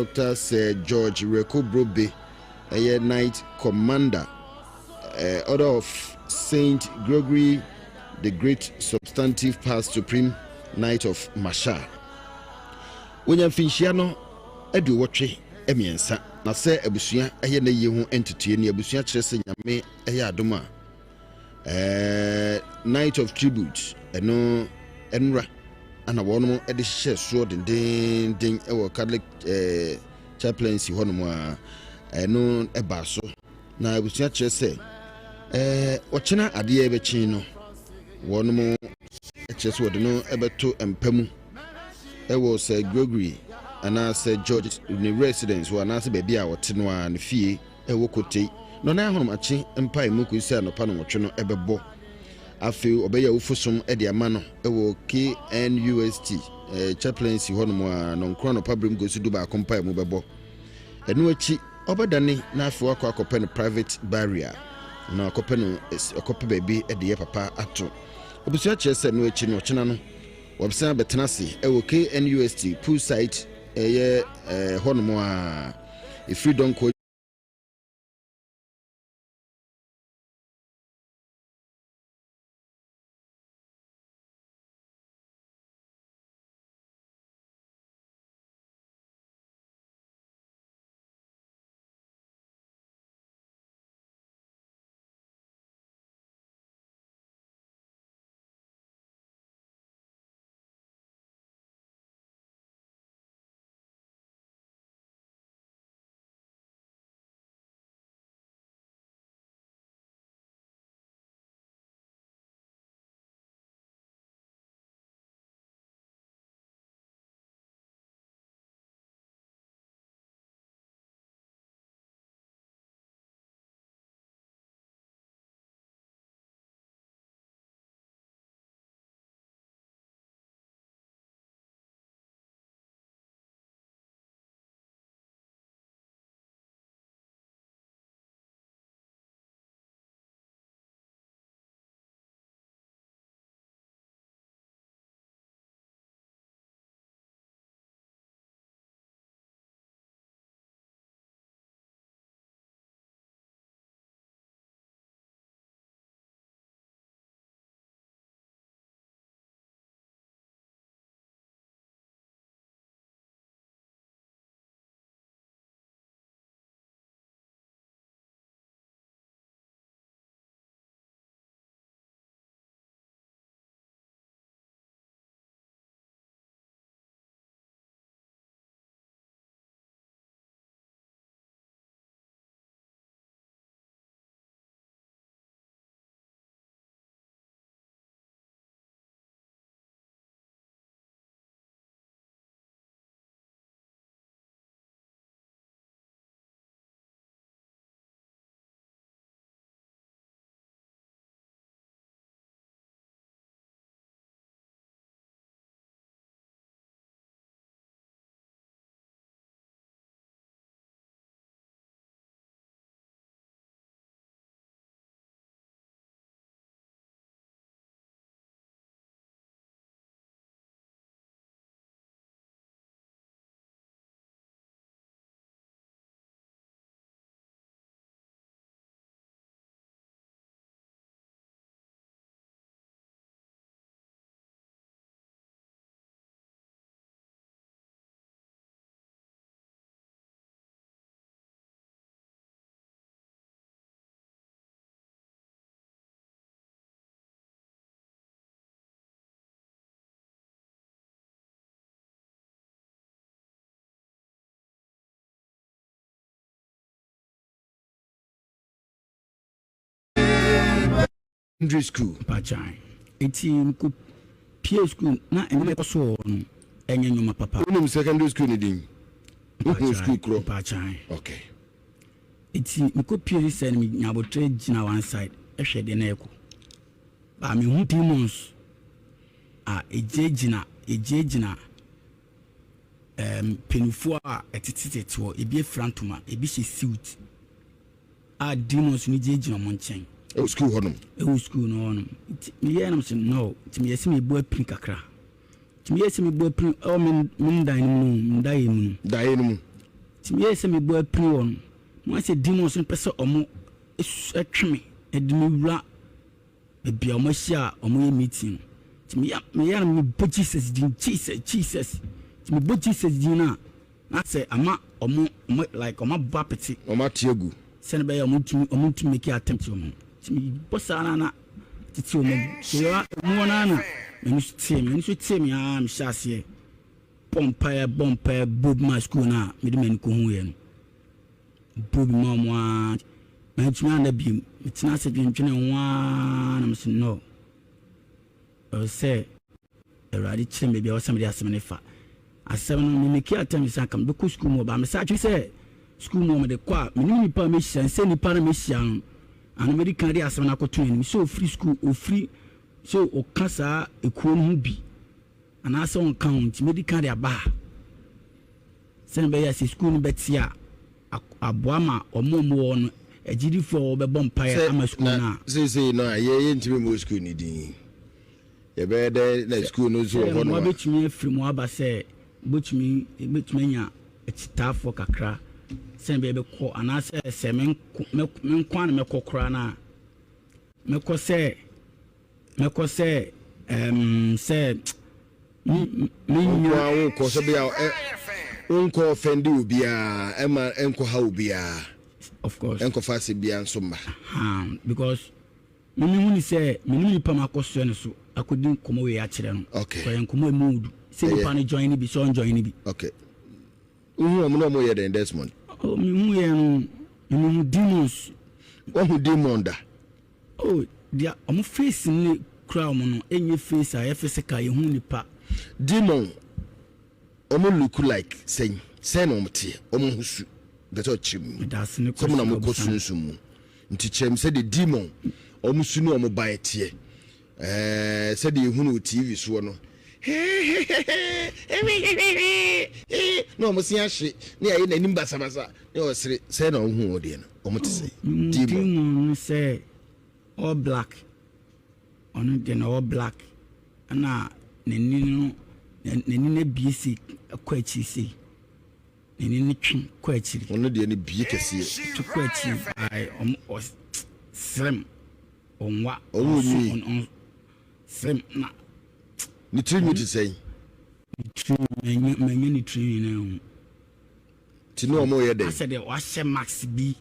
Dɔkta Sir George Wereko Brobe yɛ Knight Commander, Order of Saint Gregory the Great Substantive Past Supreme Knight of Marshal. Wonya mfinhyia no 83 na sɛ abusua yɛ n'ayie ho ntotoeɛ ni abusua kyerɛ sɛ Nyame yɛ adom a Eh, Night of Tribute, ɛno nnora ana wɔnom de hyehyɛ soɔ dendeenden wɔ Catholic eh, chaplaincy hɔnom a ɛno ɛbaa so na abusua kyerɛ sɛ eh, ɔkyena adeɛ bɛkyen no wɔnom kyerɛ sɛ wɔde no ɛbɛto mpa mu ɛwɔ Sir Gregory anaa Sir George ne residence hɔ anaasɛ baabi a ɔte no a ne fie Ɛwɔ Kotei, na ɔnan ahonomakye mpaemu kosi sɛ anɔpa nnɔnwɔtwe no bɛbɔ. Afei ɔbɛyɛ awufo som de ama no wɔ KNUST Chaplaincy hɔnom a nnɔnkron anɔpa berem kosi dubaako mpaemu bɛbɔ. Ɛno akyi ɔbɛdane na afei wakɔ akɔpɛ no private burial na akɔpɛ no akɔpɛ baabi de yɛ papa ato. Abusua kyerɛ sɛ ɛno akyi no ɔkyena no wɔbɛsan abɛtena ase wɔ KNUST poolside ɛyɛ hɔnom a ɛfiri Donkor Secondary school. Mpakyɛw, enti mekɔ pie school na nneɛma ɛkɔ so wɔ hɔ no ɛnyɛ nneɛma papa. Wonim secondary school no din? Wohu school korɔ? Mpakyɛw. Okay. Enti mekɔ pie sɛ no menya abotrɛ gyina one side ɛhwɛ deɛ na ɛkɔ. Ba mehu demons a ɛgyinagyina ɛgyinagyina ɛɛm mpanyinfoɔ a ɛtetetete hɔ ebi afira ntoma ebi hyɛ suit a demons no gyinagyina wɔn nkyɛn. Ɛwɔ sukuu hɔnom. Ɛwɔ sukuu no hɔnom nti meyɛɛ nom sɛ no nti meyɛ sɛ mebu apini kakra nti meyɛ sɛ mebu apini ɛwɔ me me ndan no mu no me daeɛ mu no. Daeɛ no mu. Nti meyɛɛ sɛ mebɔ apini wɔ no, mehu sɛ demons no pɛ sɛ ɔmo twe me de me wura baabi a ɔmo ahyia a ɔmo yɛ meeting no. Nti meyɛ meyɛ no mebɔ Jesus din, Jesus, Jesus. Nti mebɔ Jesus din no a, na sɛ ama ɔmo ɔmo like ɔmo abɔ apete. Ɔmo ate agu. Sɛnea ɛbɛyɛ a ɔmo ntumi ɔmo ntumi make attempt wɔ me ho. Nti mebɔ saa no a na tete ɔmo agu. So yɛ emu hɔ no ara na m'ani so tee me. M'ani so tee me ara mehyɛ aseɛ bɔ mpaeɛ bɔ mpaeɛ bɔ bi maa sukuu no a mede m'ani kɔhuiɛ no. Bɔ bi maa wɔn ara. Mantumi anna bio. Metena ase dwendwenee ho ara na mese no. Ɛwɔ sɛ Awurade kyerɛ me baabi a ɛwɔ sɛ mede asɛm no fa. Asɛm no, me make attempt sɛ anka mebɛkɔ sukuu mu hɔ, but mesan adwene sɛ sukuu mu hɔ mede kɔ a, menim nipa a mɛhyia, nsɛ nipa no mɛhyia no, ano mɛdi kan de asɛm no akɔto n'anim sɛ ɔfiri sukuu, ɔfiri sɛ ɔka saa ekuo no ho bi anaasɛ ɔnka ho, nti mɛdi kan de aba ha sɛnea ɛbɛyɛ a sɛ sukuu no bɛte a, aboa ma wɔn a wɔwɔ hɔ no, agyidifoɔ a wɔbɛbɔ mpaeɛ ama sukuu no a. Na seesei no a yɛntumi mmɔ sukuu no din. Yɛbɛyɛ dɛn na sukuu no nso wɔ hɔ nom a? Mmoa bɛtumi afiri mu aba sɛ wobɛtumi yɛbɛtumi anya akyitaafoɔ kakra sɛdeɛ ɛbɛyɛ bɛkɔ anaasɛ sɛ me nko me nko ara na mɛkɔ koraa no a mɛkɔ sɛ mɛkɔ sɛ ɛɛm sɛ me me nya. Nko ara wokɔ sɛ bia ɛ wonkɔ ɔfɛnde obiara ɛma ɛnkɔ ha obiara. Of course. Ɛnkɔfa asɛm biara nso mma. Ahaa because. Me me hu ne sɛ me ne nipa ma akɔ soɛ no so akɔdi nkɔmɔ wei akyerɛ no. Okay. Kɔyɛ nkɔmɔ emu odu. Sɛ nipa no join ne bi sɛ ɔnjoin ne bi. Okay. Wohu wɔn na wɔn yɛ dɛn Desmond? Oh, me hu yɛ no, me me hu demons. Wahu demon da? Oh, deɛ wɔn face ne kura wɔn no enye face a yɛ physical yɛ hu nipa. Demon Wɔn look like sɛn? Sɛn na wɔn teɛ? Wɔn ho su? Mpɛ sɛ ɔkyerɛ mu. Medase ne Sɛ mo na mo kɔ sunsum mu. Nti kyerɛ me sɛdeɛ demon wɔn su ne wɔn ban teɛ. Ɛɛ sɛdeɛ yɛhu no wɔ TV soɔ no. Na wɔn se ahye ne ayɛ n'anim basabasa ne ɔsere. Sɛn na wɔn hu wɔn deɛ no? Wɔn te sɛn? Demon. Demon no sɛ all black. Ɔno deɛ na ɔwɔ black ɛna n'ani no n'ani no abue sei kɔ akyiri sei n'ani no twe kɔ akyiri. Ɔno deɛ no bue kɛseɛ. Twe kɔ akyiri ae ɔmo ɔs srem ɔnwa. Ɔwɔ nwi. Ɔn srem na. Ne tiri nwi te sɛn? Ne tiri manya manya ne tiri nwi no ahu. Ti ne ɔmo yɛ dɛn? Asɛ deɛ wahyɛ mask bi.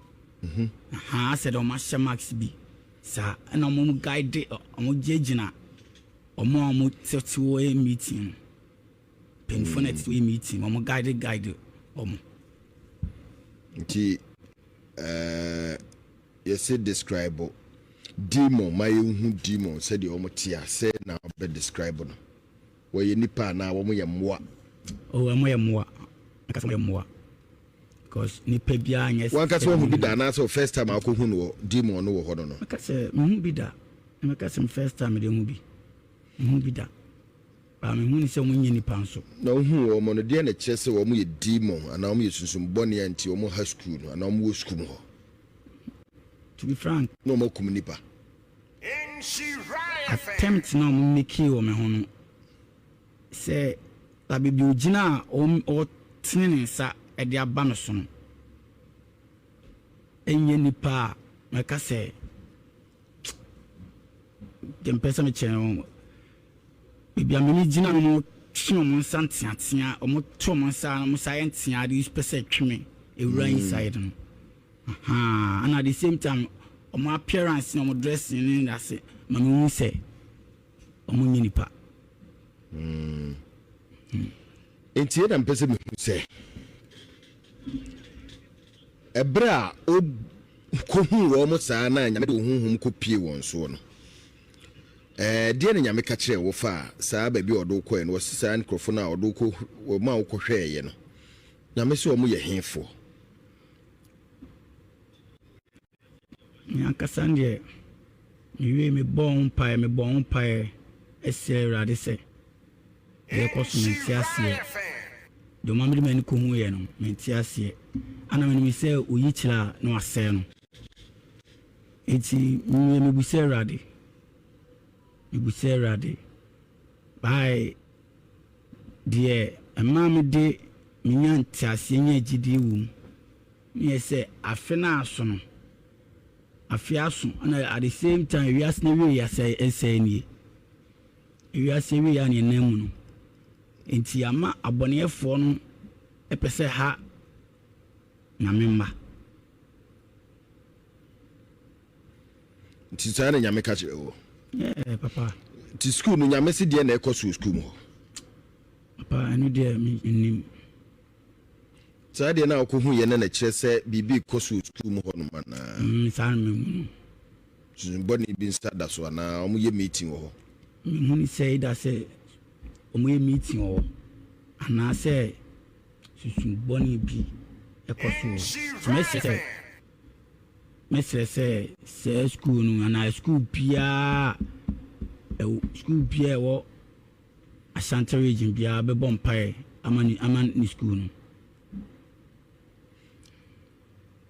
Ahaa asɛ deɛ ɔmo ahyɛ mask bi. Saa ɛna ɔmo guide ɔmo gyinagyina ɔmo a ɔmo tete hɔ yɛ meeting no. Mpanyinfoɔ na ɛtete hɔ yɛ meeting ɔmo guide guide ɔmo. Nti ɛɛ yɛse describe demon ma yɛnhu demon sɛdeɛ ɔmo te a sɛ na ɔbɛ describe no. Wɔyɛ nnipa anaa wɔn yɛ mmoa? Oh, wɔn yɛ mmoa. Mɛka sɛ wɔn yɛ mmoa. Because nipa biara nyɛ. Wankasa wahu bi da anaasɛ wo first time a wokɔhu no wɔ demon no wɔ hɔ no no? Mɛka sɛ mehu bi da. Mɛka sɛ me first time mede hu bi. Mehu bi da. But mehu ne sɛ wɔn nyɛ nipa nso. Na wohu wɔn no, deɛn na ɛkyerɛ sɛ wɔn yɛ demon anaa wɔn yɛ sunsum bɔne a nti wɔn ha sukuu no anaa wɔn wɔ sukuu mu hɔ? To be frank. Na wɔn akum nipa. Attempt no a wɔn makee wɔ me ho no, sɛ la baabi ogyina a ɔretene ne nsa de aba me so no, ɛnyɛ nipa a mɛka sɛ deɛ mpɛ sɛ mekyerɛ no baabi a mene gyina no wɔn twe wɔn nsa nteatea wɔn to wɔn nsa wɔn nsa yɛ ntea de pɛ sɛ twe me ewura inside no. Ahaa ɛna at the same time ɔmo appearance ne ɔmo dressing ne n'ase ma me hu sɛ ɔmo nyɛ nipa. Mm. Nti yɛ na mpɛ sɛ mehu sɛ ɛberɛ a kɔhu wɔn saa na nyame de honhom kɔpie wɔn soɔ no ɛɛ deɛ na nyame ka kyerɛ wo fa saa baabi a ɔde wo kɔɛ no wɔsi saa nkurɔfoɔ no a ɔde wo kɔ wɔn a wokɔhwɛɛyɛ no nyame sɛ wɔn yɛ hefoɔ. Me ankasa deɛ, mewiee mebɔɔ ho mpaeɛ, mebɔɔ ho mpaeɛ srɛɛ Awurade sɛ, deɛ ɛkɔ so mente aseɛ. Deɛ ɔma mede m'ani kɔhuiɛ no, mente aseɛ. Ana menim sɛ ɔyi kyerɛ a na wasɛe no. Enti mewie mebusa Awurade, mebusa Awurade. Bae deɛ ɛmaa mede menya nteaseɛ nya gyidie wɔ mu. Ne yɛ sɛ afe no aso no, afe aso ɛna at the same time wiase no awie yɛ ɛsɛe nie. Wiase awie yɛ a ne yɛnam mu no. Nti ama abɔneɛfoɔ no ɛpɛ sɛ ha Nyame mma. Nti saa na Nyame ka kyerɛ wo? Yeah, papa. Nti school no Nyame se deɛ na ɛkɔ so wɔ school mu hɔ? Papa, ɛno deɛ mennim. Saa deɛ na wokɔhu yɛ no na ɛkyerɛ sɛ biribi rekɔ so wɔ school mu hɔ nom anaa? Saa na mehu no. Susu bɔne bi nsa da so anaa wɔyɛ meeting wɔ hɔ? Mehu no sɛ either sɛ wɔyɛ meeting wɔ hɔ anaasɛ susu bɔne bi kɔ so wɔ hɔ. Nti mɛsrɛ sɛ mɛsrɛ sɛ saa school no anaa school biara ɛwɔ school biara ɛwɔ Ashanti region biara bɛbɔ mpaeɛ ama ne ama ne school no.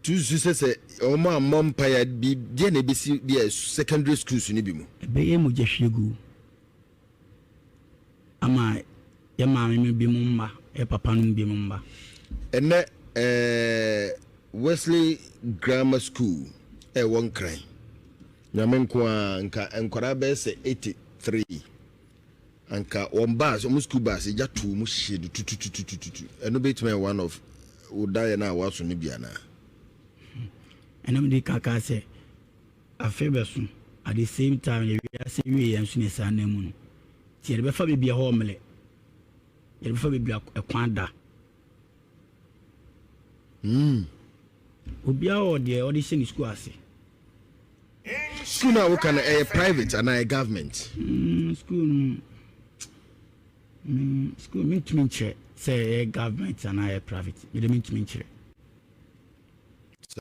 Tususu sɛ sɛ wɔn ammɔ mpaeɛ a bi deɛ na ebesi bi a secondary schools no bi mu. Ɛbɛyɛ mogyahwiegu ama yɛ maame no binom mma, yɛ papa nom binom mma. Ɛnnɛ eh, Wesley Grammar School ɛwɔ Nkran, Nyame nko ara, nka nkwadaa bɛyɛ sɛ 83 anka wɔn bus, wɔn school bus, egya too mu hyee no tutututututu. Ɛno bɛtumi ayɛ one of wo daeɛ no a woaso no bi anaa? Ɛna mede ka kaa sɛ afe bɛso at the same time yɛ wiase wie yɛn nso ne saa nan mu no nti yɛde bɛfa baabi a ɛhɔ mmerɛ, yɛde bɛfa baabi a ɛkwan da. Obiara wɔ deɛ ɔde hyɛ ne sukuu ase. School no a woka no ɛyɛ private anaa ɛyɛ government? School no, me school mentumi nkyerɛ sɛ ɛyɛ government anaa ɛyɛ private. Mede mentumi nkyerɛ.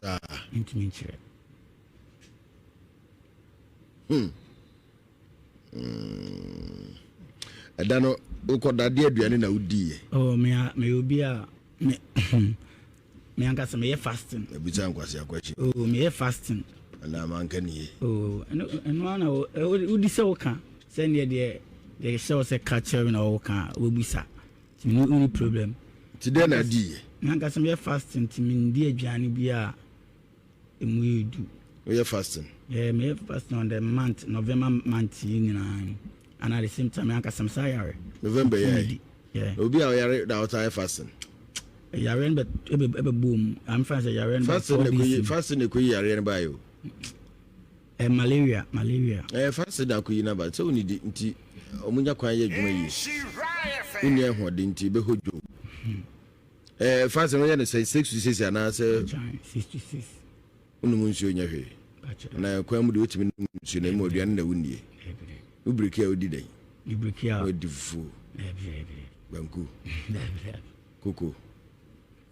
Saa. Mentumi nkyerɛ. Ɛda no wokɔda deɛ aduane na wodiiɛ? Oh, me meyɛ obi a me me ankasa meyɛ fasting. Ebisa nkwasi akwakyi. Oh, meyɛ fasting. Anaa manka nie. Oh, ɛno ɛno ara na wodi sɛ woka sɛ neɛ deɛ deɛ hyɛ wo sɛ ka kyerɛ me na woka a wobɛbusa. Nti me wonni problem. Nti dɛn na adiiɛ? Me ankasa meyɛ fasting nti mendi aduane bi a emu yɛ du. Woyɛ fasting? Yeah, meyɛ fasting on the month, November month yi nyinaa. And at the same time, me ankasa me saa yare. November yɛ. Yeah. Obi a ɔyare na ɔtaa yɛ fasting. Yare no bɛ ɛbɛ ɛbɛ bom. I'm fine sɛ yare no bɛ 4 days. Fasting na ekoyi yare no ba yo. Eh, malaria, malaria. Eh, fasting na akoyi na ba. Sɛ wonni di nti ɔmo nya kwan yɛ adwuma yie. Wonni ahoɔden nti ɛbɛhɔ dwo. Eh, fasting no yɛ no sɛ 6 to 6 anaasɛ 6 to 6. Wonom nsuo nyɛ hwee. Na kwan mu de wotumi nom nsuo na mmom aduane na wonnie. Wo biriki a wodi dɛn? Biriki a wodi fufuo. Banku. Koko.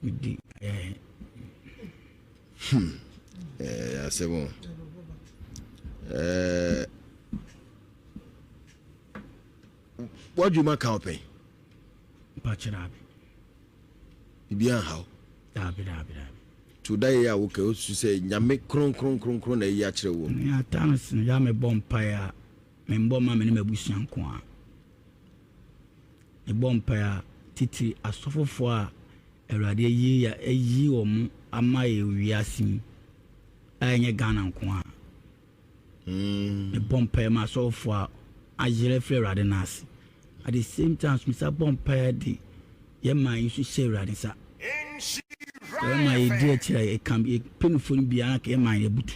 Medi. Eh, asɛm o. Eh, wadwuma ka wo pɛn? Mpakyɛ daabi. Biribi anha wo? Daabi, daabi, daabi. To da yɛ a woka osu sɛ Nyame kronkron kronkron na ayi akyerɛ wo. Me at times no ya mebɔ mpaeɛ a membɔ ma me ne m'abusua nko a. Mebɔ mpaeɛ a titiri asɔfofoɔ a Awurade ayi ayi wɔn ama yɛ wiase mu a ɛnyɛ Ghana nko a. Mebɔ mpaeɛ ma asɔfofoɔ a ayerɛ firi Awurade no ase. At the same time so mesa bɔ mpaeɛ de yɛ man yi nso hyɛ Awurade nsa. Yɛ man yɛdi akyire a yɛka yɛpɛ no biara ka yɛ man yɛbutu.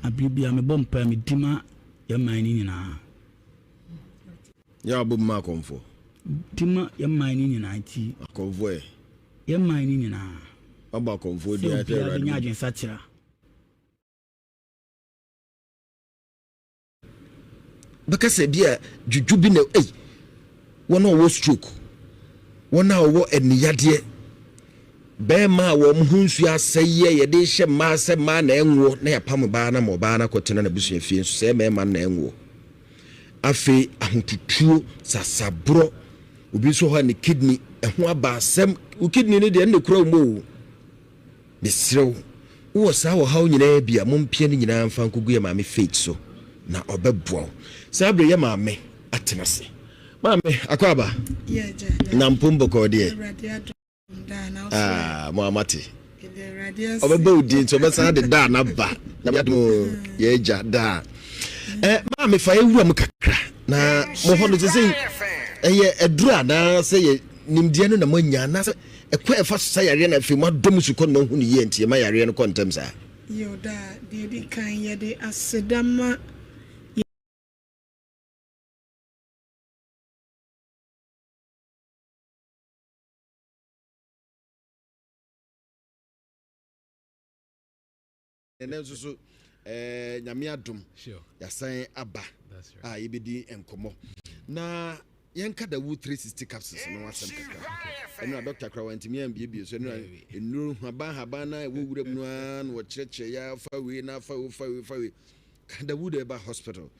Abere biara mebɔ mpaeɛ medi ma yɛ man no nyinaa. Yɛ abɔ mu ma akɔmfoɔ. Di ma yɛ man no nyinaa nti. Akɔmfoɔ yɛ. Yɛ man no nyinaa. Wabɔ akɔmfoɔ di sɛ obiara bɛnya adwensakyera. Bɛka sɛ bi a dwudwu bi na ei wɔn a wɔwɔ stroke, wɔn a wɔwɔ aniyadeɛ, bɛrima a wɔn ho nsuo asɛe yɛ yɛde hyɛ mmaa sɛ mmaa na ɛnwoɔ na yɛapam baa na ma ɔbaa no akɔtena n'abusua fie nso sɛ mmarima no na ɛnwoɔ. Afei ahotutuo, sasaborɔ, obi nso hɔ a ne kidney ɛho aba asɛm, wo kidney no deɛ ɛnna kura wo mu o. Mesrɛ wo, wowɔ saa ɔhaw nyinaa bi a, mompia ne nyinaa mfa nkɔgu yɛ maame Faith so, na ɔbɛboa wo. Saa berɛ yɛ maame atena ase. Maame, akɔ aba? Na mpom bɔkɔɔ deɛ? Ah, mo amate. Ɔbɛbɛ wo din nti ɔbɛsan de daa na ba. Na yɛadom yɛ agya daa. Eh, maa mefa yɛwura mu kakra na mo hɔ no sɛ sɛ ɛyɛ aduru anaa sɛ yɛ nimdeɛ no na moanya anaasɛ ɛkwan ɛfa so sa yareɛ no afei moadɔ mu sukɔ no moahu no yie nti ɛma yareɛ no kɔ ntɛm saa. Yiw, daa, deɛ ɛdi kan yɛde aseda ma Ɛnɛ nso so eh, Nyame adom yɛasan aba a yɛbɛdi nkɔmmɔ na yɛnka Dawu 360 capsules no asɛm kakra. Ɛno na dɔkta koraa wantumi ambiebie so. Ɛno na nnuro haban haban na ɛwɔ wuram no ara na wɔkyerɛkyerɛ yɛ afa wei na afa wei fa wei fa wei. Ka Dawu de ɛba hospital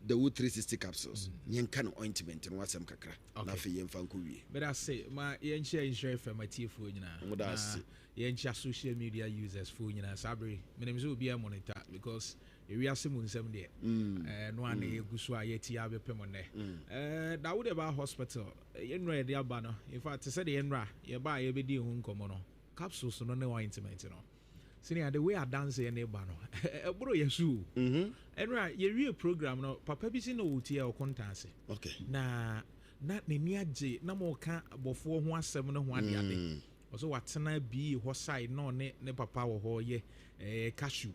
Dawu 360 capsules yɛnka no ointment no asɛm kakra na afei yɛmfa nkɔ wie. Meda ase ma yɛnkyia Nhyira FM atiefoɔ nyinaa. Mo da ase. Yɛnkyia social media users foɔ nyinaa saa bere menim sɛ obiara monitor because ewiase mu nsɛm deɛ ɛno a na yɛgu so a yɛti abɛpem nnɛ. Dawood Herbal Hospital yɛn nnura yɛde aba no, in fact te sɛ deɛ yɛn nnura yɛba a yɛbɛdi ho nkɔmmɔ no, capsules no ne ointment no, sɛnea the way adanseɛ ne ba no ɛboro yɛ so o. Ɛnura yɛwie program no, papa bi si na ɔwɔ tie a ɔkonta ase na na n'ani agye na mo ka bɔfoɔ ho asɛm no ho adeade. Ɔsɛ watena bii hɔ side na ɔne ne papa wɔ hɔ yɛ cashew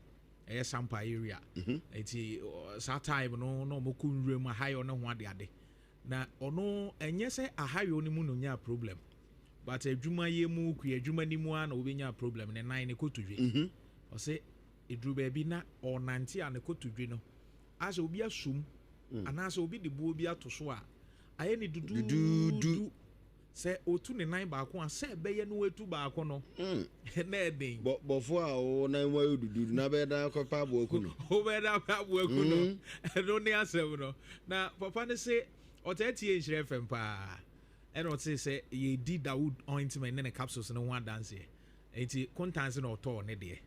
ɛyɛ Sampa area. Nti saa time no na ɔmo kɔ nwura mu ahayɔ ne ho adeade. Na ɔno ɛnyɛ sɛ ahayɔ no mu no nya problem, but adwuma yɛ mu kua adwuma ni mu a na obɛnya problem ne nan ne kotodwe. Ɔsɛ eduru baabi na ɔnante a ne kotodwe no asɛ obi asum anaasɛ obi de buo bi ato so a ayɛ ne duduudu. Sɛ otu ne nan baako a sɛ ɛbɛyɛ no etu baako no na ɛden. Bɔfo a wo nan mu ayɛ duduudu na bɛyɛ dan akɔpɛ aboa ku no. Wobɛyɛ dan akɔpɛ aboa ku no. Ɛno ne asɛm no. Na papa no se ɔtaa tie Nhyira FM paa. Ɛna ɔte sɛ yɛdi Dawood ointment ne ne capsules no ho adanseɛ. Nti kontanse na ɔtɔɔ ne deɛ.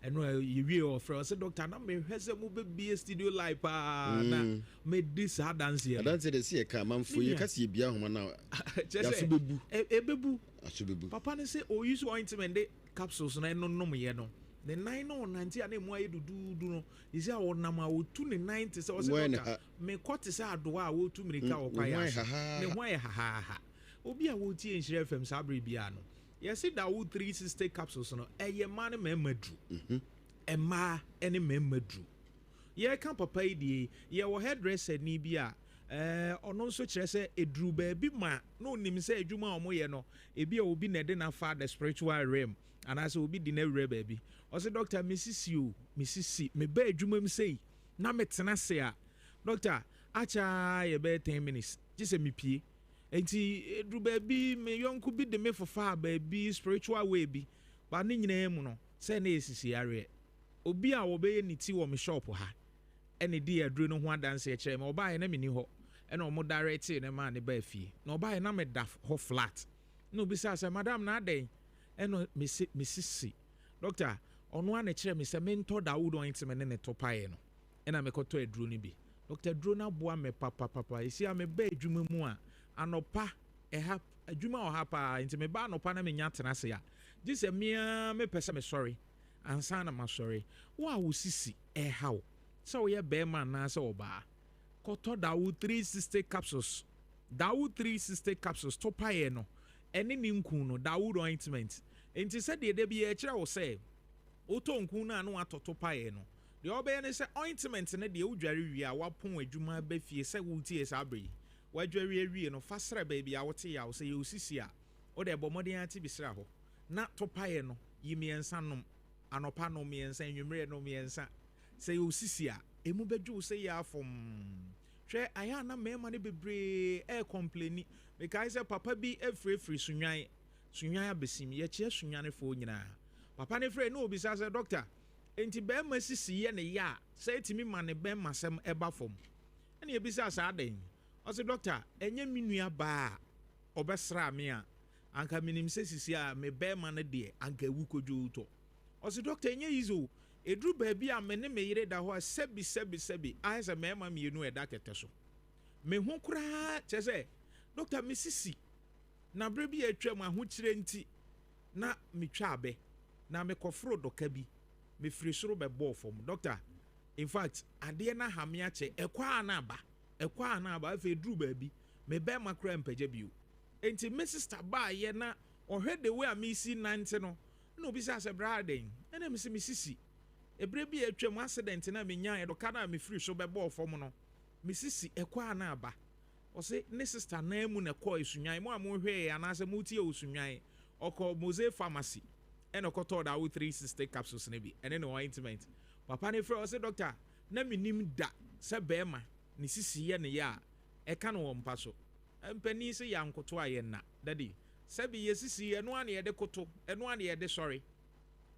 Ɛno a yɛwie ɔfrɛ ɔsɛ doctor na mehwɛ sɛ mobɛbie studio live paa na medi saa adanseɛ no. Adanseɛ de sɛ yɛka amanfoɔ yɛka sɛ yɛbia ahoma no a yɛaso bɛbu. Ɛbɛbu. Aso bɛbu. Papa no sɛ ɔyi so ointment de capsules no ɛnonomyɛ no ne nan na ɔnante a na emu ayɛ duduudu no yɛsɛ a ɔnam a ɔtu ne nan te sɛ ɔsɛ doctor mekɔ te sɛ adoa a wɔtu mmirika wɔ kwaeɛ ase ne ho ayɛ hahaha. Obi a wɔtie Nhyira FM saa bere biara no yɛsi Dawood 360 capsules no ɛyɛ mmaa ne mmarima duru. Mmaa ne mmarima duru. Yɛka papa yi deɛ yɛwɔ hairdresser ni bi a ɔno nso kyerɛ sɛ eduru baabi ma na onim sɛ adwuma a wɔyɛ no ebi a obi na ɛde n'afa the spiritual realm anaasɛ obi di n'awura baabi. Ɔsɛ doctor mesisi o mesisi meba adwuma mu sei na metena ase a doctor akyɛ yɛbɛyɛ 10 minutes gye sɛ mepie. Nti eduru baabi me yɔnko bi de me fofa baabi spiritual way bi ba ne nyinaa mu no sɛ na esisi yareɛ. Obi a wɔbɛyɛ ne ti wɔ me shop ha ɛna di aduro no ho adanseɛ kyerɛ me. Ɔbaeɛ na menni hɔ ɛna ɔmo directee ne maa ne baa fie. Na ɔbaeɛ na meda hɔ flat. Na obisaa sɛ madam na adɛn? Ɛna mese mesisi. Doctor ɔno a na kyerɛ me sɛ mentɔ Dawood ointment ne ne to paeɛ no. Ɛna mekɔtɔ aduro no bi. Doctor aduro no aboa me papapapa. Esi a meba adwuma mu a anɔpa ɛha adwuma wɔ ha paa nti meba anɔpa na menya tena ase a gye sɛ mea mepɛ sɛ mesɔre ansa na masɔre. Wo a wo sisi ɛha wo sɛ woyɛ bɛrima anaasɛ ɔbaa kɔtɔ Dawood 360 capsules. Dawood 360 capsules to paeɛ no ɛne ne nku no Dawood ointment. Nti sɛdeɛ da bi yɛkyerɛ wo sɛ wotɔ nku no a na watɔ to paeɛ no deɛ ɔbɛyɛ ne sɛ ointment no deɛ wodware wie a wapɔn adwuma ba fie sɛ wotie saa berɛ yi wadware awie no fa sra baabi a wote yaw sɛ yɛ osisi a wode bɔ mmɔden ate bi sra hɔ na to paeɛ no yi mmiɛnsa nom anɔpa nom mmiɛnsa anwummerɛ nom mmiɛnsa sɛ yɛ osisi a emu bɛdwo wo sɛ yɛ afom. Hwɛ ayɛ a na mmarima no bebree ɛɛcomplaini. Mekae sɛ papa bi afirafiri Sunwan Sunwan abɛsim yɛkyerɛ Sunwanefoɔ nyinaa. Papa no frɛ na obisa sɛ doctor enti bɛrima sisi yɛ ne yɛ a sɛ ɛtumi ma ne bɛrima sɛm ɛba fam? Ɛna ebisa saa dɛn? Ɔsɛ doctor ɛnyɛ me nua baa a ɔbɛsra me a anka menim sɛ sisi a me bɛrima no deɛ anka ewu kodwo tɔ. Ɔsɛ doctor ɛnyɛ easy o. Eduru baabi a me ne me yere da hɔ a sɛbi sɛbi sɛbi ayɛ sɛ mmarima mmienu ɛda kɛtɛ so. Me ho koraa kyerɛ sɛ doctor me sisi na berɛ bi a atwam ahokyerɛ nti Na metwa abɛ na mekɔforo dɔka bi, mefiri soro bɛbɔɔ fam. Doctor, in fact, adeɛ no aha me akyɛ, ɛkɔ a na aba, ɛkɔ a na aba, afei duru baabi, me bɛrima koraa mpagya bio. Enti me sister baayɛ na ɔhwɛ the way a mesi nante no, na obisa sɛ, bra adɛn? Ɛna mese me sisi. Ebere bi a atwam, accident na menyaeɛ, dɔka no a mefiri so bɛbɔɔ fam no, me sisi ɛkɔ a na aba. Ɔse ne sister nan mu na ɛkɔɔ Esunwan. Mo a mohwɛɛ anaasɛ motie Osunwan, ɔkɔ Mose Pharmacy ɛna ɔkɔtɔɔ Dawo 360 capsules no bi ɛne ne ointment. Papa no frɛ, ɔse doctor, na menim da sɛ bɛrima ne sisi yɛ ne yɛ a ɛka no wɔ mpa so. Mpanin sɛ yɛankoto a yɛnna. Daddy, sɛbi yɛ sisi ɛno a na yɛde koto, ɛno a na yɛde sɔre.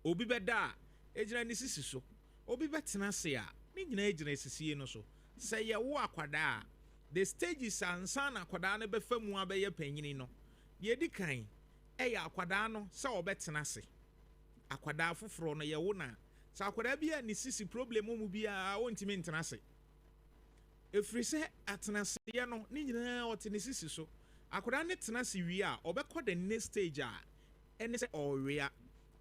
Obi bɛda a, ɛgyina ne sisi so. Obi bɛtena ase a, ne nyinaa gyina sisie no so. Sɛ yɛwo akwadaa a, the stages ansa na akwadaa no bɛfa mu abɛyɛ panyini no, deɛ ɛdi kan ɛyɛ akwadaa no sɛ ɔbɛtena ase. Akwadaa foforɔ no yɛwo na sɛ akwadaa bi a ne sisi problem mu biara, ɔntumi ntena ase. Ɛfiri sɛ atenaseɛ no ne nyinaa ɔte ne sisi so. Akwadaa no tena ase wie a, ɔbɛkɔ the next stage a ɛne sɛ ɔrewea.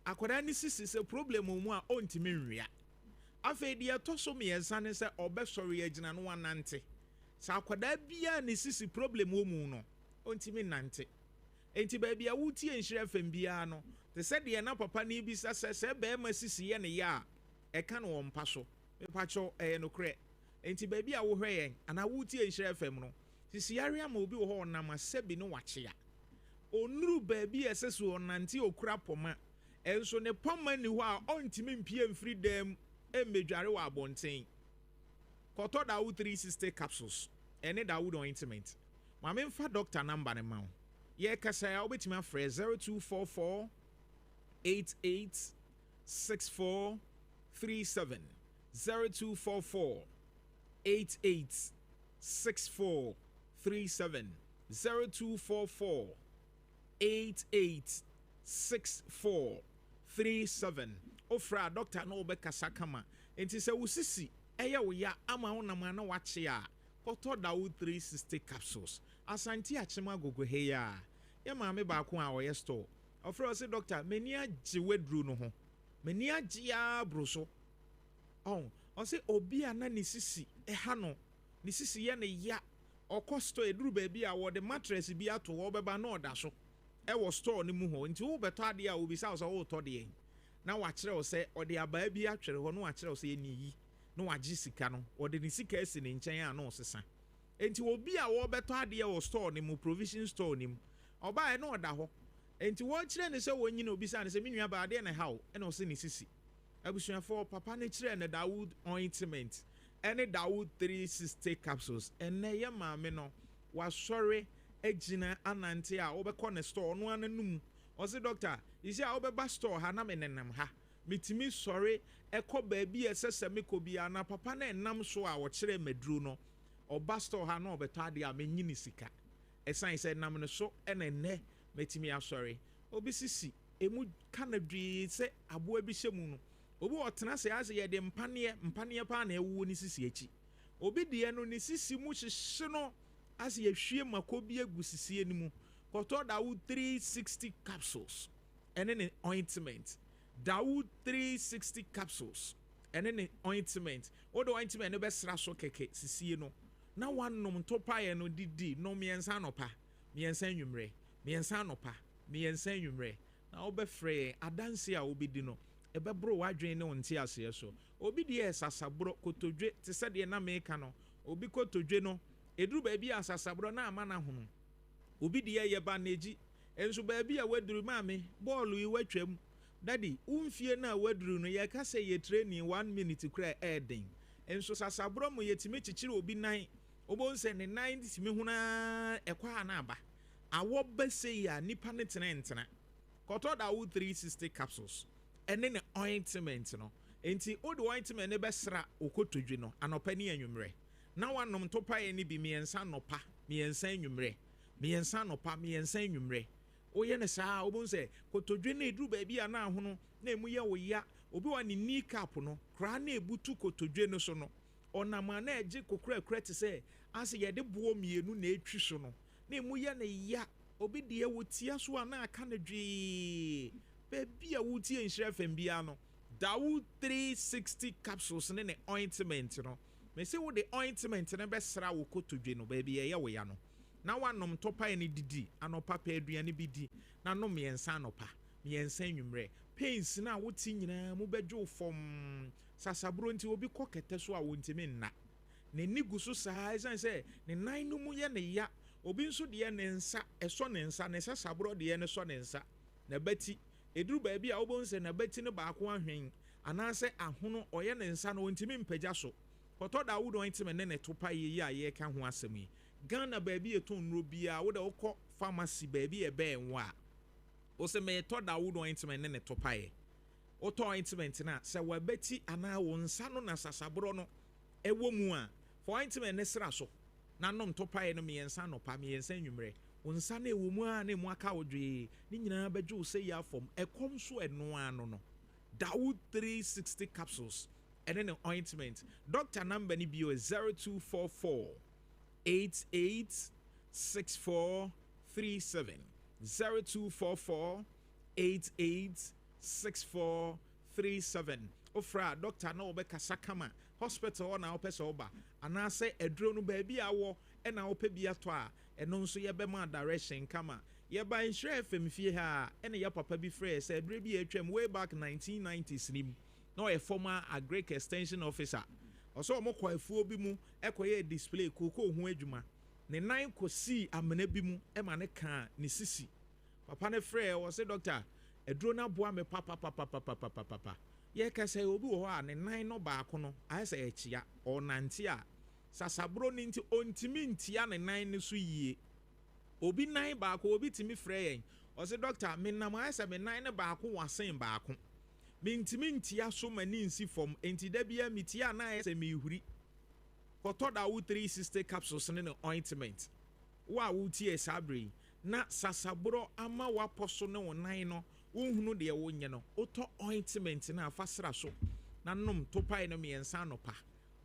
Akwadaa ne sisi sɛ problem mu a, ɔntumi nwea. Afei deɛ ɛtɔ so mmiɛnsa ne sɛ ɔbɛsɔre agyina no wanante. Sɛ akwadaa biara ne sisi problem wɔ mu no, ɔntumi nante. Enti baabi a wotie Nhyira FM biara no, te sɛ deɛ na papa no bisa sɛ sɛ bɛrima sisi yɛ ne yɛ a, ɛka no wɔ mpa so. Mepakyɛw, ɛyɛ nokorɛ. Enti baabi a wohwɛ yɛn anaa wotie Nhyira FM no, sisi yare ama obi wɔ hɔ ɔnam asɛbi no wakyea. Ɔnnuru baabi a ɛsɛ sɛ ɔnante, okura pɔma. Ɛnso ne pɔma nni hɔ a, ɔntumi mpue mfiri dan mu mmɛdware wɔ abɔnten. Kɔtɔ Dawood 360 capsules ɛne Dawood ointment. Ma memfa doctor number no ma wo. Yɛrekasa a, wobɛtumi afrɛ 0244 88 64 37, 0244 88 64 37, 0244 88 64 37. Wofrɛ a, doctor na wobɛkasa kama. Enti sɛ wo sisi ɛyɛ wo ya ama wo nam a na wakye a, kɔtɔ Dawood 360 capsules. Asante Akyem Agogo ha yi a, yɛ maame baako a ɔyɛ store. Ɔfrɛ, ɔse, doctor, m'ani agye waduro no ho. M'ani agye ara boro so. Ɔn, ɔse obi a na ne sisi ɛha no, ne sisi yɛ ne ya, ɔkɔ store, eduru baabi a wɔde mattress bi ato hɔ, ɔbɛba na ɔda so ɛwɔ store no mu hɔ. Nti wobɛtɔ adeɛ a, obisa wo sɛ wotɔ deɛ, na wakyerɛ wo sɛ ɔde abaa bi atwere hɔ, na wakyerɛ wo sɛ ɛni yi, na wagye sika no, ɔde ne sika asi ne nkyɛn a na ɔsesa. Nti obi a wɔbɛtɔ adeɛ wɔ store no mu, provision store no mu, ɔbaa na ɔda hɔ. Nti wɔkyerɛ ne sɛ wɔnyina, obisa ne sɛ, me nua baa, adeɛ na ɛha wo? Ɛna ɔsɛ ne sisi. Abusuafoɔ, papa no kyerɛ no Dawood ointment ɛne Dawood 360 capsules. Ɛnɛ yɛ maame no wasɔre agyina anante a wobɛkɔ ne store ɔno ara n'anum. Ɔse, doctor, yi a wobɛba store ha na me nenam ha, metumi sɔre ɛkɔ baabi a ɛsɛ sɛ mekɔ biara. Na papa no ɛnam so a ɔkyerɛ maduro no, ɔba store ha na ɔbɛtɔ adeɛ a, menyi ne sika, ɛsan sɛ nam ne so ɛna ɛnɛ mɛtumi asɔre. Obi sisi emu ka no dwee sɛ aboa bi hyɛ mu no, obi ɔtena sɛ asɛ yɛde mpaneɛ mpaneɛ paa na ɛwɔ ne sisi akyi. Obi deɛ no, ne sisi mu hyehye no asɛ yɛhwie mako bi agu sisie no mu. Kɔtɔ Dawood 360 capsules ɛne ne ointment. Dawood 360 capsules ɛne ne ointment, wode ointment no bɛsra so kɛkɛ sisie no na wanom ntopaeɛ no didi no mmiɛnsa anɔpa, mmiɛnsa anwummerɛ, mmiɛnsa anɔpa, mmiɛnsa anwummerɛ, na wobɛfrɛ yɛn. Adanse a wobɛdi no ɛbɛboro w'adwene ne wo nte aseɛ so. Obi deɛ yɛ sasaborɔ kotodwe, te sɛ deɛ na meka no, obi kotodwe no ɛduru baabi a sasaborɔ na ama no ahono. Obi deɛ yɛ bandage nso, baabi a waduru, maame, bɔɔlo yi watwam. Daddy, wo mfie no a waduru no, yɛka sɛ yɛ training one minute koraa ɛɛden. Nso sasaborɔ mu yɛtumi kyekyere obi nan, wobɛhu sɛ ne nan tumi honaa ɛkɔ a na aba awɔ bɛsɛ a nipa ne tena ntena. Kɔtɔ Dawo 360 capsules ɛne ne ointment no. Nti wode ointment ne bɛsra wo kotodwe no anɔpa ne anwummerɛ, na wanom ntopaeɛ no bi mmiɛnsa anɔpa, mmiɛnsa anwummerɛ, mmiɛnsa anɔpa, mmiɛnsa anwummerɛ. Woyɛ no saa a, wobɛhu sɛ kotodwe no ɛduru baabi a na ahono na emu yɛ wo ya. Obi wɔ ne knee cap no koraa na ebutu kotodwe no so no, ɔnam a na ɛgye kokorakora te sɛ asɛ yɛde boɔ mmienu na etwi so no, na emu yɛ ne ya. Obi deɛ wɔtia so a na aka no dwee. wotie Nhyira FM biara no, Dawood 360 capsules ne ne ointment no, mese wode ointment no bɛsra wo kotodwe no baabi a ɛyɛ wo ya no, na woanom topae no didi anɔpa, pɛ aduane bi di na nom mmiɛnsa anɔpa, mmiɛnsa anwummerɛ. Pains no a wote nyinaa mu bɛdwo wo fɔmm. Sasaborɔ nti obi kɔ kɛtɛ so a ɔntumi nna. N'ani gu so saa ɛsiane sɛ ne nan no mu yɛ no ya. Obi nso deɛ ne nsa, ɛsɔ ne nsa, ne sasaborɔ deɛ no sɔ ne nsa. N'abati, ɛduru baabi a wobɛhu sɛ n'abati no baako ahwen anaasɛ ahono, ɔyɛ ne nsa no ɔntumi mpagya so. Kɔtɔ Dawood ointment ne ne topaeɛ yi a yɛreka ho asɛm yi. Ghana baabi a yɛtɔn nnuro biara, wo deɛ wokɔ pharmacy baabi a ɛbɛn wo a, wose meretɔ Dawood ointment ne ne topaeɛ. Wotɔ ointment no a, sɛ w'abati anaa wo nsa no na sasaborɔ no wɔ mu a, fa ointment no sra so na nom topaeɛ no mmiɛnsa anɔpa, mmiɛnsa anwummerɛ. Wo nsa no ɛwɔ mu ara na ɛmu aka wo dwee, ne nyinaa bɛdwo wo sɛ yea fam. Ɛkɔm nso ɛno ara no no. Dawood 360 capsules ɛne ne ointment. Doctor number no bio yɛ 0244 88 64 37, 0244 88 6437. Wofrɛ a, dɔkta ne wo bɛkasa kama. Hospital hɔ na wopɛ sɛ woba, anaasɛ aduro no baabi a wowɔ na wopɛ bi atɔ a, ɛno nso yɛbɛma wo direction kama. Yɛbaa Nhyira FM fie ha a, ɛna yɛ papa bi frɛɛ sɛ berɛ bi a atwam, way back 1990s no mu, na ɔyɛ former Agric Extension Officer. Ɔsɛ wɔkɔ afuo bi mu kɔyɛɛ display, kookoo ho adwuma. Ne nan kɔsii amena bi mu ma no kaa ne sisi. Papa no frɛɛ, ɔse dɔkta, aduro no aboa me papapapapapapapa. Yɛkasa yi, obi wɔ hɔ a ne nan no baako no ayɛ sɛ ɛkyea, ɔrenante a, sasaborɔ no nti ɔntumi ntia ne nan no so yie. Obi nan baako, obi tumi frɛ yɛn, ɔse dɔkta, menam ayɛ sɛ me nan no baako wa sen baako. Mentumi ntia so m'ani nsi fam, enti da biara metia a na ayɛ sɛ merehuri. Kɔtɔ Dawo 360 capsules ne ne ointment. Wo a woretie saa berɛ yi, na sasaborɔ ama woapɔ so ne wo nan no, wonhunu deɛ wonyɛ no, wotɔ ointment no a, fa sra so na nom topae no mmiɛnsa anɔpa,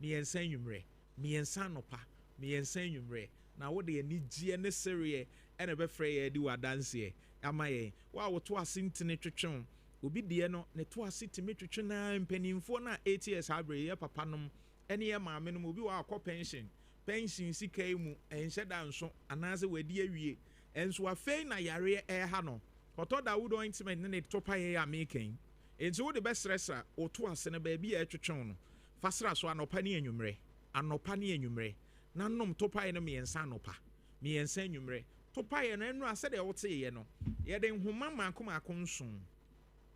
mmiɛnsa anwummerɛ, mmiɛnsa anɔpa, mmiɛnsa anwummerɛ, na wode anigyeɛ ne sereɛ na ɛbɛfrɛ yɛn adi wo adanseɛ ama yɛn. Wo a wo to ase ntini twetwe wo, obi deɛ no, ne to ase tumi twetwe no ara, mpanimfoɔ no a ɛretie saa berɛ yi, yɛ papanom ne yɛ maamenom, obi wɔ hɔ a ɔkɔ pension, pɛnhyen sika yi mu ɛnhyɛ da nso anaasɛ wadi awie nso afei na yareɛ ɛreha no. Kɔtɔ Dawood ointment ne ne topaeɛ a meka yi. Enti wode bɛsrɛsra wo to ase no baabi a ɛretwetwe wo no. Fa sra so anɔpa ne anwummerɛ, anɔpa ne anwummerɛ, na nom topaeɛ no mmiɛnsa anɔpa, mmiɛnsa anwummerɛ. Topaeɛ no, ɛnnora sɛdeɛ woteeɛ no, yɛde nhoma mmaako mmaako nson,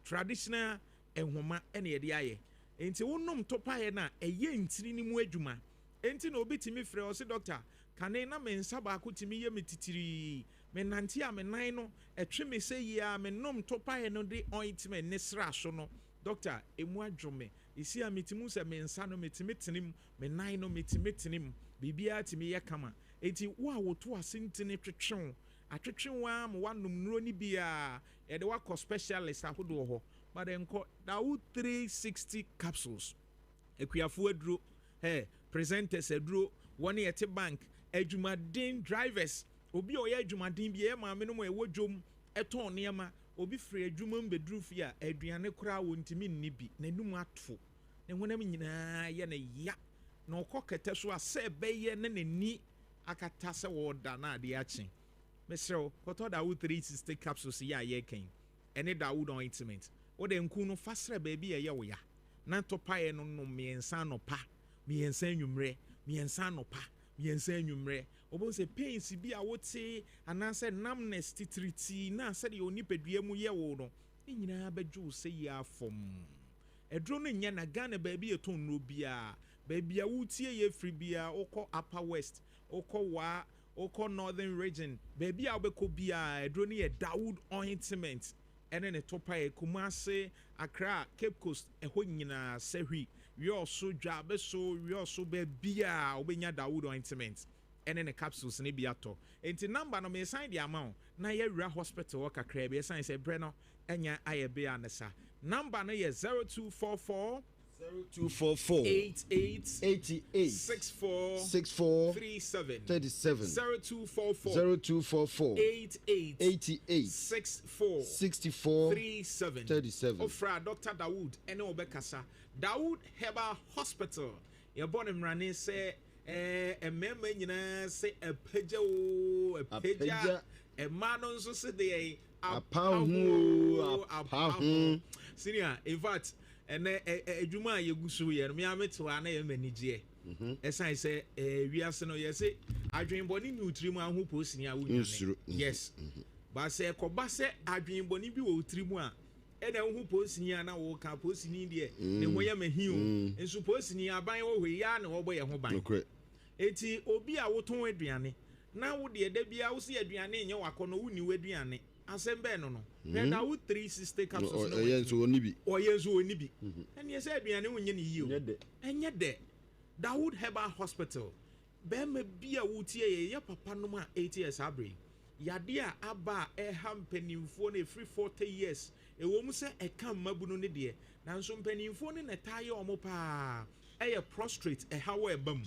traditional nhoma na yɛde ayɛ. Enti wonom topaeɛ no a, ɛyɛ ntini no mu adwuma. Enti na obi tumi frɛ, ɔse, Dɔkta, kane na me nsa baako tumi yɛ me titirii. Menante a me nan no twe me sɛ yie ara, menom topaeɛ no de ointment ne sra so no, dɔkta, ɛmu adwo me. Seesei a metumi hu sɛ me nsa no metumi tene mu, me nan no metumi tene mu, biribiara tumi yɛ kama. Enti wo a wo to ase ntini twetwe wo, atwetwe wo ara ma woanom nnuro no bi a, yɛde wo akɔ specialist ahodoɔ hɔ, but ɛnkɔ. Dawu 360 capsules. Akuafoɔ aduro, hey, presenters aduro, wɔn a ɛte bank, adwumaden, drivers, obi a ɔyɛ adwumaden bi, ɛyɛ maame nom a ɛwɔ dwom, ɛtɔn nneɛma, obi firi adwuma mu bɛduru fie a, aduane koraa wɔntumi nni bi, n'anum ato, ne honam nyinaa yɛ no ya, na ɔkɔ kɛtɛ so a, sɛ ɛbɛyɛ na n'ani akata sɛ ɔreda na adeɛ akye. Mesrɛ wo, kɔtɔ Dawood 360 capsules yi a yɛreka yi. ɛne Dawood ointment. Wode nku no fa srɛ baabi a ɛyɛ wo ya, na topaeɛ no nom mmiɛnsa anɔpa, mmiɛnsa anwummerɛ, mmiɛnsa anɔpa, mmiɛnsa anwummerɛ. Wobɛhu sɛ pains bi a wote anaasɛ numbness titiritii no a sɛdeɛ wo nipadua mu yɛ wo no, ne nyinaa bɛdwo wo sɛ yi ara fɔmm. Aduro no nyɛ na Ghana baabi a yɛtɔn nnuro biara, baabi a woretie yɛ firi biara, wokɔ Upper West, wokɔ Wa, Wokɔ Northern Region, baabi a wobɛkɔ biara, aduro no yɛ Dawood Ointment ne ne topaeɛ. Kumasi, Accra, Cape Coast, ɛhɔ nyinaa, Sahwi, Wiɔso, Dwabeso, Wiɔso, baabiara wobɛnya Dawood Ointment ne ne capsules no bi atɔ. Enti number no meresan de ama wo na yɛawura hospital hɔ kakraa bi ɛsiane sɛ berɛ no anya ayɛ bea ne sa. Number no yɛ 0244. 0244 88 88 64 64 37 37 0244 0244 88 88 64 64 37 37. Ofra Dr. Dawood ɛne wɔbɛkasa. Dawood Herbal Hospital, yɛbɔ no mmarane sɛ mmarima nyinaa sɛ apagya o apagya, mmaa no nso sɛ deɛ apa ho o, apa ho. Senior, in fact, ɛnɛ adwuma a yɛgu so yɛ no, mea mete hɔ a na yɛ m'ani gyeɛ, ɛsiane sɛ wiase no yɛse adwenbɔne ne wo mu aho posini a wonyane. Nsuro. Yes, ba sɛ ɛkɔba sɛ adwenbɔne bi wɔ wo tiri mu a, ɛna wohu posini a na wɔka posini deɛ ne ho yɛ mahi o, nso posini aban wɔ hɔ yi a na wɔbɔ yɛn ho ban. Nokorɛ. Eti obi a wotɔn aduane na wo deɛ da bia wo si aduane nyɛ wakɔ no, wonni w'aduane asɛm bɛɛ no hwɛ da wo 360 capsules no. Ɛyɛ nso ɔni bi. Ɔyɛ nso ɔni bi, ɛneɛ sɛ aduane wonyɛ ne yie o. Nyɛ dɛ. Ɛnyɛ dɛ. Dawood Herbal Hospital, bɛrima bi a wotie yɛ, yɛ papa nom a ɛtie saa bere yi, yadeɛ a aba a ɛha mpanimfoɔ no ɛfiri 40 years, ɛwɔ mu sɛ ɛka mmabunu no deɛ, nanso mpanimfoɔ no na ɛtaa yɛ ɔmo paa, ɛyɛ prostate ɛhaw a ɛba mu,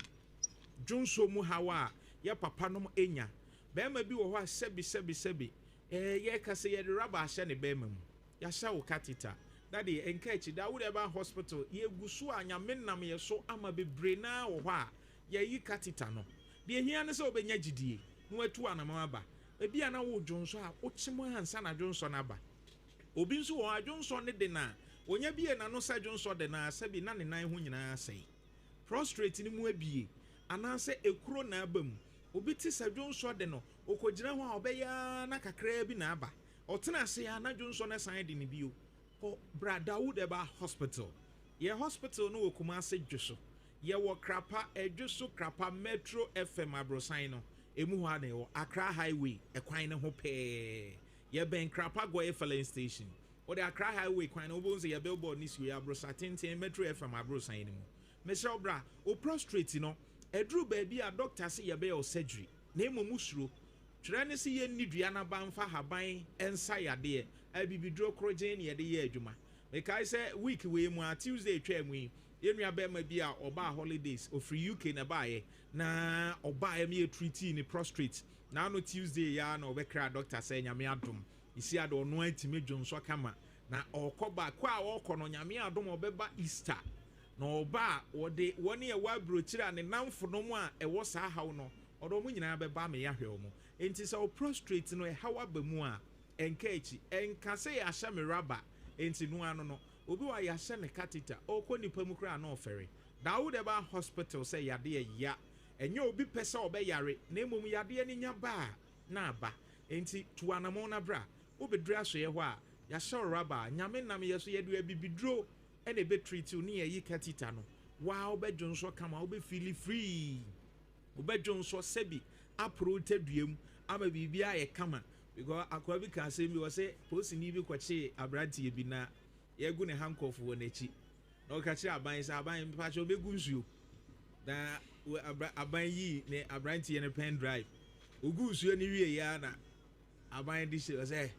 dwonso mu haw a yɛ papa nom enya. Bɛrima bi wɔ hɔ a sɛbi sɛbi sɛbi yɛka sɛ yɛde raba ahyɛ ne bɛrima mu, yɛahyɛ wo catheter dade nka akyi. Dawood Herbal Hospital, yɛgu so a Nyame nam yɛ so ama bebree naa wɔ hɔ a yɛyi catheter no. Deɛ hia ne sɛ wobɛnya gyidie na watu anam aba. Ebi a na wo dwonso a wokyem ansa na dwonso no aba. Obi nso wɔ adwonsɔ ne de na onya bie n'ano sɛ dwonsɔ de na sɛbi na ne nan ho nyinaa asɛe, prostate no mu abie anaasɛ ekuro na aba mu. Obi te sɛ dwonsɔ de no, okɔgyina hɔ a ɔbɛyɛ na kakraa bi na aba, ɔtena ase a na dwonsɔ no san de ne bio. Kɔ bra Dawood Herbal Hospital. Yɛ hospital no wɔ Kumase Dwo so, yɛwɔ Krapa Ɛdwo so, Krapa Metro FM aborosan no emu hɔ a na yɛwɔ Accra Highway ɛkwan no ho pɛɛ. Yɛbɛn Krapa Goil filling station. Wɔde Accra Highway kwan no, wobɛhu sɛ yɛ billboard ne si yɛ aborosa tenten, Metro FM aborosan no mu. Mesrɛ wo, bra. O prostate no ɛduru baabi a doctor sɛ yɛbɛyɛ o surgery, na mmom suro twerɛ ne sɛ yɛnni dua no aba mfa haban nsa yadeɛ. Abibiduro korogyen ne yɛde yɛ adwuma. Mekae sɛ week wei mu a Tuesday twaa mu yi, yɛn nua bɛrima bi a ɔbaa holidays, ofiri UK na ɛbaeɛ, na ɔbaeɛ ma yɛ treat ne prostate na ano Tuesday ya na ɔbɛkra doctor sɛ Nyame adom esi ade ɔno atumi dwonsɔ kama na ɔkɔ ba kɔ a ɔkɔ no, Nyame adom ɔbɛba Easter na ɔba a wɔde wɔne ɛwɔ aburokyire a ne namfo nom a ɛwɔ saa haw no, ɔde wɔn nyinaa bɛba ama yɛahwɛ wɔn. Nti sɛ o prostate no ɛhaw aba mu a, ɛnka akyi, ɛnka sɛ yɛahyɛ me raba nti no ano no. Obi wɔ a yɛahyɛ ne catheter, ɔkɔ nipa mu koraa na ɔfɛre. Dawood Herbal Hospital sɛ yadeɛ ya, ɛnyɛ obi pɛ sɛ ɔbɛyare, na mmom yadeɛ no nya ba a na aba. Nti tu anammɔn na bra. Wobɛduru asoeɛ hɔ a yɛahyɛ wo raba a, Nyame nam yɛ so yɛde abibiduro ɛna ɛbɛ treat wo ne yɛyi catheter no. Waa wobɛdwo nsɔ kama, wobɛ feel free, wobɛdwo nsɔ sɛbi aporo tadua mu ama biribi ayɛ kama, because akoa bi ka asɛm bi wɔ sɛ polisini bi kɔkyee aberanteɛ bi na yɛgu ne handcuff wɔ n'akyi, na ɔka kyerɛ aban sɛ, "Aban, mpakyɛ, ɔbɛgu nsuo." Na aban yii ne aberanteɛ no pen drive, ogu nsuo no wie ya na aban de hyɛ sɛ,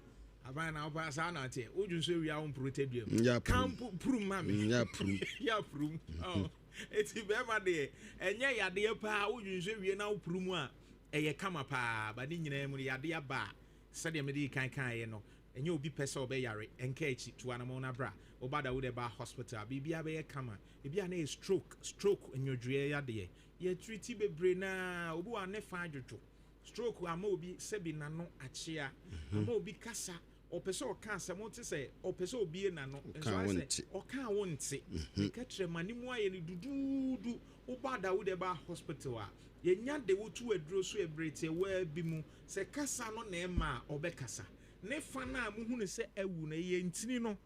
"Aban, na ɔpa saa na ateɛ wodwo nsuo wie a womporo tadua mu." Nyɛ kampo purum ma me. Nyɛ apurum. Yɛ apurum. Eti bɛrima deɛ, ɛnyɛ yadeɛ paa, wodwo nsuo wie na wopuru mu a ɛyɛ kama paa. Ba ne nyinaa mu no, yadeɛ aba a sɛdeɛ mede kan kaeɛ no, ɛnyɛ obi pɛ sɛ ɔbɛyare. Ɛnka akyi, to anamɔ no abra. Woba Dawood Herbal Hospital a, biribiara bɛyɛ kama. Ebi a na yɛ stroke nnwodwoeɛ yadeɛ, yɛ treat bebree naa. Obi wɔ a ne fa adwodwo, stroke ama obi sɛbi n'ano akyea, ama obi kasa ɔpɛ sɛ ɔka asɛm te sɛ ɔpɛ sɛ obie n'ano nso Ɔka ayɛ wo sɛ nte. Ɔka wo nte, nka kyerɛ ma ne mu ayɛ no duduudu. Woba Dawood Herbal Hospital a, yɛnya de wotu aduro so ɛberɛ tiawaa bi mu sɛ kasa no na ɛma a ɔbɛkasa. Ne fa no a muhu no sɛ awu no, ɛyɛ ntini no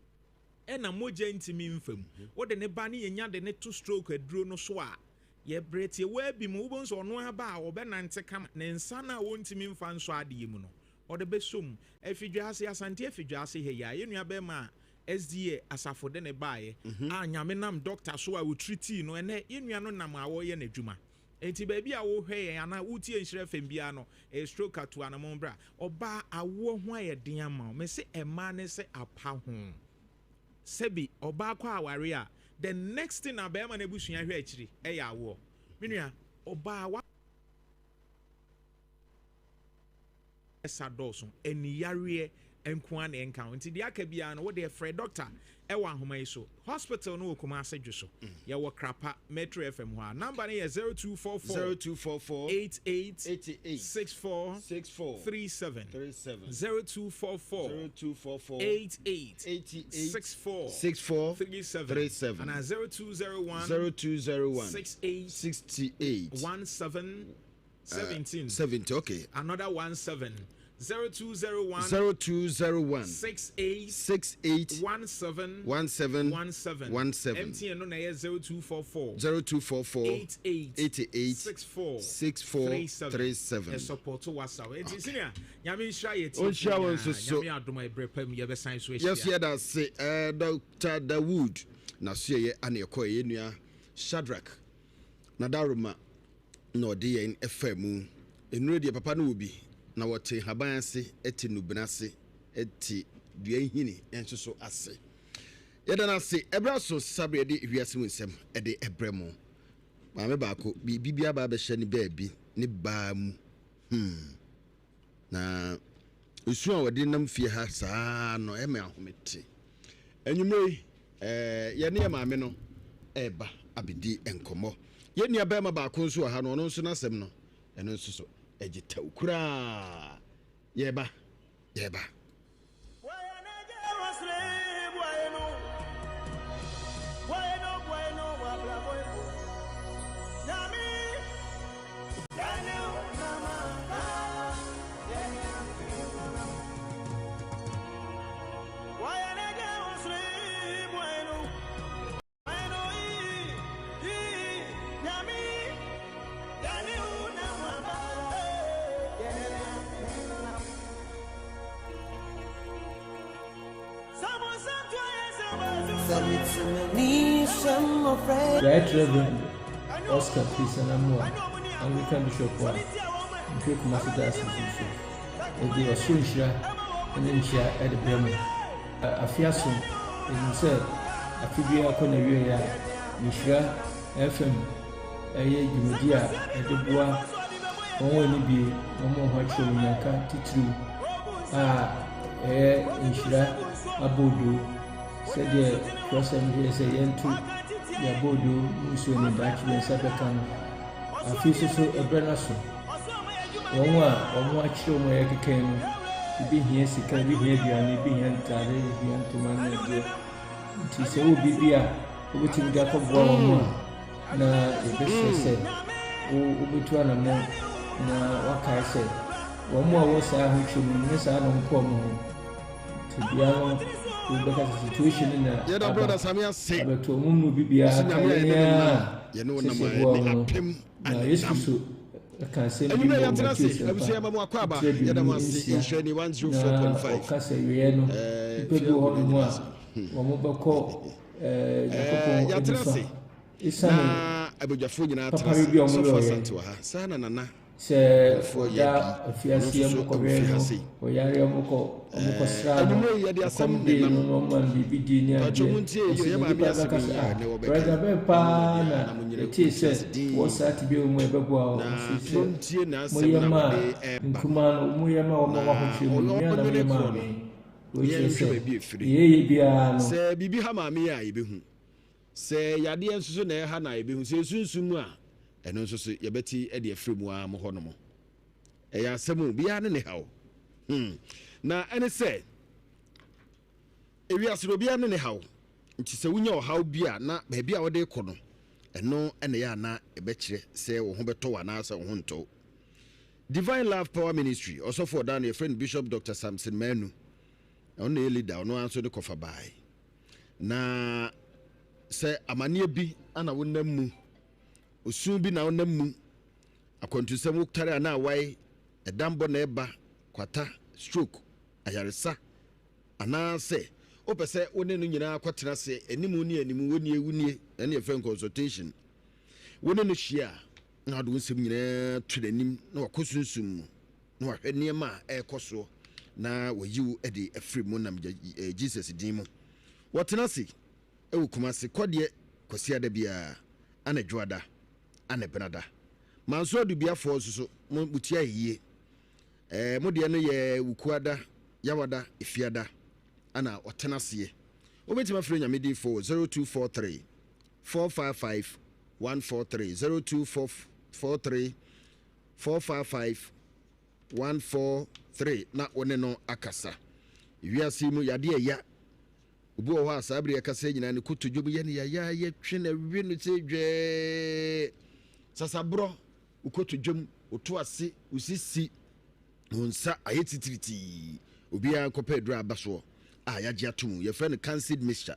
ɛna mogya ntumi mfa mu. Wode ne ba ne yɛnya de ne to stroke aduro no so a, yɛbrɛ tiawaa bi mu, wobɛhu sɛ ɔno aba a ɔbɛnante kama. Ne nsa no a wɔntumi mfa nsɔ adeɛ mu no, ɔde bɛsom. Afidwa ase, Asante Afidwa ase ha yi a, yɛn nua bɛrima a SDA asafo de ne baeɛ a Nyame nam doctor so a wɔ treat no, ɛnɛ yɛn nua no nam a wɔreyɛ n'adwuma. Nti baabi a wohwɛ yɛn anaa wotie Nhyerɛ FM biara no, ɛyɛ stroke ato anamɔ bra. Ɔbaa, awoɔ ho ayɛ den ama wo. Mese ɛmaa ne sɛ apa ho. Sɛbi ɔbaa kɔ aware a The next thing a bɛrima no abusua hwɛ akyiri ɛyɛ awoɔ. Me nua, ɔbaa wa sa dɔɔso, ani yareɛ nko ara na ɛnka ho. Nti deɛ aka biara no, wo deɛ frɛ doctor ɛwɔ ahoma yi so. Hospital no wɔ Kumase Dwoso. Yɛwɔ Krapa, Metro FM hɔ a. Number no yɛ 0244 0244 88 88 64 64 37. 37 0244 0244 88 88 64 64 37. 37. Anaa 0201 0201 68 68 17 17. 70, okay. Another 17. 0201 0201 68 68 17 17 17. 17. MTN no na ɛyɛ 0244 0244 88 88 64 64 37. 37. Ɛsupɔto WhatsApp. Enti senior, Nyame nhyira yɛ tie. Ɔnhyira wo nso so. Nyame adom a ɛbrɛ pa mu yɛbɛsan so ahyia. Yes, yɛda ase. Dr. Dawood na so yɛyɛ ana ɛkɔ yɛ nua Shadrach na Daruma na ɔde yɛn ɛfa mu. Nnuro deɛ papa no wɔ bi na wɔte haban ase, ɛte nnubena ase, ɛte dua nhini nso so ase. Yɛda no ase. Ɛberɛ aso sabre yɛde wiase mu nsɛm ɛde ɛbrɛ mu. Maame baako biribi bi aba abɛhyɛ ne baabi ne baa mu. Na nsu a wɔde nam fie ha saa no ɛma ahomete. Anwummerɛ yi, yɛne yɛ maame no ɛreba abɛdi nkɔmmɔ. Yɛn nua barima baako nso wɔ ha no, ɔno nso n'asɛm no, ɛno nso so ɛgye tɛw koraa. Yɛreba, yɛreba. Right Reverend Oscar Christian Amoah, Anglican Bishop a mfiri Kumasi Diocese so, yɛde ɔsoro nhyira ne nkyia de brɛ mo. Afe aso, yɛnim sɛ afe biara kɔ n'awieeɛ a, Nhyira FM yɛ dwumadi a yɛde boa wɔn a wɔnni bie na wɔn ho akyerɛ wɔn nyanka titiriw a ɛyɛ nhyira aboodoo sɛdeɛ twerɛsɛm no yɛ sɛ yɛnto yɛn aboodoo mu nsuo no daakye yɛn nsa bɛka no. Afei nso so ɛberɛ no aso. Wɔn a wɔn akyerɛ wɔn a yɛkeka yi no, ebi hia sika, ebi hia aduane, ebi hia ntaade, ebi hia ntoma ne adeɛ. Nti sɛ wowɔ biribi a wobɛtumi de akɔboa wɔn a, na yɛbɛsrɛ sɛ wobɛtu anammɔn na wakae sɛ wɔn a wɔwɔ saa ahokyerɛ mu no, nyɛ saa na wɔkɔ wɔn ho. Tebea no, wobɛka sɛ situation no na Yɛda aba brɔda Same ase. abɛto wɔn mu bi biara Ɔse ka Nyame a yɛn yɛne no ara nam, yɛne wo sɛ nam sɛ a boa yɛne wɔn no. apem Na ane Yesu nam. Kristo ka asɛm bi Anwummerɛ wɔ yɛatena Mateo ase, Asɛmpa abusua yɛma mo akwaaba, tire yɛda aduonu mo ase, nsia, Nhyira ni na 104.5. ɔka sɛ wieɛ no, Eh, nnipa bi fie wɔ agu hɔnom n'anim a ase. wɔbɛkɔ eh, Eh, Nyankopɔn yɛatena nifa ase, esiane na abadwafoɔ nyinaa atena papayɛ ase, bi a Sɔfo wɔyɛeɛ. Asante wɔ ha, saa na Nana Sɛ Nkurɔfoɔ yɛ ɔda bi, ɔno afiase nso so a wɔ wɔkɔhwɛ fie ha no, sei. ɔyare a wɔkɔ wɔkɔsra no, Anwummerɛ yi yɛde asɛm ɛkɔm dee nenam. no na wɔma no biribi di ne Mpakyɛ adeɛ. montie yie, Ɔsi yɛ na maame nnipa asɛm bɛka sɛ yi a ah, ɛnɛ wɔbɛka brɛda yi, bɛn mo paa nyinaa na na monyere yɛtee monte sɛ ase wɔ dinn saa tebea wei mu a ɛbɛboa wo. na Ɔsi sɛ montie n'asɛm moyɛ no a maa wɔde reba no, nkumaa no, moyɛ maa wɔn a na wɔwɔ ahokyere mu no, ɔno me ara na ɔnwene moyɛ maa korɔ no, me. Wei kyerɛ yɛnhwɛ sɛ baabi a ɛfiri. deɛ yɛyɛ biara no, Sɛ biribi ha maame yi a, yɛbɛhu. Sɛ yadeɛ nso so na ɛha no a, yɛbɛhu. Sɛ ɛsunsum mu a, ɛno nso so yɛbɛte de afiri mu ara mo hɔ nom. Ɛyɛ asɛm o, biara ne ne haw. Na ɛne sɛ, ewiase no obiara ne ne haw. Nti sɛ wonya ɔhaw bi a, na baabi a wode rekɔ no, ɛno na ɛyɛ a na ɛbɛkyerɛ sɛ wo ho bɛtɔ wo anaasɛ wo ho ntɔ wo. Divine Love Power Ministry, ɔsɔfo ɔda no yɛfrɛ no Bishop Doctor Samson Manu. Ɔno na ɛyɛ leader, ɔno ara nso ne kɔfa bae. Na sɛ amanneɛ bi na wonam mu, osu bi na wonam mu, akwantusɛm wotare anaa awae, ɛdambɔ na ɛba, kwata, stroke, ayaresa, anaasɛ wopɛ sɛ wo ne no nyinaa kɔtena ase animu ne animu, wonie wonie, ɛne yɛfrɛ no consultation. Wo ne no hyia a, na wode wo nsɛm nyinaa to n'anim na wakɔ sunsum mu na wahwɛ nneɛma a ɛrekɔ soɔ na wayi wo de afiri mu nam Jesus din mu. Wɔtena ase wɔ Kumasi kɔdeɛ. Kwasiada biara, ana Dwoada, ana Benada. Manso Adubiafoɔ nso so, mo mo ti ayɛ yie. Ɛɛ mo deɛ no yɛ Wukuada, Yawada, Efiada, ana ɔtena aseɛ. Wobɛtumi afrɛ Nyame diifoɔ wɔ 0243 455 143, 0243 455 143 na wo ne no akasa. Wiase yi mu yadeɛ ɛya. Obi wɔ hɔ a saa bere yɛkasa nyinaa ne kotodwe mu yɛ no yayaaya twe na we no sɛ dwɛɛ. Sasaborɔ, wo kotodwe mu, wo to ase, wo sisi, wo nsa ayɛ titiritii. Obiara nkɔpɛ aduru a aba soɔ a yɛagye ato mu. Yɛfrɛ no Cancid mixture.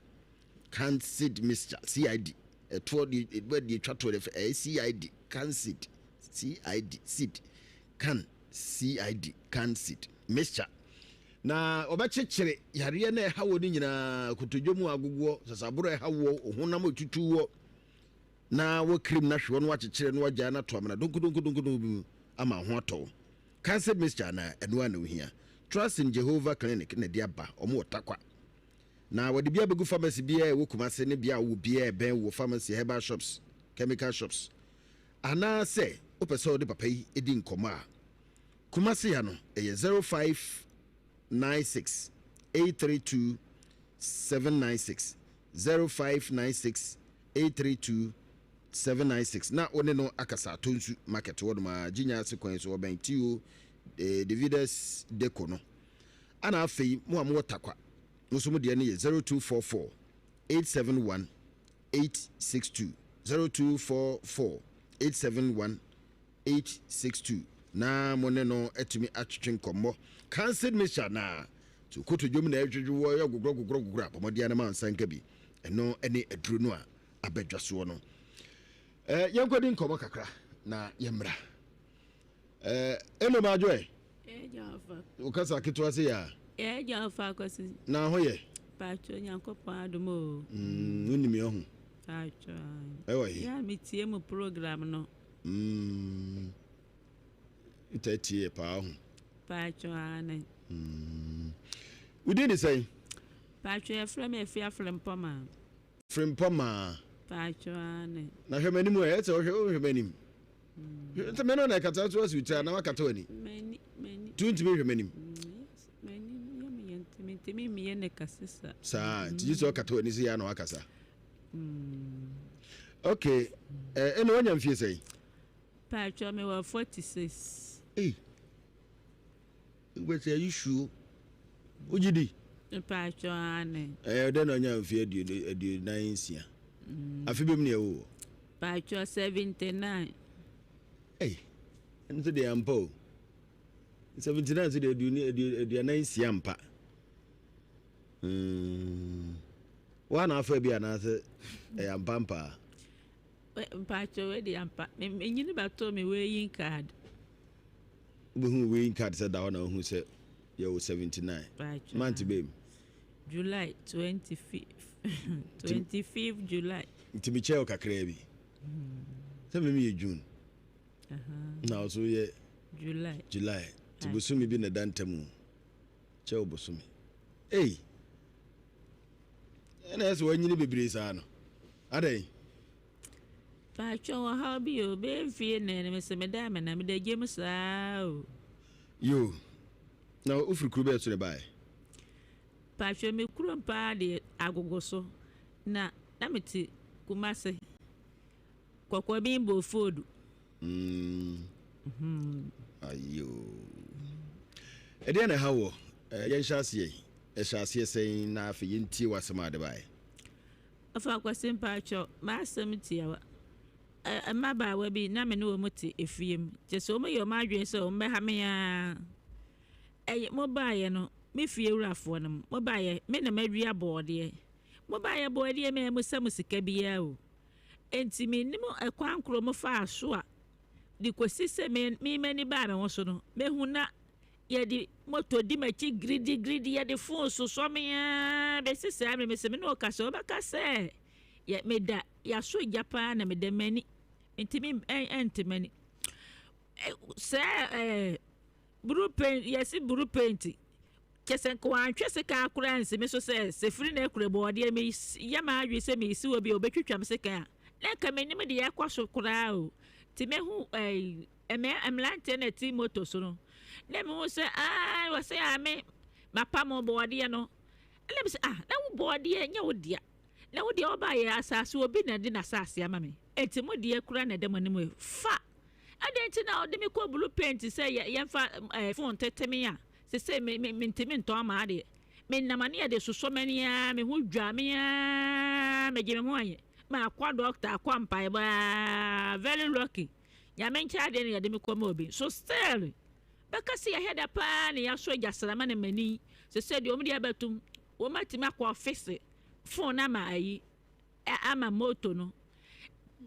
Cancid mixture, CID. Ɛtoɔ deɛ deɛ ɛtwa toɔ deɛ ɛyɛ CID, Cancid, CID, seed, can, CID, Cancid mixture. Na wɔbɛkyekyere yareɛ no a ɛha wɔ no nyinaa, kotodwe mu agogoɔ, sasaborɔ a ɛha woɔ, honam a ɛtutu woɔ, na wɔkirim no ahwe hɔ na wɔakyekyere na wɔagyae no ato amena donkodonkodonkodon bi mu ama ho atɔ wo. Cancer mixture anaa ɛno ara na wohia. Trust in Jehovah Clinic na ɛde aba, wɔn wɔ Tarkwa. Na wɔde bi abɛgu pharmacy biara a ɛwɔ Kumasi ne bea a wowɔ biara a ɛbɛn wo wɔ pharmacy, herbal shops, chemical shops. Anaasɛ wopɛ sɛ wode papa yi di nkɔmmɔ a, Kumasi ha no ɛyɛ 0596 832 796, 0596 832 796 na wo ne no akasa Atonsu market hɔ nom a Gyinya ase kwan so ɔbɛn Tio eh, Davidas Deco no. Ana afei mo a mowɔ Tarkwa mo nso mo deɛ no yɛ 0244 871 862, 0244 871 862 na mo ne no atumi atwetwe nkɔmmɔ. Cancer mixture na so kotodwom na ɛdwodwo wɔ yɛ gogorɔ gogorɔ gogorɔ a bɔmmɔden ara ma nsa nka bi. Ɛno ne aduro no a aba dwa soɔ no. Eh, yɛnkɔdi nkɔmmɔ kakra na yɛmmra. Eh, eno maadwo ɛ? Wokasa ketewa se yɛ a? Yɛ ɔfa akwasi. Na ho yɛ? Paatwo Nyankopɔn adom o. Mm, wonim yɛ ho. Paatwo. Ɛwɔ he? Yɛ a metie mu program no. Mm. Nta tie yɛ paa ho. Paatwo ane. Mm. Wodin de sɛn? Paatwo yɛfrɛ me Afia Frimpɔmaa. Frimpɔmaa. Paatwo ane. Na hwɛ m'anim ɛ, ɛsɛ wohwɛ wohwɛ m'anim. Sɛ me no na ɛkata so asi wo tiri a na wakata w'ani. M'ani m'ani. Tu ntumi nhwɛ m'anim. M'ani yɛ me yɛ ntumi ntumi mmie ne kɛse sa. Saa nti gye sɛ ɔkata w'ani sɛ yɛ na wakasa. Okay, ɛna wanya mfie sɛn? Paatwa me wɔ 46. Ei, wobɛsɛ ayi suo. Wogye di? Paatwa ane. Ɛyɛ dɛn na ɔnya mfie 46? Afe bɛm ne ɛwɔ wɔ? Paatwa 79. Ei, ɛno nso deɛ ampa o. 79 nso deɛ 46 ampa. Mm. Woa na afa bi anaasɛ ɛyɛ ampa ampaa? Mpakyɛ wei de ampa. Menyini bɛtoo me weighing card. Wobɛhu weighing card sɛ da hɔ na wohu sɛ yɛwɔ 79. Month bɛm? July 25 25 July. Nti mekyɛɛ wo kakraa bi. Sɛ meme yɛ June. Na wo so yɛ July. July. Nti bosome bi na ɛda ntam o. Kyɛ wo bosome. Ei! Ɛna ɛsɛ wanyini bebree saa no. Adɛn? Paatwɔ wɔ haw bi o, bɛyɛ mfie nnan ni mesɛ meda me na meda gya mu saa o. Yo, na wofiri kuro bɛɛ so na ɛbaeɛ? Paatwɔ me kurom paa deɛ Agogo so na na mete Kumase. Kɔkɔben Bofodu. Mm. Ayo. Ɛdeɛ na ɛha wɔ yɛnhyɛ aseɛ yi. Ɛhyɛ aseɛ sɛn na afei yɛntie w'asɛm a de baeɛ. Ɔfa Kwasi mpakyɛw, m'asɛm tiawa. Mmabaawa bi na me ne wɔn te efie mu. Kyerɛ sɛ wɔyɛ wɔn adwene sɛ wɔbɛha me ara. Ɛyɛ mobaeɛ no, me fie wurafoɔ no, mobaeɛ, me na madua bɔɔdeɛ. Mobaeɛ bɔɔdeɛ mammusa mo sika biara o. Enti mennim ɛkwan koro mofaa so a, de kɔsi sɛ me me m'ani baa me ho so no, mɛhu na yɛde moto di m'akyi giridigiridi, yɛde fon sosɔ me ara bɛsi saa mmerɛ mesɛ me ne ɔka sɛ ɔbɛka sɛ yɛ meda yɛasɔ gya paa na meda m'ani ntumi ɛnte m'ani sɛ ɛɛ blue paint yɛsi blue paint. Kyɛ sɛ nka wantwe sekan koraa ansi me so sɛ sefiri na akura bɔɔdeɛ meyɛ m'adwene sɛ meresi hɔ bi a ɔbɛtwitwa me sekan a, na nka mennim deɛ ɛrekɔ so koraa o. Nti mɛhu ɛɛ mmeranteɛ na ɛte moto so no, na mehu sɛ aa wɔsɛ a me mapam bɔɔdeɛ no. Ɛna me sɛ ah na wo bɔɔdeɛ nyɛ wo dea. Na wo deɛ wobaeɛ asase obi na de n'asase ama me. Enti mo deɛ koraa na ɛda mo anim yi. Fa! Adɛn nti na wode me kɔ blue paint sɛ yɛmfa eh, phone tete me a sesei me, me, mentumi ntɔn m'adeɛ. Menam a ne yɛde sosɔ m'ani ara, me ho dwa me ara, megye me ho anyɛ. Makɔ doctor, akɔ mpaebɔ ara, very lucky. Nyame nkyɛ adeɛ na yɛde me kɔ ma obi. So still, bɛka sɛ yɛhɛ da paa na yɛasɔ gyasrama na m'ani. Sesei deɛ wɔn de abɛtom, wɔn atumi akɔ ɔfise, phone ama ayi. ama moto no.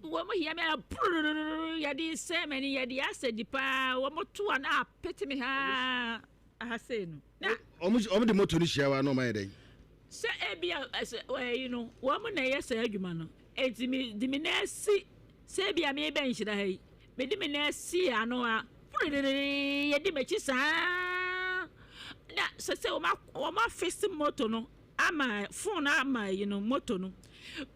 Wɔn hia me a purururu yɛde sɛ m'ani yɛde asɛ di paa wɔn to a na apete me ha aha sei no. Na wɔn de moto no hyia wa na wɔn ayɛ dɛn? Sɛ ebi a ɛsɛ ɛyi no wɔn na ɛyɛ saa adwuma no eti mi di mi nan si sɛ ebi a mi bɛ nhyira ha yi mi di mi nan si ano a purururu yɛde m'akyi saa na sɛ sɛ wɔn afisi moto no. Ama phone ama yi no moto no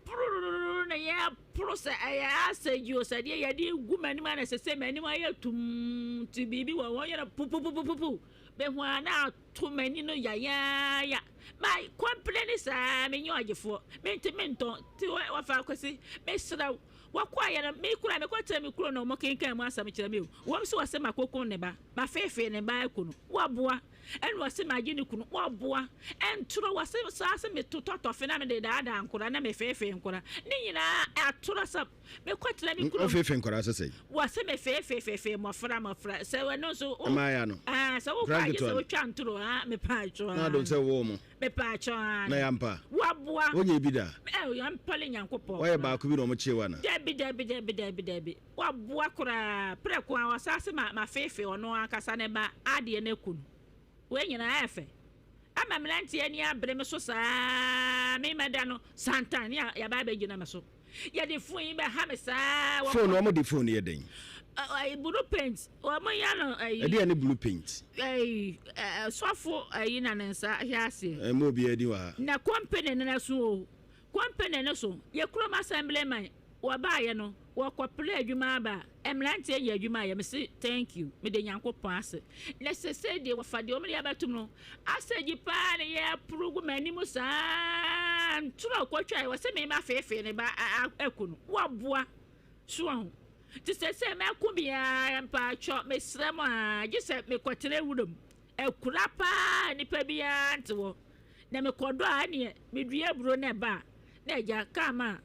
purururu na yɛporo sɛ ɛyɛ asɛ yi o sɛ deɛ yɛde gu m'anim ana sɛ sɛ m'anim ayɛ tum ti biribi wɔ wɔn yɛrɛ pupupupupu bɛhu a na ato m'ani no yayaaya ma kɔmpleni saa menyɛ ɔgyefoɔ mente mentɔn ti wɔfa akwasi mesrɛ wɔkɔ ayɛ no me kura mekɔtena me kuro na wɔn kenkan mu asɛm kyerɛ me o wɔn nso wɔsɛ makoko ne ba mafeefee ne ba aku no wɔaboa Ɛna ɔse magye ne kunu ɔboa ɛntorɔ wɔse saa se metotɔ tɔfe na mede daadaa nkora na mefeefee nkora ne nyinaa atorɔ sɛ mekɔtena me kurom. Wofeefee nkora sɛ sɛn? Wɔse mefeefee feefee mmɔfra mmɔfra sɛ ɛno nso Mmaaya no Ah sɛ wokɔ agye sɛ wotwa ntoro ah mepaakyɛw ah. Na adom sɛ wowɔ mo. Mepaakyɛw ah. Na yampa. Waboa. Wonyɛ bi da. Ɛ yampale Nyankopɔn. Wayɛ baako bi na ɔmo kyee wo ana? Dabi dabi dabi dabi dabi. Waboa koraa prɛko ara ɔsan se ma mafeefee ɔno ankasa ne ba adeɛ no aku no. Wei nyinaa ɛyɛ fɛ. Ama mmeranteɛ ani abere me so saa me mɛda no santan ne yɛaba abɛgyina me so. Yɛde phone yi bɛha me saa. Phone no wɔn de phone no yɛ dɛn? Ɛyi blue paint wɔn yɛ no ɛyi. Ɛdeɛ ne blue paint? Ɛyi sɔfo ɛyi na ne nsa hwɛ aseɛ. Ɛmma obiara din wɔ ha. Na company no na so o. Company no so, yɛ kurom assemblyman wɔbaayɛ no wɔkɔ pere adwuma aba a mmeranteɛ yɛ adwuma ayɛ mese thank you mede Nyankopɔn ase na sesei deɛ wɔfa deɛ wɔn de abɛtom no asɛgyi paa ne yɛ poro gu m'anim saa ntorɔ kɔtwa wɔse me ma feefee ne ba aku no wɔboa so ho te sesei mɛko biara mpaatwɔ mesrɛ mo a gye sɛ mekɔtena wuram akura paa nipa biara nte hɔ Na mekɔdɔ a, ɛneɛ medua aburo na ɛba a, na agya kaa ma a,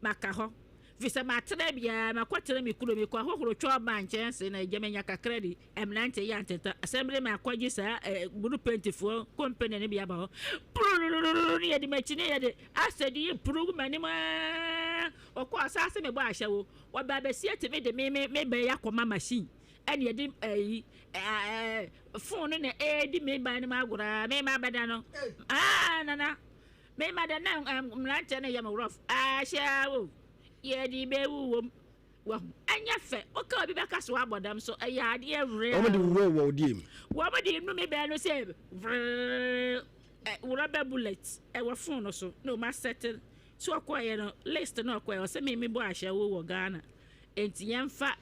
maka hɔ. Firi sɛ matena biara, makɔtena me kuro, mekɔ ahohoro twɔ ba nkyɛnse na agya manya kakra di. Mmeranteɛ yi anteta assembly man akɔgye saa eh, buru pentifoɔ company no bi aba hɔ. Pururururu ne yɛde m'akyi ne yɛde asɛde yi puru gu m'anim aa. Ɔkɔ asaase mebɔ ahyɛwo. Wɔba abɛsi atumi de me me me bɛyɛ akɔma machine. Ɛna yɛde ɛyi ɛɛ phone no na ɛredi me ban no mu agorɔ a me ma bɛda no aa nana me ma da na mmeranteɛ no yɛ me rough ahyɛ o yɛde bɛwu wom wahu ɛnyɛ fɛ woka obi bɛka so abɔ dam so ɛyɛ adeɛ werɛ wɔn de wura wɔ ɔdeɛ mu wɔn de nu me bɛn no sɛ vrrr rubber bullet ɛwɔ phone no so na wɔn asɛte so ɔkɔɛ no list na ɔkɔɛ ɔsɛ me me bɔ ahyɛ wo wɔ Ghana enti yɛmfa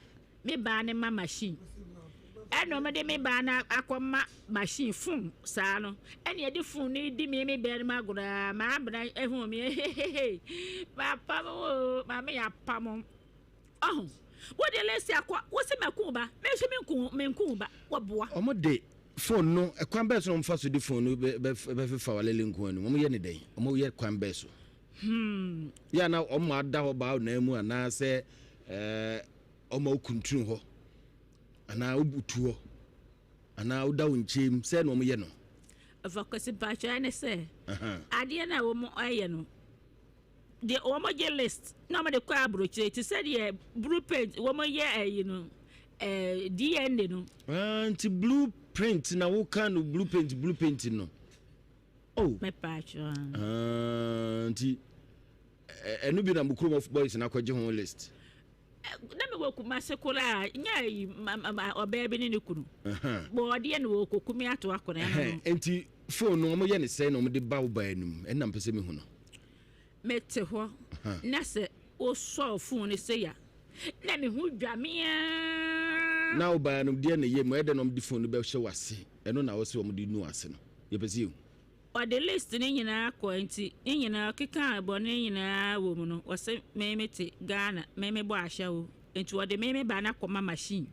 me baa no ma machine ɛna wɔn de me baa no akɔ ma machine phone saa no ɛna yɛde phone no di me me baa no mu agorɔ a maa abena ehu me hehehe mapam o maame yɛ apam ɔho wode lesi akɔ wosi mɛko ba me nso me nko me nko ba wɔboa. Wɔn de phone no ɛkwan bɛɛ so na wɔn fa so de phone no bɛ bɛ bɛfefa walele nko anum wɔn yɛ ne dɛn wɔn yɛ kwan bɛɛ so. Hmm. Yɛ ana wɔn ada hɔ baa ɔnan mu anaasɛ ɛɛ. Ɔma wo kuntunu hɔ anaa wobutu hɔ anaa woda wo nkyɛn mu sɛ na wɔyɛ no. Ɔfa Kwasi mpakyɛ ɛne sɛ adeɛ no a wɔn ɛyɛ no deɛ wɔn gye list na wɔn de kɔ aburokyire te sɛ deɛ blue paint wɔn yɛ ɛyi no ɛɛ DNA no. Ah, nti blue print na woka no blue paint blue paint no. Oh. Mepaakyɛ. Ah, nti ɛno bi na mo kurom boys na akɔgye ho list. Na mewɔ Kumase koraa nyɛ ayi ɔbaa bi ne ne kunu. Bɔɔdeɛ na wɔkɔku me ato akɔnɛ no. Nti. Phone no wɔyɛ ne sɛn na wɔde ba wo baa no mu? Ɛna mpɛ sɛ mehu no. Mete hɔ na sɛ wosɔɔ phone no sei a, na me ho dwa me ara. Na wo baa no deɛ na ɛyɛ mu, ɛdɛn na wɔde phone no bɛhyɛ w'ase? Ɛno na wɔsɛ wɔde nu ase no. Yɛpɛ sɛ yɛhu. Ɔde list no nyinaa kɔɛ nti ne nyinaa ɔkekaa bɔne nyinaa wɔ mu no ɔse me mete Ghana me mebɔ ahyɛwo nti ɔde me me ba no akɔma machine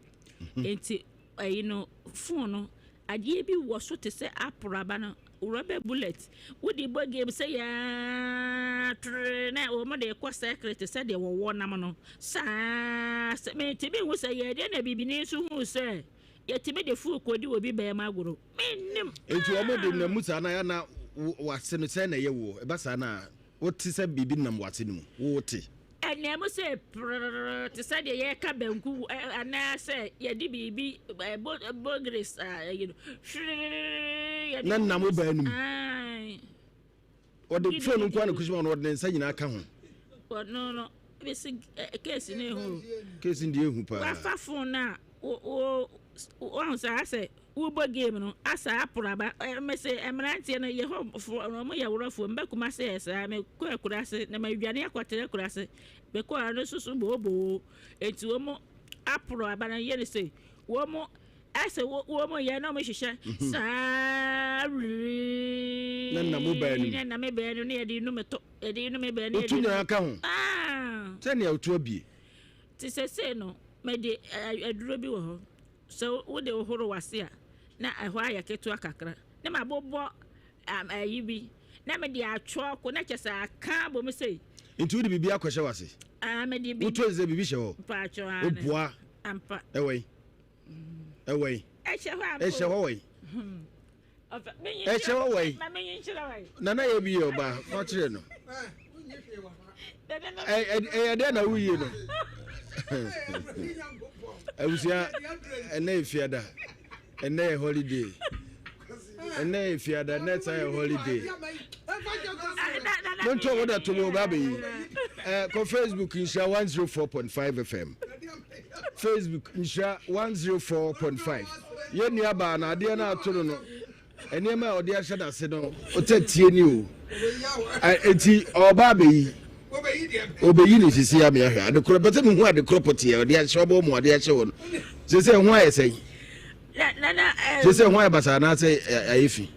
nti ɛyi no phone no adeɛ bi wɔ so te sɛ apple aba no rubber bullet wode bɔ game sɛ yaa tree na wɔn de kɔ circle te sɛ deɛ wɔwɔ nam no saa sɛ mentumi nhu sɛ yɛ deɛ na bibini nso hu sɛ yɛtumi de phone kɔdi obi bɛrima agorɔ. Mennim. Enti wɔn de nam mu saa na na w'ase no sɛn na ɛyɛ woɔ? Ɛba saa na wote sɛ biribi nam w'ase no mu? Wote? Ɛnam mu sɛ prrrr te sɛ deɛ yɛreka banku anaasɛ yɛde biribi bogres ayi no hwiriri yɛde. Na nam wo baa no mu. Ɔde fon no nko ara na kusuma no ɔde ne nsa nyinaa ka ho. Ɔno no bɛsi keesi no ehu. Keesi no deɛ ehu paa. Wafa fon no a wo wo wɔn sɛ asɛ wobɔ game no asa aporo aba mese mmeranteɛ no yɛ hɔ foɔ no wɔn yɛ worɔfoɔ mba Kumase yɛ saa mekɔ akuraase na madwane akɔtena akuraase mekɔ ano nso so booboo eti wɔn aporo aba no yɛ ne se wɔn asɛ wɔn yɛ na wɔn hyehyɛ mhm. saa wii na nam bɛɛ no na nam bɛɛ no ne yɛde num to yɛde num bɛɛ no otu nyinaa ka ho sɛnea otu abie te sɛ sei no mede aduro bi wɔ hɔ Sɛ wode hohoro w'ase a, na ɛhɔ ayɛ ketewa kakra. Na mabobɔ ayi bi, na mede atwɔko, na kyerɛ sɛ aka abɔ mu sei. Nti wode biribi akɔhyɛ w'ase? Ah, mede biribi. Wotɔ sɛ biribi hyɛ hɔ? Mpaatwɔ aane. Woboa? Ampa. Ɛwɔ yi? Ɛwɔ yi? Ɛhyɛ hɔ ampa. Ɛhyɛ hɔ wɔ yi? Ɛhyɛ hɔ wɔ yi? Nana yɛ bi yɛ ɔbaa, fa kyerɛ no. Ɛyɛ dɛn na woyie no? Abusua, ɛnɛ yɛ fiada, ɛnɛ yɛ holiday, ɛnɛ yɛ fiada, ɛnɛ san yɛ holiday. Montɔ wo da to mo ba bɛyi. Kɔ Facebook nhyira 104.5 FM. Facebook nhyira 104.5. Yɛn nua baa na adeɛ no ato no no. Nneɛma a ɔde ahyɛ n'ase no, ɔtɛ tie ni o. Eti ɔba abɛyi. Ɔbɛyi ne sisi ame ahwɛ. Adekorɔ pɛ sɛ mehu adekorɔ pɔteɛ ɔde ahyɛ ɔbɔ mu ɔde ahyɛ hɔ no. Sɛ sɛ ho ayɛ sɛn? Sɛ sɛ ho ayɛ basaa anaasɛ ayɛ fi?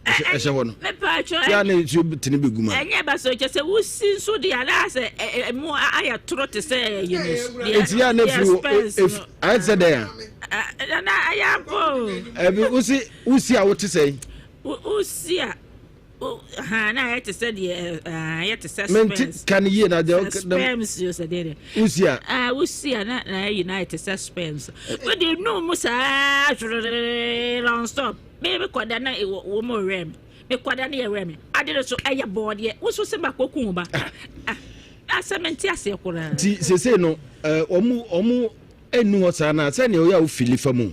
Ɛhyɛ hɔ no. Yɛ a na nsuo tene bɛgu mu a. Ɛnyɛ basaa kyɛ sɛ wosi nso deɛ anaasɛ ɛmu ayɛ toro te sɛ ɛyi no. Eti yɛ a na efiri wɔ ayɛ te sɛ dɛn a? Nana ayɛ ampa o. Ɛbi wosi Wosi a wote sɛn? Wosi a ha na ayɛ te sɛ deɛ ayɛ te sɛ sperms. Mente ka no yie na deɛ sperms yɛ sɛ deɛ. Wosi a. Ah wosi a na na ayi na ayɛ te sɛ sperms. Wode num mu saa non stop. Me me kɔda na wɔ mo wɛm. Me kɔda na yɛ wɛm. Ade no so ɛyɛ bɔɔdeɛ. Woso sɛ ma kɔku wo ba. Ah asɛ mente aseɛ koraa. Nti sesei no ɔmo ɔmo ɛnu hɔ saa na sɛnea ɔyɛ a wofili fa mu.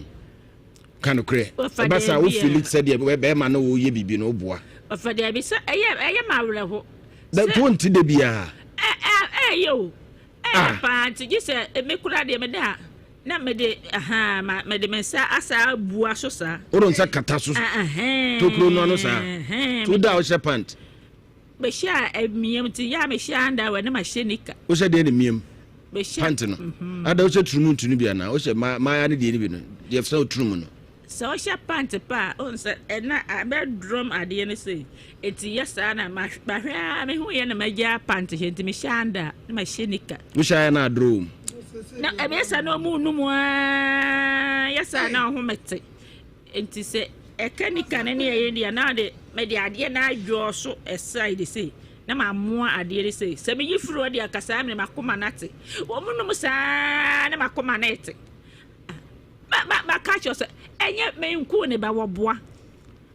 Ka nokorɛ. Ɛba saa wo fili sɛdeɛ bɛrima no woyɛ biribi no woboa. Ɔfa daabi sɛ ɛyɛ ɛyɛ ma awerɛho. Sɛ to nti da biara. Ɛ ɛ ɛyɛ o. Ɛyɛ ah. paa nti gye sɛ me kura deɛ meda a na mede ahaa ma mede me nsa asa abua so saa. Wode nsa kata so. Tokuro no ano saa. To da a wohyɛ pant. Mehyɛ a ɛmiam nti yɛ a mehyɛ underwear na mahyɛ nika. Wohyɛ deɛ na miam? Mehyɛ. Pant no. Mhm. Ada wohyɛ turumu ntu no bi anaa? Wohyɛ maaya no deɛ no bi no deɛ fisa turumu no. Sɛ wohyɛ pant pa a wohu sɛ ɛna abɛdrɔm adeɛ no sei nti yɛ saa na mahwɛ a mehu yɛ na magya pant hyɛ nti mehyɛ under na mahyɛ nika. Wohyɛ ayɛ na adrɔ wɔ mu. Na ɛbɛyɛ saa na ɔmu num aa yɛ saa na ɔho mɛte. Enti sɛ ɛka nika no ne ɛyɛ deɛ na de mede adeɛ no adwɔɔ so ɛside sei na mamoa adeɛ no sei sɛ meyi firi hɔ deɛ anka saa mene makoma no ate wɔn nom saa na makoma no ɛte ma ma maka kyerɛ sɛ ɛnyɛ menku ne ba wɔboa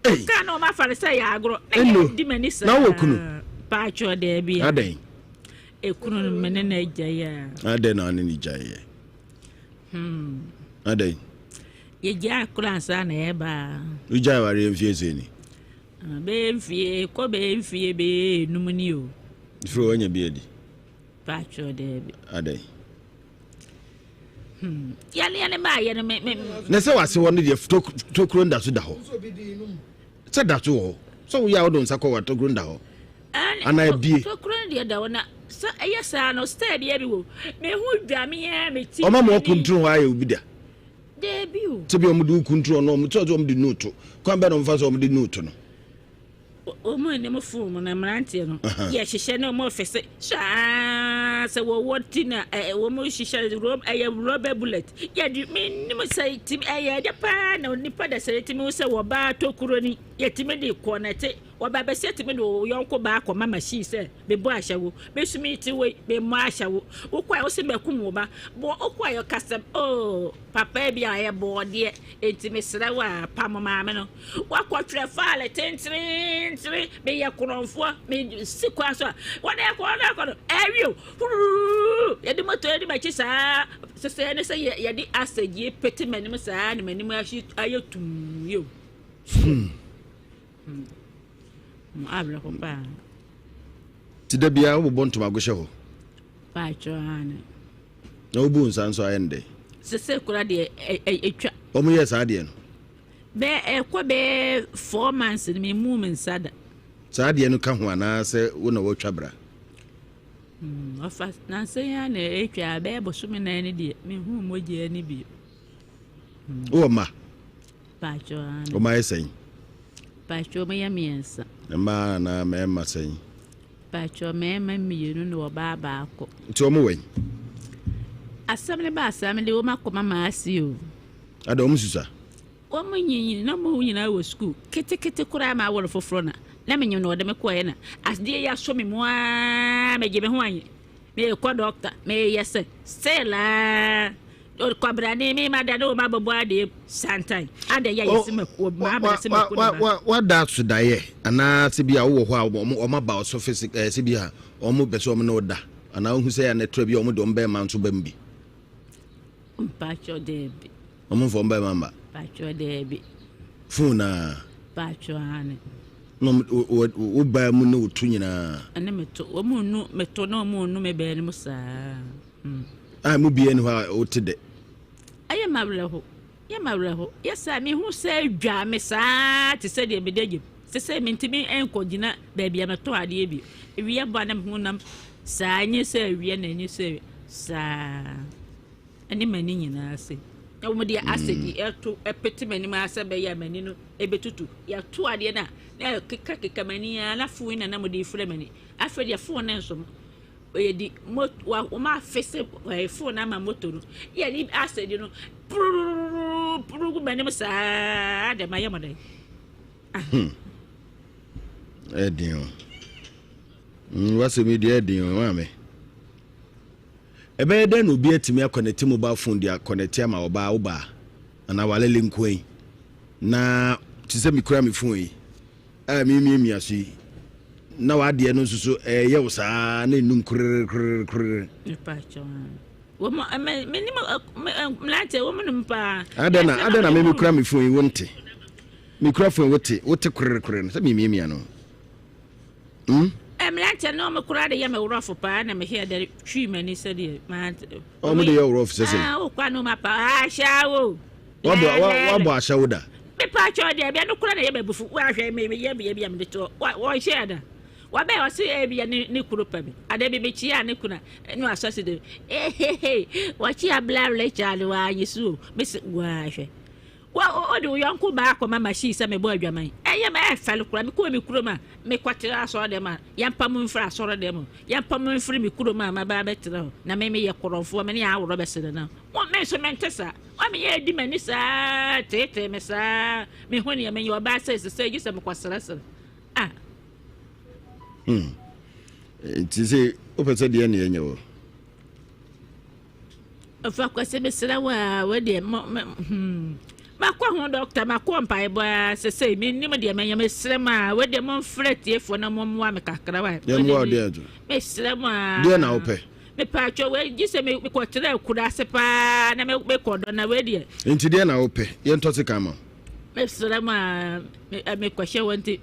kaa na wɔn afa no sɛ yɛ agorɔ na yɛ di m'ani saa na wɔ kunu paatwɔ daabi adɛn ekunu no me ne na agya yɛ adɛn na ɔne ne gya yɛ Hmm. Adɛn? Yɛgyaa koro ansa na ɛreba. Wogyaa awareɛ mfie sɛn ni? Ah, bɛyɛ mfie, kɔ bɛyɛ mfie bɛyɛ enum ni o. Firi wanya bi adi? Paatwɔ daabi. Adɛn? Hmm. Yɛne yɛne maa yɛne me me. Na sɛ wase hɔ no deɛ tokuro nda so da hɔ. Sɛ da so wɔ hɔ. Sɛ woyɛ a wode wo nsa kɔ hɔ a tokuro no da hɔ. Anaa abie. Tokuro no deɛ da hɔ na sɛ ɛyɛ saa no style deɛ bi wɔ me ho dwa me ara me ti. Ɔma ma ɔkuntunu hɔ ayɛ obi da. Daabi o. Sɛ bi wɔn de wo kuntunu ɔno wɔn sɛ wɔn de nuuto kwan bɛn na wɔn fa so wɔn de nuuto no. Wɔn anim fon mu na mmeranteɛ no yɛ hyehyɛ na wɔn ɔfɛsɛ saa sɛ wɔwɔ ti na wɔn hyehyɛ ɛyɛ rɔba bullet yɛ de menim sɛ timi ɛyɛ ɛdɛ paa na nipa da sɛ timi sɛ wɔbaa tokuro ni yɛ timi de kɔ na ɛte wɔba bɛsɛ timi de wɔn yɔnko baa kɔ ma machine sɛ mebɔ ahyɛwo mesumi ti wei memmɔ ahyɛwo wokɔ a wosɛ mɛkum wo ba bɔ wokɔ a yɛkasa oo papa bi a ɛyɛ bɔɔdeɛ enti mesrɛ wo a pam maame no Woakɔtwerɛ faale tentenentene, meyɛ korɔmfoɔ, mesi kwan so a, wɔde ɛkɔ wɔde ɛkɔ no, ɛwe o, huruu, yɛde moto adi m'akyi saa, sesɛɛ ne sɛ yɛde asɛgyie pete m'anim saa na m'anim ahye ayɛ tum yɛ o. Hmm. Hmm. Awerɛho paa. Ti da biara wobobɔ ntomago hyɛ hɔ. Paatwɔ ane. Na wobu nsa nso ayɛ no dɛ. Sese kora deɛ ɛtwa. Wɔn yɛ saa deɛ no. Bɛɛ ɛkɔ bɛyɛ 4 months no memmuu me nsa da. Saa adeɛ no ka ho anaa sɛ wo na woatwa bra? Hmm, ɔfa nansa yi ara na ɛtwa bɛyɛ bosome nan no deɛ menhuu mogya no bio. Hmm. Wowɔ mma? Paatwɔ ano. Wɔn ayɛ sɛn? Paatwɔ wɔn yɛ mmiɛnsa. Mmaa anaa mmarima sɛn? Paatwɔ mmarima mmienu na ɔbaa baako. Nti wɔn wɛn? Asɛm no baa saa mede wɔn akɔma maase o. Ada wɔn susua? Wɔn nyinyin na wɔn nyinaa wɔ sukuu. Ketekete koraa ma awɔre foforɔ na na menyim na wɔde me kɔɛ na adeɛ yi asɔ me mu aa megye me ho anyi. Meekɔ dɔkta meyɛ sɛ still aa kwabrane me ma da ne wɔn abɛbɔ adeɛ santan ada yɛ yɛsi mako maa bɛrɛ se mako ne ba. Wada so daeɛ anaa sɛ bi a wowɔ hɔ a wɔn aba ɔso fisi ɛɛ sɛ bi a wɔn bɛ sɛ wɔn ne wo da anaa wohu sɛ yɛ anɛtra bi a wɔn de wɔn bɛrima nso bɛm bi. Mpakyɛw daabi. Ɔmo nfa ɔmo bɛrima mba. Mpakyɛw daabi. Phone naa. Mpakyɛw aane. Na ɔmo wo wo baa mu ne wo to nyinaa. Ɛne me to ɔmo nnu me to na ɔmo nnu me bɛn mu saa. Mm. A mu bia ni hɔ a wote dɛ. Ɛyɛ ma werɛho yɛ ma werɛho yɛ saa me hu sɛ dwa me saa te sɛ deɛ meda gyem sɛ sɛ mentumi nkɔ gyina baabi a mɛtɔ adeɛ bi ewia bɔ a na me ho nam saa nye sɛ awia na nye sɛ saa ɛne m'ani nyinaa se na wɔn de asɛdi mm. ɛto ɛpete m'anim asɛ bɛyɛ a m'ani no ɛbɛtutu yɛto adeɛ no a na ɛkeka keka m'ani ara na fon na na mo de fira m'ani afei deɛ fon no nso no yɛde mo wa wɔn afese ɛɛ fon no ama moto no yɛde asɛdi no purururu puru gu m'anim saa dɛm ayɛ mo dɛ. Ah. Hmm. Ɛden o. Mm, wasɛm yi deɛ ɛden o, maame. Ɛbɛyɛ dɛn na obi atumi akɔnɛte mobile phone de akɔnɛte ama ɔbaa, wo baa, anaa walele nkoa yi? Na te sɛ mekura me phone yi a memiamia so yi, na w'adeɛ no nso so ɛyɛ wo saa na enum korere korere korere. Adɛn na adɛn na me mekura me phone yi wonte? Mekura phone yi wote wote korere korere no sɛ memiamia no. Hmm? Mmeranteɛ no wɔn koraa de yɛ me worɔfo paa na mehwɛ dɛ twi m'ani sɛdeɛ maa. Wɔn de yɛ worɔfo sɛ sɛ. Ah, wokɔ ano ma pa ahyɛ wo. Wabɔ wabɔ ahyɛ wo da. Mepa akyɛw deɛ ɛbɛn no koraa na yɛ m'abufu wɔahwɛ me meyɛ bea bi a mede toɔ wɔnhyɛ ada wɔbɛn ɔse ebia ne ne kuro pɛ me ada bi mekyia ne kuna ne wasɔ se de ehehe wɔkyia bla Richard wɔanyi so o mese wɔahwɛ Wo, wode wo yɔnko baa kɔma machine sɛ mebɔ adwaman. Ɛyɛ me ɛfɛle koraa. Mekɔɔ me kurom a, mekɔtena asɔre dɛm a, yɛmpa mo mfiri asɔre dɛm o. Yɛmpa mo mfiri me kurom a maba abɛtena hɔ. Na me meyɛ korɔmfoɔ, me ne aworɔ bɛsene no. Mo, me nso mente saa. Wɔn meyɛ di m'ani saa, teetee me saa. Mehu nea menyɛ ɔbaa sɛ sesei gye sɛ mekɔsrɛsrɛ. Ah. Hmm. Nti sɛ wopɛ sɛ deɛ ne ɛnyɛ wɔ. Ɔfa Kwasi mesrɛ wo a wei deɛ mo me hmm makɔ ho dɔkta makɔ mpaebɔ a sesei mennim deɛ mɛnyɛ mesrɛ mo a wei deɛ momfrɛ tiefoɔ na mommoa me kakra wa yɛmmoa wo deɛ adwo mesrɛ mo a deɛ na wopɛ mepatwɔ wei gye sɛ mekɔtrɛ akura ase paa na mekɔ dɔ na wei deɛ nti deɛ na wopɛ yɛntɔ se kan ma mesrɛ mo a mekɔhyɛ wɔ nti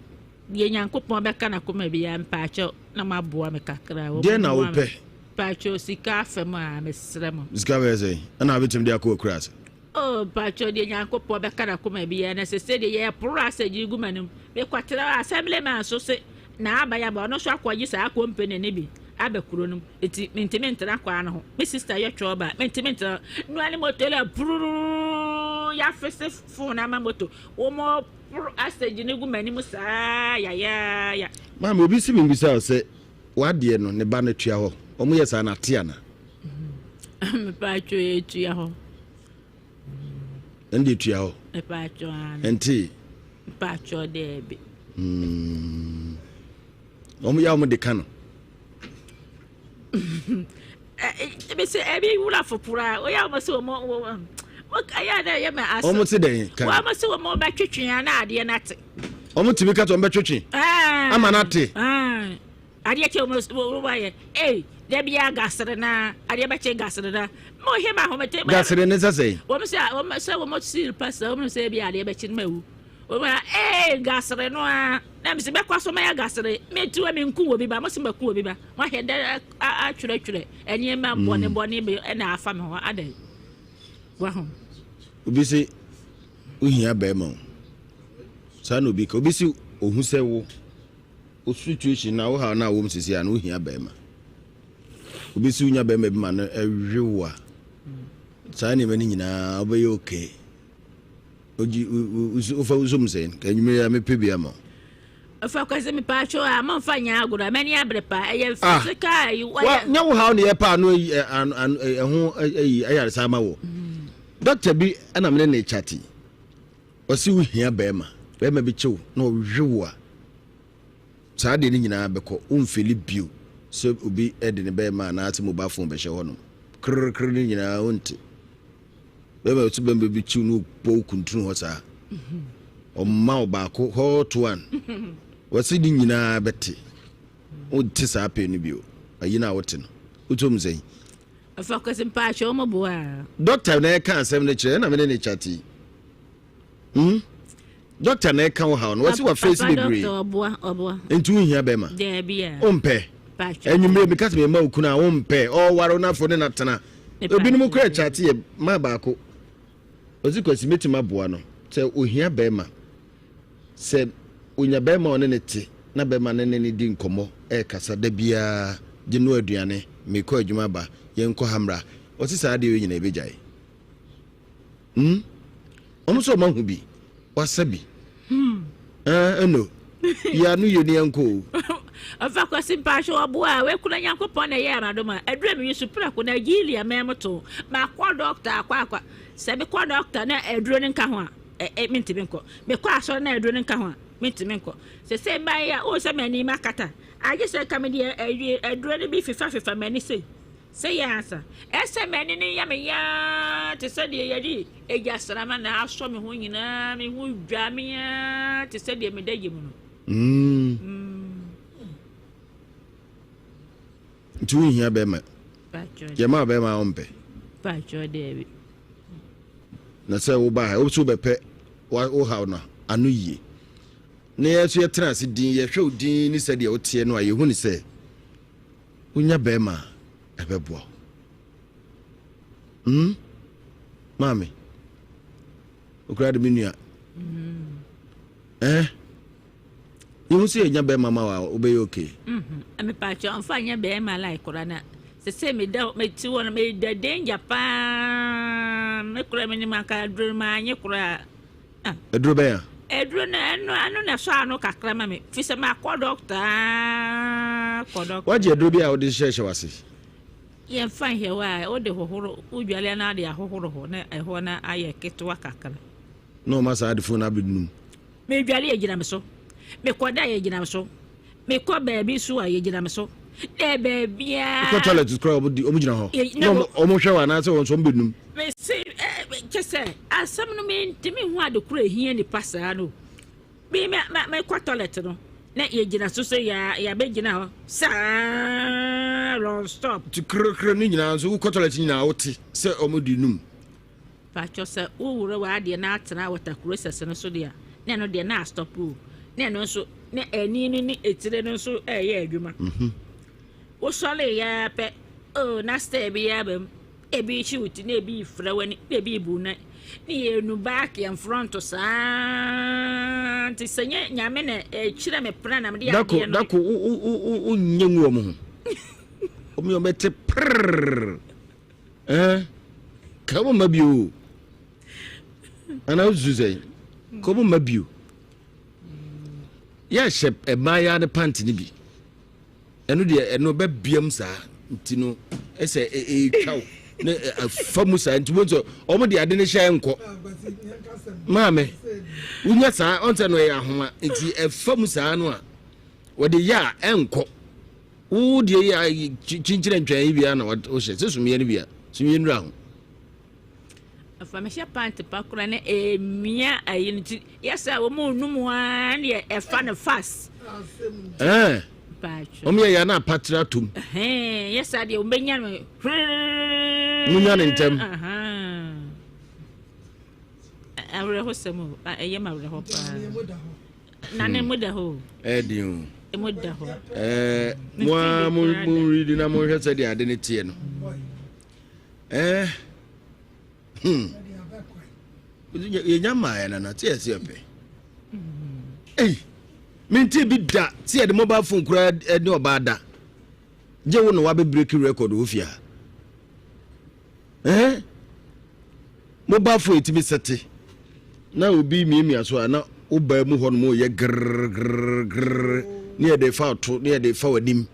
Deɛ Nyankopɔn bɛka n'akoma biara mpaakyɛw na mo aboa me kakra. Deɛ na wopɛ? Mpaakyɛw sika afa mu a mesrɛ mo. Sika bɛyɛ sɛn? Ɛna wobɛtumi de akɔ akura ase? Oh mpakyɛw deɛ Nyankopɔn bɛka nakoma biara na sese deɛ yɛporo asɛ gye gu m'anim mekɔtena assembly man so se na aba yaba ɔno nso akɔgye saa company no bi aba kuro no mu nti mentumi ntena kwan no ho me sister yɛ twɛw ba mentumi ntena nua ne moto la puruu yɛafese phone ama moto wɔn poro asɛ gye no gu m'anim saa yayaaya. Maame obi si mi bisa sɛ wadeɛ no ne ba no tua hɔ wɔn yɛ saa na ate ana. Mepatwo etua hɔ. Ɛnde etua hɔ. Mepatwo ano. Ɛnte. Mepatwo dɛɛbi. Hmm. Wɔn yɛ wɔn de ka no. Ebi sɛ ebi wura fopora oyɛ wɔn sɛ wɔn wɔn ɛyɛ dɛ ɛyɛ mɛ ase. Wɔn ti dɛn kan. Wɔn sɛ wɔn bɛ twetwe ana adeɛ n'ate. Wɔn ti bi ka sɛ wɔn bɛ twetwe. Ama n'ate. Adeɛ kye wɔn wɔn ayɛ ei da biara gasere na adeɛ bɛkye gasere na mo hwɛ ma ahomete. Gasere ne sɛ sɛn. Wɔn sɛ wɔn sɛ wɔn si pa sɛ wɔn sɛ ebi adeɛ bɛkye no ma ewu wɔn a ee gasere no a na mesi bɛkɔ so mɛyɛ gasere mi ti wɔ mi nku wɔ bi ba mo si mɛ ku wɔ bi ba mo ahwɛ dɛ atwerɛtwerɛ nneɛma bɔne bɔne bi ɛna afa mi ho adɛ waho. Obi se wohia bɛrima o saa na obi ka obi se ohu sɛ wo. Wo situation na wo haw no a wom sisi a no wohia bɛrima. Obi si wonya bɛrima bi ma no ɛwe wo a saa nneɛma no nyinaa wobɛyɛ okay. Ogye wofa wo som sɛn ka anwummere a mepɛ bi ama wo. Ɔfa kwasi mepatwo a momfa nyɛ agorɔ m'ani abere paa ɛyɛ ah. physical ayi wɔyɛ. Nyɛ wo haw ne yɛ paa no ɛho ayi ayaresa ama wo. Doctor bi ɛna mene ne chati. Ɔsi wohia bɛrima bɛrima bi kyew na ɔwe wo a Saa adeɛ no nyinaa bɛkɔ, wonfeeli bio sɛ obi de ne bɛɛma anaasɛ mobile phone bɛhyɛ hɔ nom. Krrkrr no nyinaa wonte. Bɛɛma sɛ bɛɛma bi kyiw no bɔ wo kuntunu hɔ saa. Ɔmma wo baako hot one. Wɔse ne nyinaa bɛte. Wonte saa pay no bio. Ayi no a wote no. Wotom sɛn? Ɔfa kwasi mpaakyɛ wɔn boa. Doctor na ɛka asɛm no kyerɛ ɛna me ne ne chat yi. Hmm? Doctor na ɛka wo haw no. Wɔsi wa face bebree. Ɔboa, ɔboa. Nti wo hia bɛma. Daabi a. Wompɛ. Anwummerɛ mi kasa mi ma okunu a wompɛ. Ɔware wo n'afɔ ne n'atena. Ebinom kura kyate yɛ maa baako. Ɔsi kwasi metumi aboa no sɛ ohia bɛrima. Sɛ onya bɛrima ɔne ne te na bɛrima ne ne ne di nkɔmmɔ ɛrekasa da biara gye no aduane mekɔ adwuma ba yɛnkɔ ha mmra. Ɔsi saa adeɛ wei nyina ebegyae. Hmm? Ɔmo sɛ ɔmo ahu bi, wasa bi. Hmm. Eh, ɛno. Yɛ ano yɛ ni ɛnkɔ o. Ɔfa kwasi mpaahwɛ ɔboa a wekura Nyankopɔn na ɛyɛ amadom a aduru mi so prɛko na Gilead mɛn to makɔ dɔkta akɔ akɔ sɛ mekɔ dɔkta na aduro no nka ho a ɛ mentumi nkɔ mekɔ asɔre na aduro no nka ho a mentumi nkɔ sɛ sɛ mban yi a wohu sɛ m'ani makata agye sɛ nka mede aduro no bi fefafefa m'ani sei Sɛ yɛ ansa. Ɛsɛ m'ani no yɛ me yaa te sɛ deɛ yɛde egyasramma na asɔ me ho nyinaa, me ho dwa me ara te sɛ deɛ meda gya mu no. Mm. Nti wonhia bɛrima. Yɛma bɛrima a wompɛ. Paatwɔ daabi. Na sɛ woba ha, wo so wobɛpɛ wo haw no ano yie. Na yɛn nso yɛtena ase din, yɛhwɛ wo din ne sɛdeɛ woteɛ no a, yɛhu ne sɛ Wonya bɛrima a, ɛbɛboa wo. Hmm? Maame, okura de me nua. Mm. Eh? Yehu sɛ yɛnya bɛrima ma wa wobɛyɛ okay. Mhm. Mepaakyɛ ɔmfa nyɛ bɛrima like kora na sɛ sɛ meda meti hɔ no meda danger paa me kora menim anka aduro no maanye koraa. Ah. Aduro bɛn a? Aduro no ɛno ɛno na ɛsɔ ano kakra ma me fi sɛ makɔ dɔkta kɔ dɔkta. Wagye aduro bi a wode hyehyɛ w'ase? Yɛmfa nhwɛ hɔ a wode hohoro wodwale na ade ahohoro hɔ na ɛhɔ na ayɛ ketewa kakra. Na ɔma saa ade fo no abɛnum. Medwale yɛ gyina me so mekɔda yɛ gyina me so mekɔ baabi so a yɛ gyina me so dɛ baabiara. Wokɔ toilet koraa ɔmo gyina hɔ na ɔmo hwɛ wɔ anaasɛ wɔn nso ɔmo bɛnum. Mese kyɛ sɛ asɛm no mentumi hu ade koro ehia nipa saa no. Me me mekɔ toilet no na yɛgyina so sɛ yɛabɛgyina hɔ saa long stop. Nti krokro no nyinaa nso wokɔ toilet nyinaa wote sɛ ɔmo di num. Pakyɛ sɛ wowura w'adeɛ na atena water closet no so deɛ na ɛno deɛ na astop o na ɛno nso na ani no ne etire no nso ɛyɛ adwuma. Mhm. Wosɔre yɛ pɛ oh na style bi yɛ aba mu. Ebi rehye wo ti na ebi refira w'ani na ebi rebu wo nan ne yɛnu back and front saa nti sɛ nyɛ Nyame na ɛkyerɛ me plan na mede Dako adeɛ no. dako wo wo wo wo wo nyɛ ngu wɔn ho. Wɔn yɛ wɔn bɛte prrrr. Ɛɛ ka wɔn mma bio. Ana wosusu sɛ ka wɔn mma bio. Yɛhyɛ mmaayewa ne pant no bi. Ɛno deɛ ɛno bɛbeam saa nti no ɛsɛ ɛretwa wo na afa mu saa nti wɔn sɛ wɔn de ade no hyɛ nkɔ maame wonya saa ɔn sɛ no ɛyɛ ahoma nti ɛfa mu saa no a wɔde yɛ a ɛnkɔ wo deɛ yɛ a kyinkyerɛ ntwɛn yi bia na wohyɛ sɛ sumiɛ no bia sumiɛ nura ho. Afa mehyɛ pant pa koraa na emia ayi no ti yɛ sɛ wɔn num aa ne ɛfa no fast. Ɛɛ wɔn yɛ yɛ na apatira atum. Yɛ sɛ deɛ wɔn bɛ nya no. Mo nya ne ntɛm. Awerɛhosɛm o ɛyɛ ma awerɛhɔ paa na ne mu da hɔ o. Ɛyɛ den o. Emu da hɔ. Ɛɛ mo a mo mo redi na mo hwɛ sɛ deɛ ade ne teɛ no. Eh, hmm. Yɛnya mmaeɛ nana te yɛse yɛpɛ. Ei, mente bi da sɛ yɛde mobile phone koraa ne ɔbaa da. Gye wo na wabɛ break record wɔ fie ha. Eh, mobile phone ɛtumi sɛte na obi miamia so a na wobaa mu hɔ nom yɛ grrrgrrr ne yɛde fa to ne yɛde fa w'anim.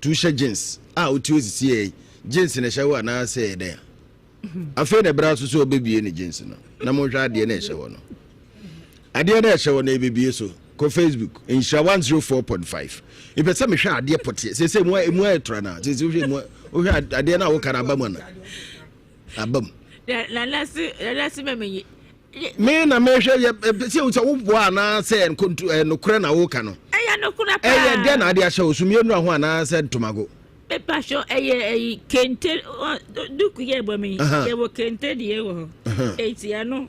Tu hyɛ jeans a wote hɔ sisi yɛ jeans na ɛhyɛ hɔ anaasɛ ɛyɛ dɛn a afei na ɛbra so sɛ ɔbɛbie ne jeans no na monhwɛ adeɛ na ɛhyɛ hɔ no adeɛ na ɛhyɛ hɔ no ɛbɛbie so kɔ facebook nhyira 104.5 mepɛ sɛ mehwɛ adeɛ pɔteɛ sɛ sɛ emu ayɛ tora no a sɛ sɛ wohwɛ mu wohwɛ adeɛ no a woka no aba mu ana aba mu Me na mehwɛ yɛ sɛ sɛ woboa anaasɛ nkonto ɛ nokorɛ na woka no. Ɛyɛ nokorɛ paa. Ɛyɛ dɛn na ade ahyɛ wo sumie nnura ho anaasɛ ntomago? Mepatwɔ ɛyɛ ɛyi kente duku yɛ bɔ mi yɛwɔ kente deɛ wɔ hɔ eti ɛno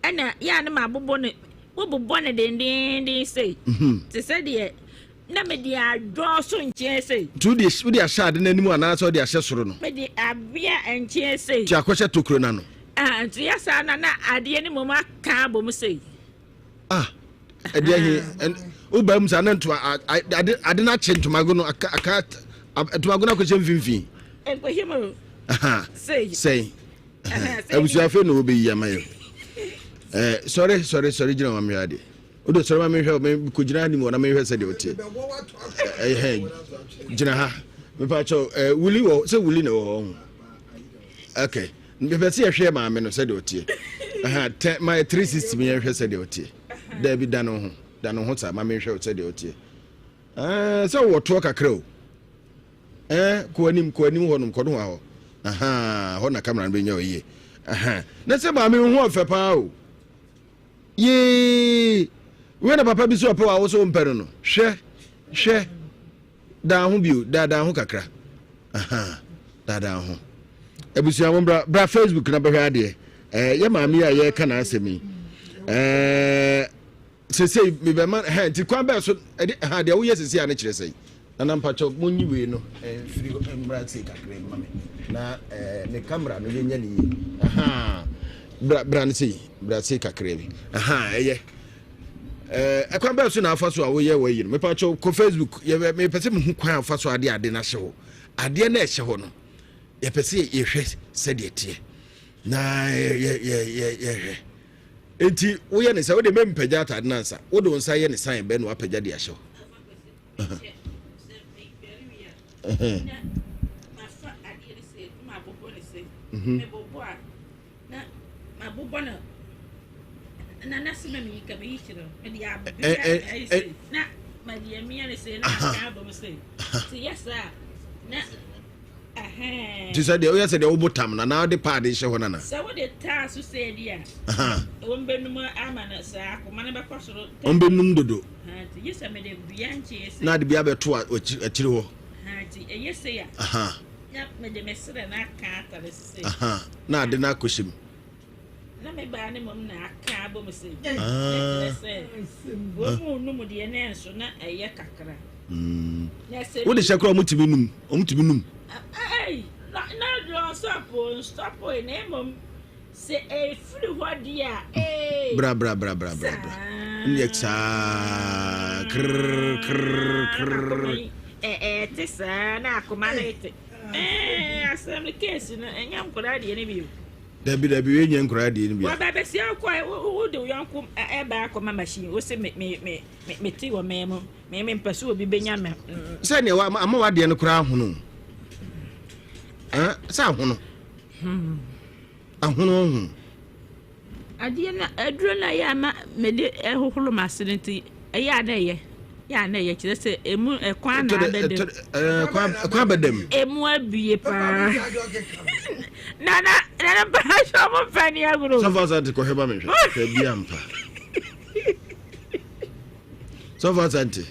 ɛna yɛ a ne ma abobɔ ne wobobɔ ne dendenden sei mhm. te sɛ deɛ Na mede adɔ so nkyɛn sei. Nti wode wode ahyɛ ade no anim anaasɛ wode ahyɛ soro no? Mede abea nkyɛn sei. Nti akɔhyɛ tokuro no ano. Ah, nti yɛ saa na na adeɛ no mmom aka abɔ mu sei. Ah, ɛdeɛ he wobaa mu saa na ntoma ade ade no akye ntomago no aka aka ntomago no akɔhyɛ mfimfini. Nkɔhyɛ mu. Sei. Sei. Abusua afei na wɔbɛyi ama yɛ. Ɛɛ sɔre sɔre sɔre gyina wɔn amehwɛ adeɛ. Wode sɔre ma menhwɛ me kɔgyina anim hɔ na menhwɛ sɛdeɛ woteɛ. Ɛhɛn gyina ha. Mepa kyɛw ɛɛ wuli wɔ sɛ wuli na ɛwɔ hɔ ho. Okay. Mepɛ sɛ yɛhwɛ maame no sɛdeɛ ɔteɛ. Ɛhɛn tɛ ma yɛ 360 mi yɛnhwɛ sɛdeɛ ɔteɛ. Daabi da no ho da no ho saa ma menhwɛ sɛdeɛ ɔteɛ. Ɛɛ sɛ wowɔ toɔ kakra o. Ɛɛ kɔ anim kɔ anim hɔ nom kɔ no hɔ. Ahaa hɔ na kamera no bɛnya ɔyie. Ɛhɛn na sɛ maame ho ɔfɛ paa o. Yee! Wei na papa bi sɛ ɔpɛ wa wo so wompɛ no no. Hwɛ, hwɛ. Daa ho bio, daadaa ho kakra. Aha, daadaa ho. Abusua mo bra, bra Facebook na bɛhwɛ adeɛ. Eh, yɛ maame yi a yɛreka n'asɛm yi. Eh, sesei mebɛma ha nti kwan bɛɛ so ɛde ha deɛ woyɛ sesei a ne kyerɛ sɛn? Nana mpakyɛw monyi wei no mfiri hɔ mmra sei kakra mma me na me camera no yɛnya ne yie. Ahaa bra bra no sei bra sei kakra bi. Ahaa ɛyɛ. Ɛkwan bɛɛ so na afa so a woyɛ wɔ yi no mepakyɛw kɔ Facebook yɛ mepɛ sɛ mehu kwan afa so ade ade no ahyɛ hɔ. Adeɛ no ɛhyɛ hɔ no yɛpɛ sɛ yɛhwɛ sɛdeɛ teɛ na yɛhwɛ. Enti woyɛ ne sɛ wode mempagya atade no ansa wode wo nsa yɛ ne san bɛ na wapagya de ahyɛ hɔ. Nti sɛ deɛ woyɛ sɛ deɛ wobo tam no anaa wode paade hyɛ hɔ nana. Sɛ wode taa so sɛ di a, wɔn bɛnum ama no saa akoma no bɛkɔ soro. Wɔn bɛnum dodo. Nti gye sɛ mede bea nkyɛn sei. Na de bea bɛto akyiri hɔ. Nti ɛyɛ sei a. Na mede me serɛ no aka atare sei. Na ade no akɔhyɛ mu. Na me baa ne mmom na aka abɔ mu sei. Na kyerɛ sɛ wɔn mu num deɛ na ɛnso na ɛyɛ kakra. Wode hyɛ koraa wɔn tumi num wɔn tumi num. Na na. Ɔstɔpo nstɔpoe na mmom sɛ ɛfiri hɔ deɛ a ee. Bra bra bra bra bra bra. Nyɛ saa krrr krrr krrr. Ɛte saa na akoma no te. Ɛɛ asɛm no case no ɛnyɛ nkwadaa deɛ no bio. Dabi dabi wei nyɛ nkwadaa deɛ no bi. Wɔba bɛsia kɔ wo de wo yɔnko ɛba akɔma machine wo se me me me me te wɔ mɛn mu me me mpɛ so obi bɛnya me. Sɛ nea ama wadeɛ no koraa ahono sɛ ahono ahono ho. Adeɛ no aduro no a ɛyɛ a na mede hohoro m'ase no nti ɛyɛ a na ɛyɛ yɛ a na ɛyɛ kyerɛ sɛ emu ɛkwan na abɛdam. Ɛkwan abɛdam. Emu abue paa. Nana nana mpatsɔ mo nfa ni agorɔ. Sɔfo Asante kɔhwɛ ma me hwɛ hwɛ bi ampa. Sɔfo Asante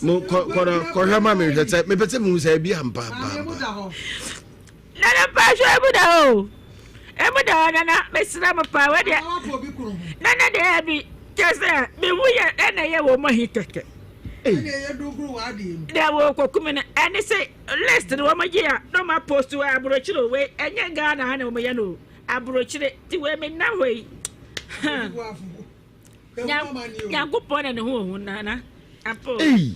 mo kɔ kɔ kɔhwɛ ma me hwɛ sɛ mepɛ sɛ mehu sɛ ebi ampa ampa ampa. Nana mpatsɔ emu da hɔ o emu da hɔ nana mesrɛ mo paa wei deɛ nana deɛ bi kyɛ sɛ mewu yɛ ɛna ɛyɛ wɔ mo ahi kɛkɛ deɛ wɔ kɔkumi no ɛne sɛ list no wɔn gye a na wɔn apost wɔ aburokyire o wei ɛnyɛ Ghana ha na wɔn yɛ no o aburokyire ti wei me nam hɔ yi Nyankopɔn na ne ho ohu nana apo. Ei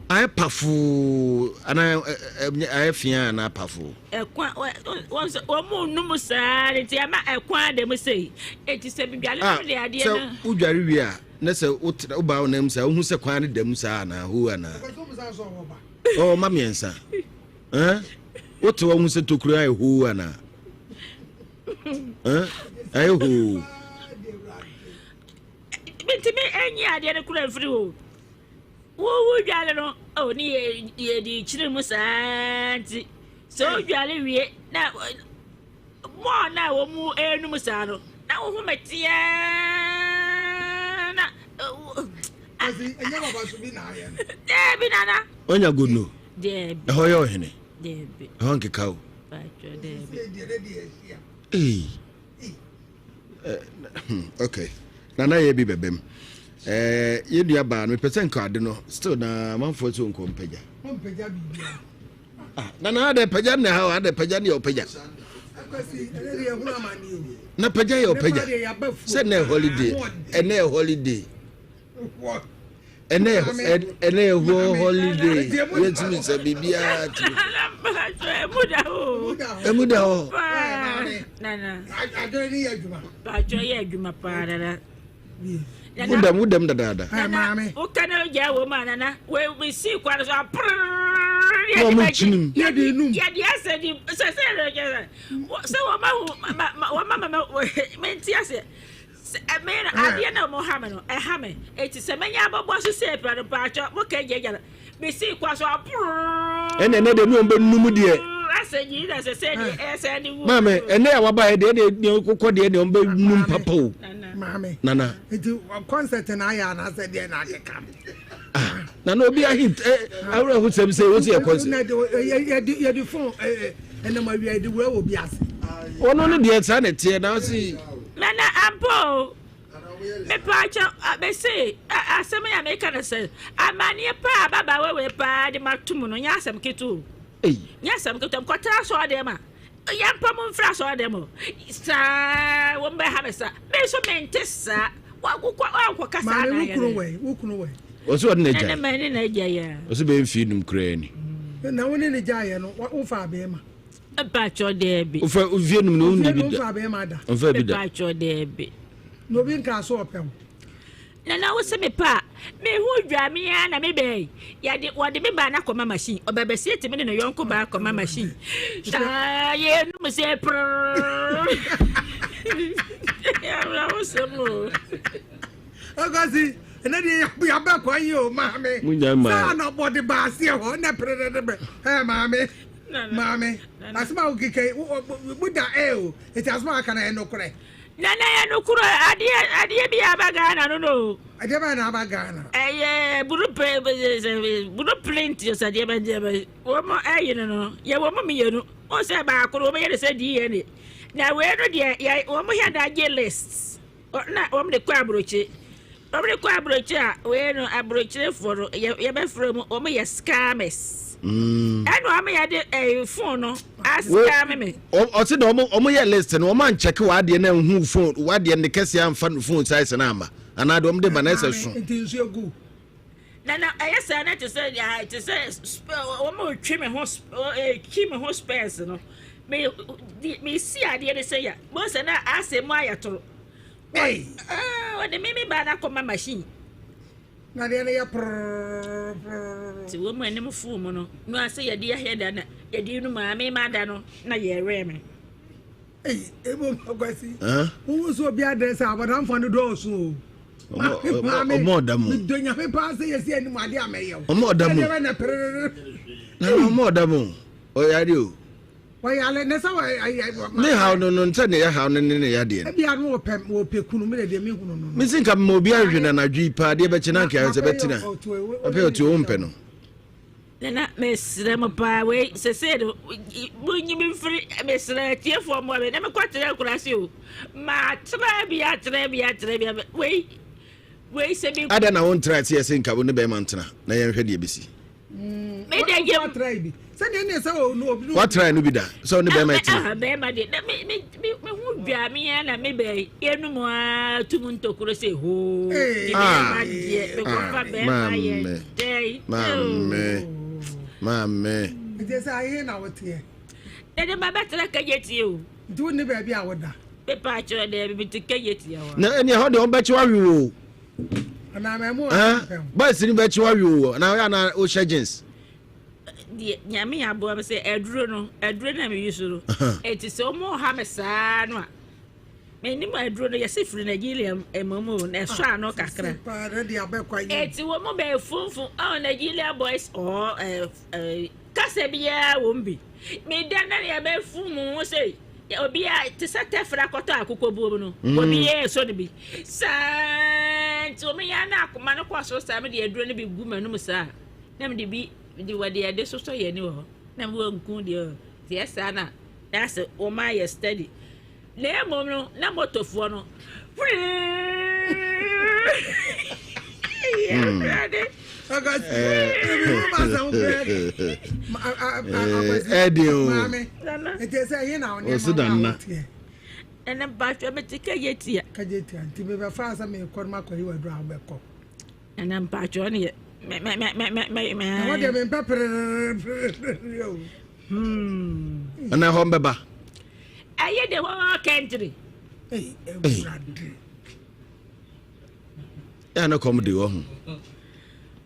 ayɛ pafoo anaa ayɛ fia anaa pafoo. Ɛkwan wɔn sɛ wɔn mu num saa ne ti ama ɛkwan da mu sei eti sɛ bidwale no de adeɛ no. Sɛ wodware wie a na sɛ wotena wobaa wo nan mu saa wohu sɛ kwan no da mu saa anaa hoo anaa. Ɔɔ ma mmiɛnsa ɛn wote hɔ hu sɛ tokuro ayɛ hoo anaa. Ɛyɛ hoo. Mentumi nyi adeɛ no kora mfiri hɔ. Wowu dwale no, oh, ne yɛde kyerɛ mu saa nti sɛ wodwale wie na mɔɔ no a wɔn mu enum saa no na wo ho mɛteɛ na. Dɛbi nana. Onya good no. Ɛhɔ yɛ ɔhene. Ɛhɔ nkeka o. Ee. Eh, hmm, okay. Nana yɛ bi bɛbɛm. Eh, yɛ nua baa no mepɛ sɛ nka ade no still na amanfoɔ sɛ nkɔ mpagya. Ah, nana adɛ pagya ne ha adɛ pagya ne yɛ ɔpagya. Na pagya yɛ ɔpagya. Sɛ na holiday, ɛnɛ holiday. Ɛnɛ ɛnɛ ɛhɔ holiday yɛntumi sɛ biribiara tumi. Ɛmu da hɔ. Ɛmu da hɔ. Adwene yɛ adwuma paa dada. Wodam wodam dadaada. Woka na ogya wɔ mu a nana wesi kwan so apere. Na wɔn kyinim. Yɛde asɛ di sɛ sɛ sɛ wɔn ma wɔn ma ma mente aseɛ. Sɛ ɛme no adeɛ na ɔmo ha me no ɛha me eti sɛ menya abɔbɔ so sɛ pira no paatwɔ mo ka gya gya no me si kwa so aporoo. Ɛna ɛnɛ deɛ ne wɔn bɛ num deɛ. Asɛ nyi na sɛ sɛ deɛ ɛsɛ ne wu. Maame ɛnɛ a waba yɛ deɛ ɛna deɛ kɔkɔ deɛ deɛ wɔn bɛ num papa o. Maame. Nana. Nti concert na ayɛ anaasɛ deɛ na akeka no. Ah, nana obi ahi ɛ awura ho sɛm sɛ wosi yɛ concert. Yɛde yɛde phone ɛ ɛnam awia yɛde wura wɔ bi ase. Ɔno no deɛ saa na ɛteɛ na ɔsi. Nana ampa o mepaakyɛ mese asɛm yi a meka no sɛ amanneɛ paa ababaawa wei paa de mato mu no nyɛ asɛm ketewa o nyɛ asɛm ketewa mekɔtena asɔre dɛm a yɛmpa mo mfiri asɔre dɛm o saa wɔn bɛha me sa me nso mente saa wankɔka saa na ayɛ dɛ wo kunu wɛ ɔsɛ ɔde na gyae ne na agya yɛ ɔsɛ bɛyɛ mfie num koraa ni na wo ne ne gyaeɛ no wofa abɛɛma Mpatsɔ daabi. Ofa ofie num no wonni bi da. Ofa bɛrima da. Ofa bi da. Mpatsɔ daabi. Na obi nka so ɔpɛ wo. Nana wo se me pɛ a, me ho dwa me ara na me bɛn. Yɛde wɔde me baa na kɔma machine. Ɔbɛbɛsie tumi de ne yɔnko baa kɔma machine. Saa yɛ num sɛ prrrr. Awura wo sɛm o. Akwasi, ɛnɛ deɛ yabɛ kwan yi o maame. Saa na bɔde baaseɛ hɔ na pere de bɛ. Ɛ maame. Maame, asɛm a wokeka yi, mo da ɛ o, eti asɛm a aka no ɛyɛ nokorɛ? Nana ɛyɛ nokorɛ, adeɛ adeɛ bi aba Ghana no no. Adeɛ bɛn na aba Ghana? Ɛyɛ buru pe buru print sɛ deɛ bɛ deɛ bɛ wɔn ɛyi no no yɛ wɔn mmienu wɔn sɛ baako no wɔn yɛ no sɛ DNA na wei no deɛ yɛ wɔn yɛ da gye list na wɔn de kɔ aburokyi. Wɔn kɔ aburokyire a wei no aburokyirefoɔ no yɛ yɛbɛfrɛ mu wɔn yɛ scammers. Mm. Ɛna wɔn yɛ de ɛyi phone no ascam me. Ɔsi na wɔn wɔn yɛ list no wɔn ankyɛke w'adeɛ na nhu phone w'adeɛ ne kɛseɛ anfa no phone size na ama anaa deɛ wɔn de ba na ɛsɛ so. Nti nsuo gu. Na na ɛyɛ saa na te sɛ te sɛ wɔn retwe me ho ɛtwi me ho spɛs no me me si adeɛ no sɛ ya mo sɛ na asɛ mu ayɛ toro. Wɔde me me ba no akɔma machine. Na deɛ no yɛ prrrr. Nti wɔn mu anim fuu mu no, no ase yɛde ahɛ da na yɛde no maame ma da no na yɛrewɛn me. Ei, ebo makwasi. Wohu sɛ obi adrɛ sɛ abɔdamfoɔ no dɔɔso o. Ɔmo ɔda mu. Medɔ nyame paa sɛ yɛsi anim adeɛ a mɛyɛ o. Ɔmo ɔda mu. Na ɔmo ɔda mu. Ɔyare o. Ɔyare ne sɛ ɔyɛ. Ne haw no no nsɛ ne yɛ haw no ne ne yadeɛ no. Ebi ano wɔpɛ wɔpɛ kunu mi na deɛ mi hunu no. Mi si nka mma obi ahwehwɛ na anadwo yi paa adeɛ bɛkye na nka ayɛ sɛ bɛtena. Ɔpɛ ɔte o mpɛ no. Nana mesrɛ mo paa wei sese no monyi me mfiri mesrɛ atiefoɔ mmoa me na mekɔtena akuraase o matena bi atena bi atena bi wei wei sɛ bi. Adɛn na wontra ase yɛ se nka wo ne bɛrima ntena na yɛnhwɛ deɛ ɛbɛsi. Woatra no bi da sɛ wo ne bɛrima ɛtena? Bɛrima deɛ na me me me me ho dwa me ya na me bɛ yɛnum a tum ntokuro sɛ hoo ti bɛrima deɛ me kɔfa bɛrima yɛ dɛn. Maame maame. Nti sɛ ahe na woteɛ? Ɛde ma bɛtena kagye tie o. Nti wo ne baabi a woda? Pepa akyerɛ dɛ bi te kagye tie hɔ. Na ɛne ɛhɔ deɛ wɔbɛkye wawe o. Boys ni bɛkye wawe o na ɔyɛ ana wohyɛ jeans. Deɛ nyame aboa me sɛ aduro no aduro na meyi so no ɛti sɛ ɔmo ha me saa no a menim aduro no yɛse firi Nigeria mmom o na ɛsɔ ano kakra ɛti wɔ mo bɛɛ funfun oh Nigeria boys ɔɔ ɛɛ kasa biara wɔm bi meda na yɛbɛfun mu ho sɛ obiara te sɛ tɛfra kɔtɔ akokɔ buom no mm. obiara ɛsɔ no bi saa nti wɔn yɛn na akoma no kɔ so saa mede aduro no bi gu m'anum saa na mede bi de wɔde ɛde sosɔ yɛn ani wɔ hɔ na mewɔ nku deɛ deɛ saa na na sɛ wɔn ayɛ steady na mmom no na motofoɔ no Ɛdi o. Ɔsi da nna. Ɛnna mpatsɔ mi ti kɛyɛ tia. Kɛyɛ tia nti mi bɛ fa sɛ mi kɔ ma kɔ yi wa duro a bɛ kɔ. Ɛnna mpatsɔ ni yɛ mɛ mɛ mɛ mɛ mɛ mɛ. Ɛwɔ deɛ mi mpɛ pererererere o. Ɛnna ɛhɔ mbɛba. Ɛyɛ de wɔn kɛntiri. Ɛyi ɛwurade. Yɛ ne kɔm de wɔ ho.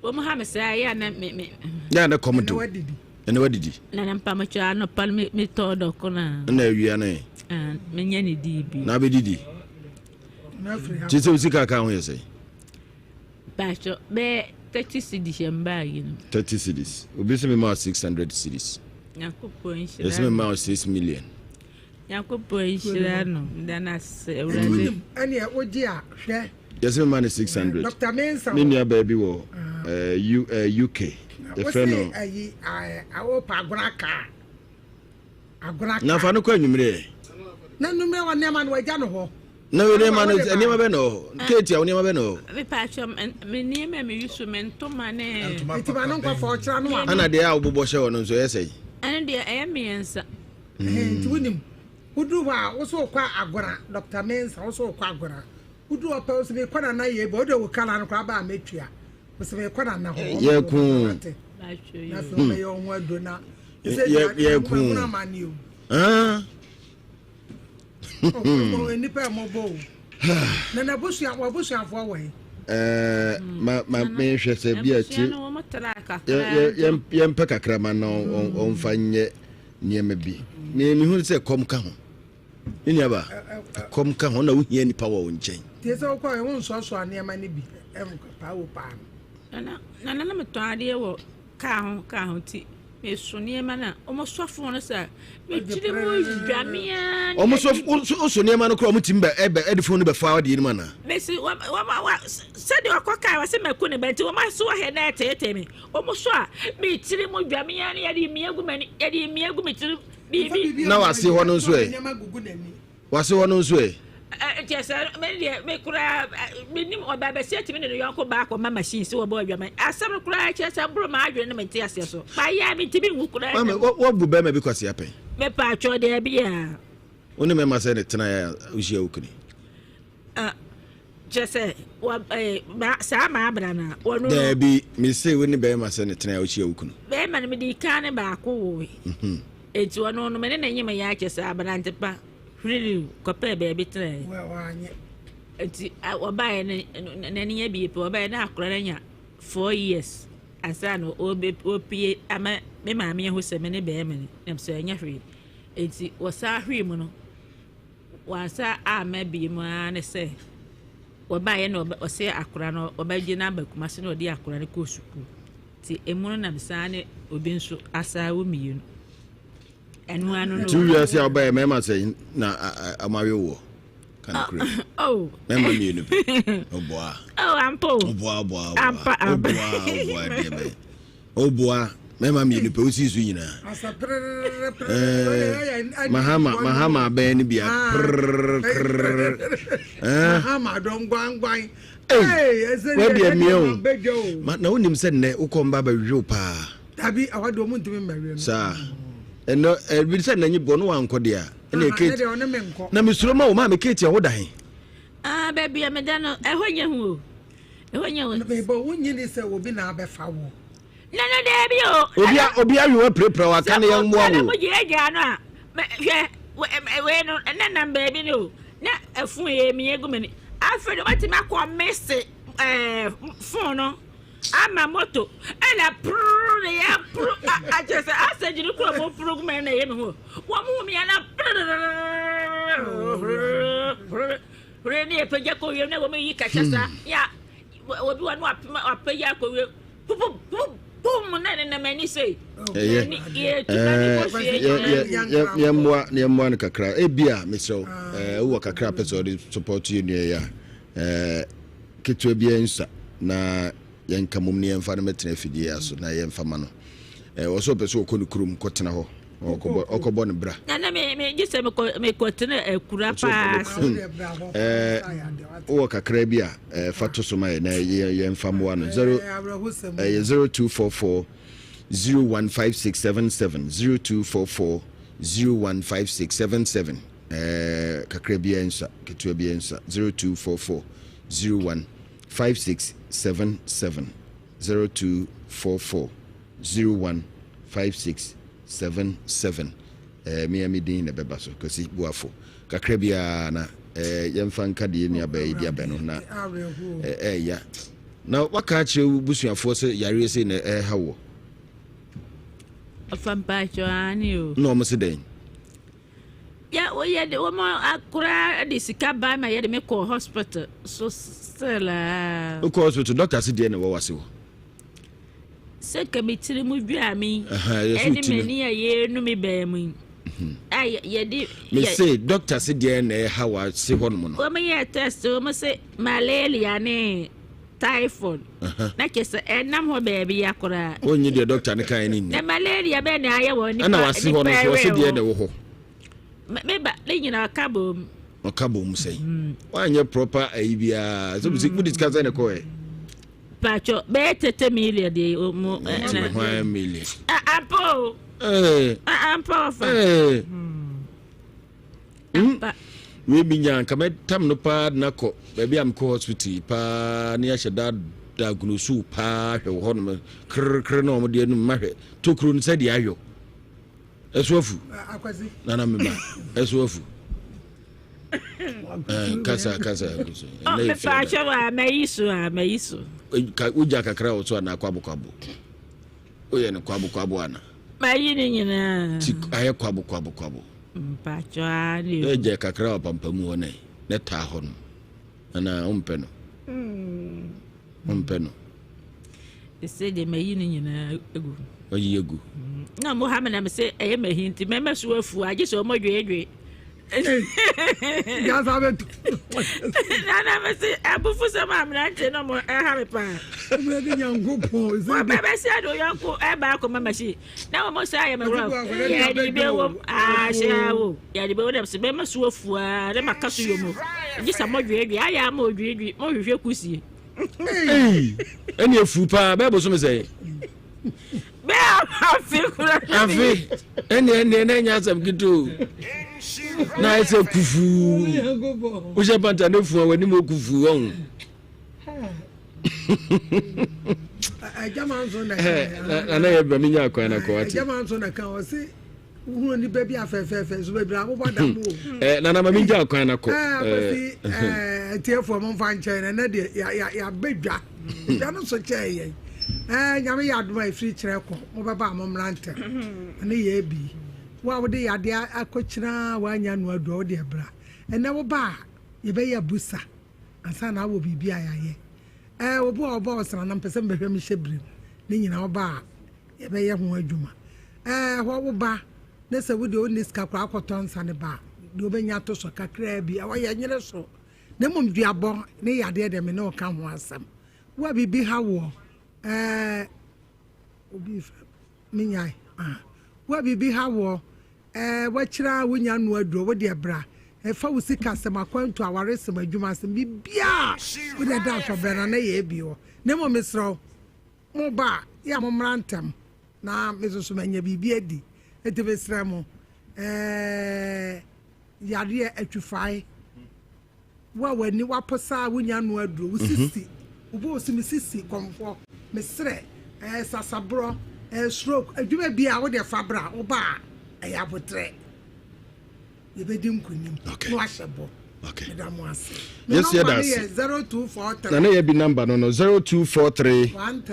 Wɔn ha mi sɛ yɛ na mi mi. Yɛ ne kɔm de. Ɛnɛ wadidi. Na ne mpamokyɛ anɔpa no mi tɔɔ dɔko na. Ɛna awia no yɛ. Mi nyɛ ne di bi. Na abɛ didi. Ti sɛ osi kaka ho yɛ sɛ. Mpatsɔ bɛyɛ 30 cedis yɛ mbaa yi no. 30 cedis. Obi sɛ mi ma 600 cedis. Nyankopɔn nhyira. Yɛsɛ mi ma 6 million. Nyankopɔn nhyira no meda no ase awurade. Ɛneɛ wogye a hwɛ. Yɛsɛ mema no 600. Dr. Mensah. Me nua baa bi wɔ UK. Yɛfrɛ no. Ayi awopa agona kaa. Agona kaa. Na fa no kɔ anwummerɛ. Na anwummerɛ wɔ nneɛma no wagya no hɔ. Na wei nneɛma no nneɛma bɛ na wɔ hɔ. Keeti a nneɛma bɛ na wɔ hɔ. Mepa atwa me nneɛma mi yusu me ntoma ne. Nti ma no nkɔfɔ ɔkyerɛ no a. Ɛna deɛ a wobobɔ hyɛ hɔ no nso ɛyɛ sɛ. Ɛno deɛ ɛyɛ mmiɛnsa. Nti wonim woduru hɔ a wo so wokɔ agona Dr. Mensah wo so wokɔ agona woduru hɔ pɛ wo so mekɔ nana yɛ bɔ wode wo kala no koraa ba a mɛtua wo so mekɔ nana hɔ yɛko na afei wobɛyɛ wo ho aduro na sɛ yɛko amane o nnipa ɛmɔbɔ o na n'abusua w'abusuafoɔ wɔ he ma ma menhwɛ sɛ bi a tie yɛmpɛ kakra ma na ɔmfa nyɛ nneɛma bi. Me mehu sɛ ɛkɔm ka ho. Me nuaba, ɛkɔm ka ho na wohia nipa wɔ wo nkyɛn. Tie sɛ wokɔ ɛho nsoasoa nneɛma no bi paa wo paa no. Nana nana na metɔn adeɛ wɔ kaa ho kaa ho ti meso nneɛma no a wɔn sɔ fon no sɛ mekyiri mu dwa mea. Wɔn sɔ woso nneɛma no koraa wɔn ti bɛ ɛbɛ ɛde fon no bɛfa adeɛ no mu anaa. Mesi wɔn wɔn wa sɛdeɛ ɔkɔ kaa wɔsi mɛku ne bɛ nti wɔn aso ahɛ na ɛteetee me. Wɔn so a, me tiri mu dwa me ara yɛde mia gu m'ani, yɛde mia gu me tiri biribi. Na wase hɔ no nso ɛ? Wase hɔ no nso ɛ? Kyerɛ sɛ me deɛ me koraa menim ɔbaa bɛsi atumi ne ne yɔnko baa kɔma machine sɛ wɔbɔ adwaman asɛm no koraa kyerɛ sɛ boro m'adwene ne mente aseɛ so mayɛ a mentumi nwu koraa. Maame wabu bɛrima bi kwasi apɛn. Mepa atwɔ deɛ bi a. Wo ne mɛma sɛ ne tena yɛ wohyia wo kuni. Kyerɛ sɛ wa ɛɛ saa maa abira na wɔn no. Daabi mese wo ne bɛrima sɛ ne tena yɛ wohyia wo kunu. Bɛrima no mede kan ne baako woe. Eti ɔno no me ne ne nyem yɛ akyɛ sɛ aberante pa. Hwiririw kɔpɛɛ baabi tenae. Enti ɔbaeɛ no, n'ani abue pɛ, ɔbaeɛ na akwadaa no anya 4 years ansa na ɔrepue ama me maame ahu sɛ me ne barima ni. Na mesɛ ɛnyɛ hwee. Enti wɔsan hwee mu no, wansa amma bie mu ara ne sɛ wɔbaeɛ na ɔsɛ akwadaa no ɔbɛgye no aba Kumasi na ɔde akwadaa no kɔɔ sukuu. Nti emu no na mesan ne obi nso asan wo mmienu. Ɛno ano no. Nti wiase a wobɛyɛ mmarima sɛ na amawe woɔ ka no korɛ. Oh. Mmarima mmienu pɛ. Ɔboa. Oh, ampa o. Ɔboa ɔboa ɔboa. Ampa ampa. Ɔboa ɔboa deɛ bɛyɛ. Ɔboa mmarima mmienu pɛ wosi so nyinaa. Eh, mahama mahama abɛn no bia. Mahama dɔngwangwan. Ei, wadi amia o. Na wonim sɛ nnɛ wokɔ mba bɛhwehwɛ wo paa. Dabi, ɛhɔ deɛ ɔmo ntumi mmɛwe no. Saa. Ɛnɛ ɛbi sɛ n'anyi bɔ no wankɔ deɛ a. Ɛna Aha, Kate. ne deɛ ɔne me nkɔ. Na mesuro ma wo maame Kate a woda he? Ah, baabi a meda no, ɛhɔ nyɛ hu o. Ɛhɔ nyɛ hu. Mebɔ wonyi ni sɛ obi na abɛfa wo. Na na daabi o. Obi a obi awe wo apirapira wo aka ne yɛn mmoa Sɛ wo. mo gyaagyaa no a, hwɛ wei no na nam baabi no o. Na ɛfun yɛ mie gu m'ani. Afei de wɔatumi akɔ mese ɛɛ fon no. Ama moto ɛna prrr ne yɛ prr akyerɛ sɛ asɛ gyina kura mo prr gu mɛ na ɛyɛ me ho wɔn mu mi ana prrr prrr ne yɛ pagya kɔ wiem na wɔn yi kɛkyɛ saa ya obi wɔ no apema apagya kɔ wiem pupu pupu pum na ne nam ani sei ɛyɛ yɛmmoa yɛmmoa no kakra ebi a mesrɛ wo wowɔ kakra pɛ sɛ ɔde support yɛ nua yi a Ketewa biara nsua na yɛnka mmom na yɛmfa no mmɛtena afidie yi aso na yɛmfa ma no. Ɛwɔ sɛ ɔpɛ sɛ ɔkɔ ne kurom kɔtena hɔ ɔkɔbɔ ɔkɔbɔ ne bra. Na na me me gye sɛ mekɔ mekɔtena akura paa so. Ɛɛ wowɔ kakra bi a ɛɛ fa to so ma yɛ na yɛ yɛmfa mmoa no zero ɛyɛ 0244 015677 0244 015677. Ɛɛ kakra biara nsua, ketewa biara nsua. 0244 01 5677 0244 01 5677 Ɛɛ me ara me din na ɛbɛba so, Kwasi Boafo. Kakra biara na ɛɛ yɛmfa nka deɛ yɛn nuabaa yi de abɛ no na ɛɛ ɛɛya. Na waka akyerɛ wo busuafoɔ sɛ yareɛ sei na ɛreha woɔ? Ɔfa mpakyɛw aane o. Na wɔn se dɛn? Yɛ woyɛ de wɔn akora de sika ba ma yɛde me kɔ hospital so still aa. Wokɔ hospital doctor se deɛ na ɛwɔ wase hɔ. Sɛ ka me tiri mu dwa mi ɛne m'ani a yɛnu me bɛn mu yi. Mhm. A yɛde. Me se doctor se deɛ na ɛha wase hɔ nom no. Wɔn yɛ test wɔn se malaria ne typhoid na kyɛ sɛ ɛnam hɔ baabi ya koraa. Wonnye deɛ dɔkta no kaeɛ no nni. Na malaria bɛn na ayɛ wɔ nipa ɛna wase hɔ no nso ɔse deɛ na ɛwɔ hɔ. Me ba ne nyinaa ɔka bom. Ɔka bom sɛn? Hmm. Wanyɛ proper ayi biara. So mm. wode sika sɛn na ɛkɔɛ? Patro bɛyɛ 30 million deɛ ɔmo. Nti hwan million? Ampa o. Ampa ɔfa. Hmm. Wei mi nya nka mɛtam no paa de no akɔ baabi a mekɔ hospital yi paa ne yɛahyɛ da diagnose paa hwɛ wɔ hɔnom krkrk na wɔde anum mahwɛ tokuro no sɛdeɛ ayɔ ɛso afu nana meba ɛso afu kasa kasa mayi so a mayi so wogya kakra wɔ so anaa kwabokwabo woyɛ no kwabokwabo ana mayi ne nyinaa ti ayɛ kwabokwabo Mpakyɛw aa ne o. Yɛ gya kakra wɔ apampamu hɔ nɛ nɛ taa hɔ nom anaa wompɛ no wompɛ no. Sɛ deɛ mayi ne nyinaa agu. Wayi agu. Na ɔmo ha me na me sɛ ɛyɛ mahi nti mɛmɛ so afu agye sɛ ɔmo dweedwee. Gasa bɛtu. Nana me se abufu sɛm a mmerante no mo ɛha me paa. Awurade Nyankopɔn. Wɔbɛbɛsi ade oyɔnko ɛba akɔma machine. Na wɔn sɛ ayɛ me wura yɛde bɛ wom ahyɛ wo yɛde bɛ wom dɛm sɛ bɛma so afu a ne maka so yɛ mu. Gye sɛ modweedwee, ayɛ a ma odweedwee, mohwehwɛ kusie. Ei, ɛne afu paa, bɛɛ bosome sɛn? Bɛɛ afe kura. Afe, ɛne ɛne ɛne ɛnyɛ asɛm ketewa o. Na ayɛ sɛ kufuu. Wohyɛ panta ne fu a w'anim wɔ kufuu ɔho. Nana yɛ bɛ menya akwan na kɔ wate. Ɛgyama nso na ka ɔse wohunu nipa bi afɛfɛɛfɛ nso bebree abobɔ da mu o. Eh, nana ma mengya akwan na kɔ. Akwasi eh, atiefoɔ mo mfa nkyɛn na ɛnɛ deɛ yɛabɛ dwa dwa no so kyɛɛ yɛn. Eh, nyame yɛ adom a ɛfiri kyerɛ kɔ mobɛba a mommra ntɛm ɛne yɛ bi wo a wode yadeɛ akɔkyina woanya no aduro wode ɛbra ɛnɛ woba a yɛbɛyɛ abusa ansa na awɔ biribi a yɛayɛ. Ɛɛ, obi wɔ hɔ ɔbɔ ɔsra na mpɛ sɛ mebɛhwɛ me hyɛ birim. Ne nyinaa ɔba a, yɛbɛyɛ ho adwuma. Ɛɛ, hɔ woba na sɛ wo deɛ wonni sika koraa akɔtɔ nsa ne ba a, deɛ wobɛnya to so kakraa bi. Ɛhɔ yɛnyere so. Na mmom duabɔ ne yadeɛ deɛ me ne wo ka ho asɛm. Wo a biribi ha woɔ, ɛɛ, obi frɛ menyae. Ah, wo a biribi ha woɔ, Ɛɛ wakyiri ara wonya no aduro wo deɛ bra ɛfa wo sika asɛm akwantu awaresɛm adwuma asɛm biribiara wo deɛ da asɔ brɛ na na yɛ bi hɔ na mmom mesrɛ wo mo ba a yɛ a mo mmra ntɛm na me nso so manya biribi adi nti mesrɛ mo ɛɛ yareɛ atwifae Wo a w'ani waposa a wonya ano aduro, wo sisi, wo bo osi me sisi kɔmfoɔ, me serɛ, ɛɛ sasaborɔ, ɛɛ stroke, adwuma biara wo deɛ fa bra, wo ba a ɛyɛ abotrɛ. Yɛbɛdi nkunim na wahyɛ bɔ. Meda mo ase. Me Yes, nɔmba yɛda no ase. yɛ 0243 Na ne yɛ bi namba no no 0243 13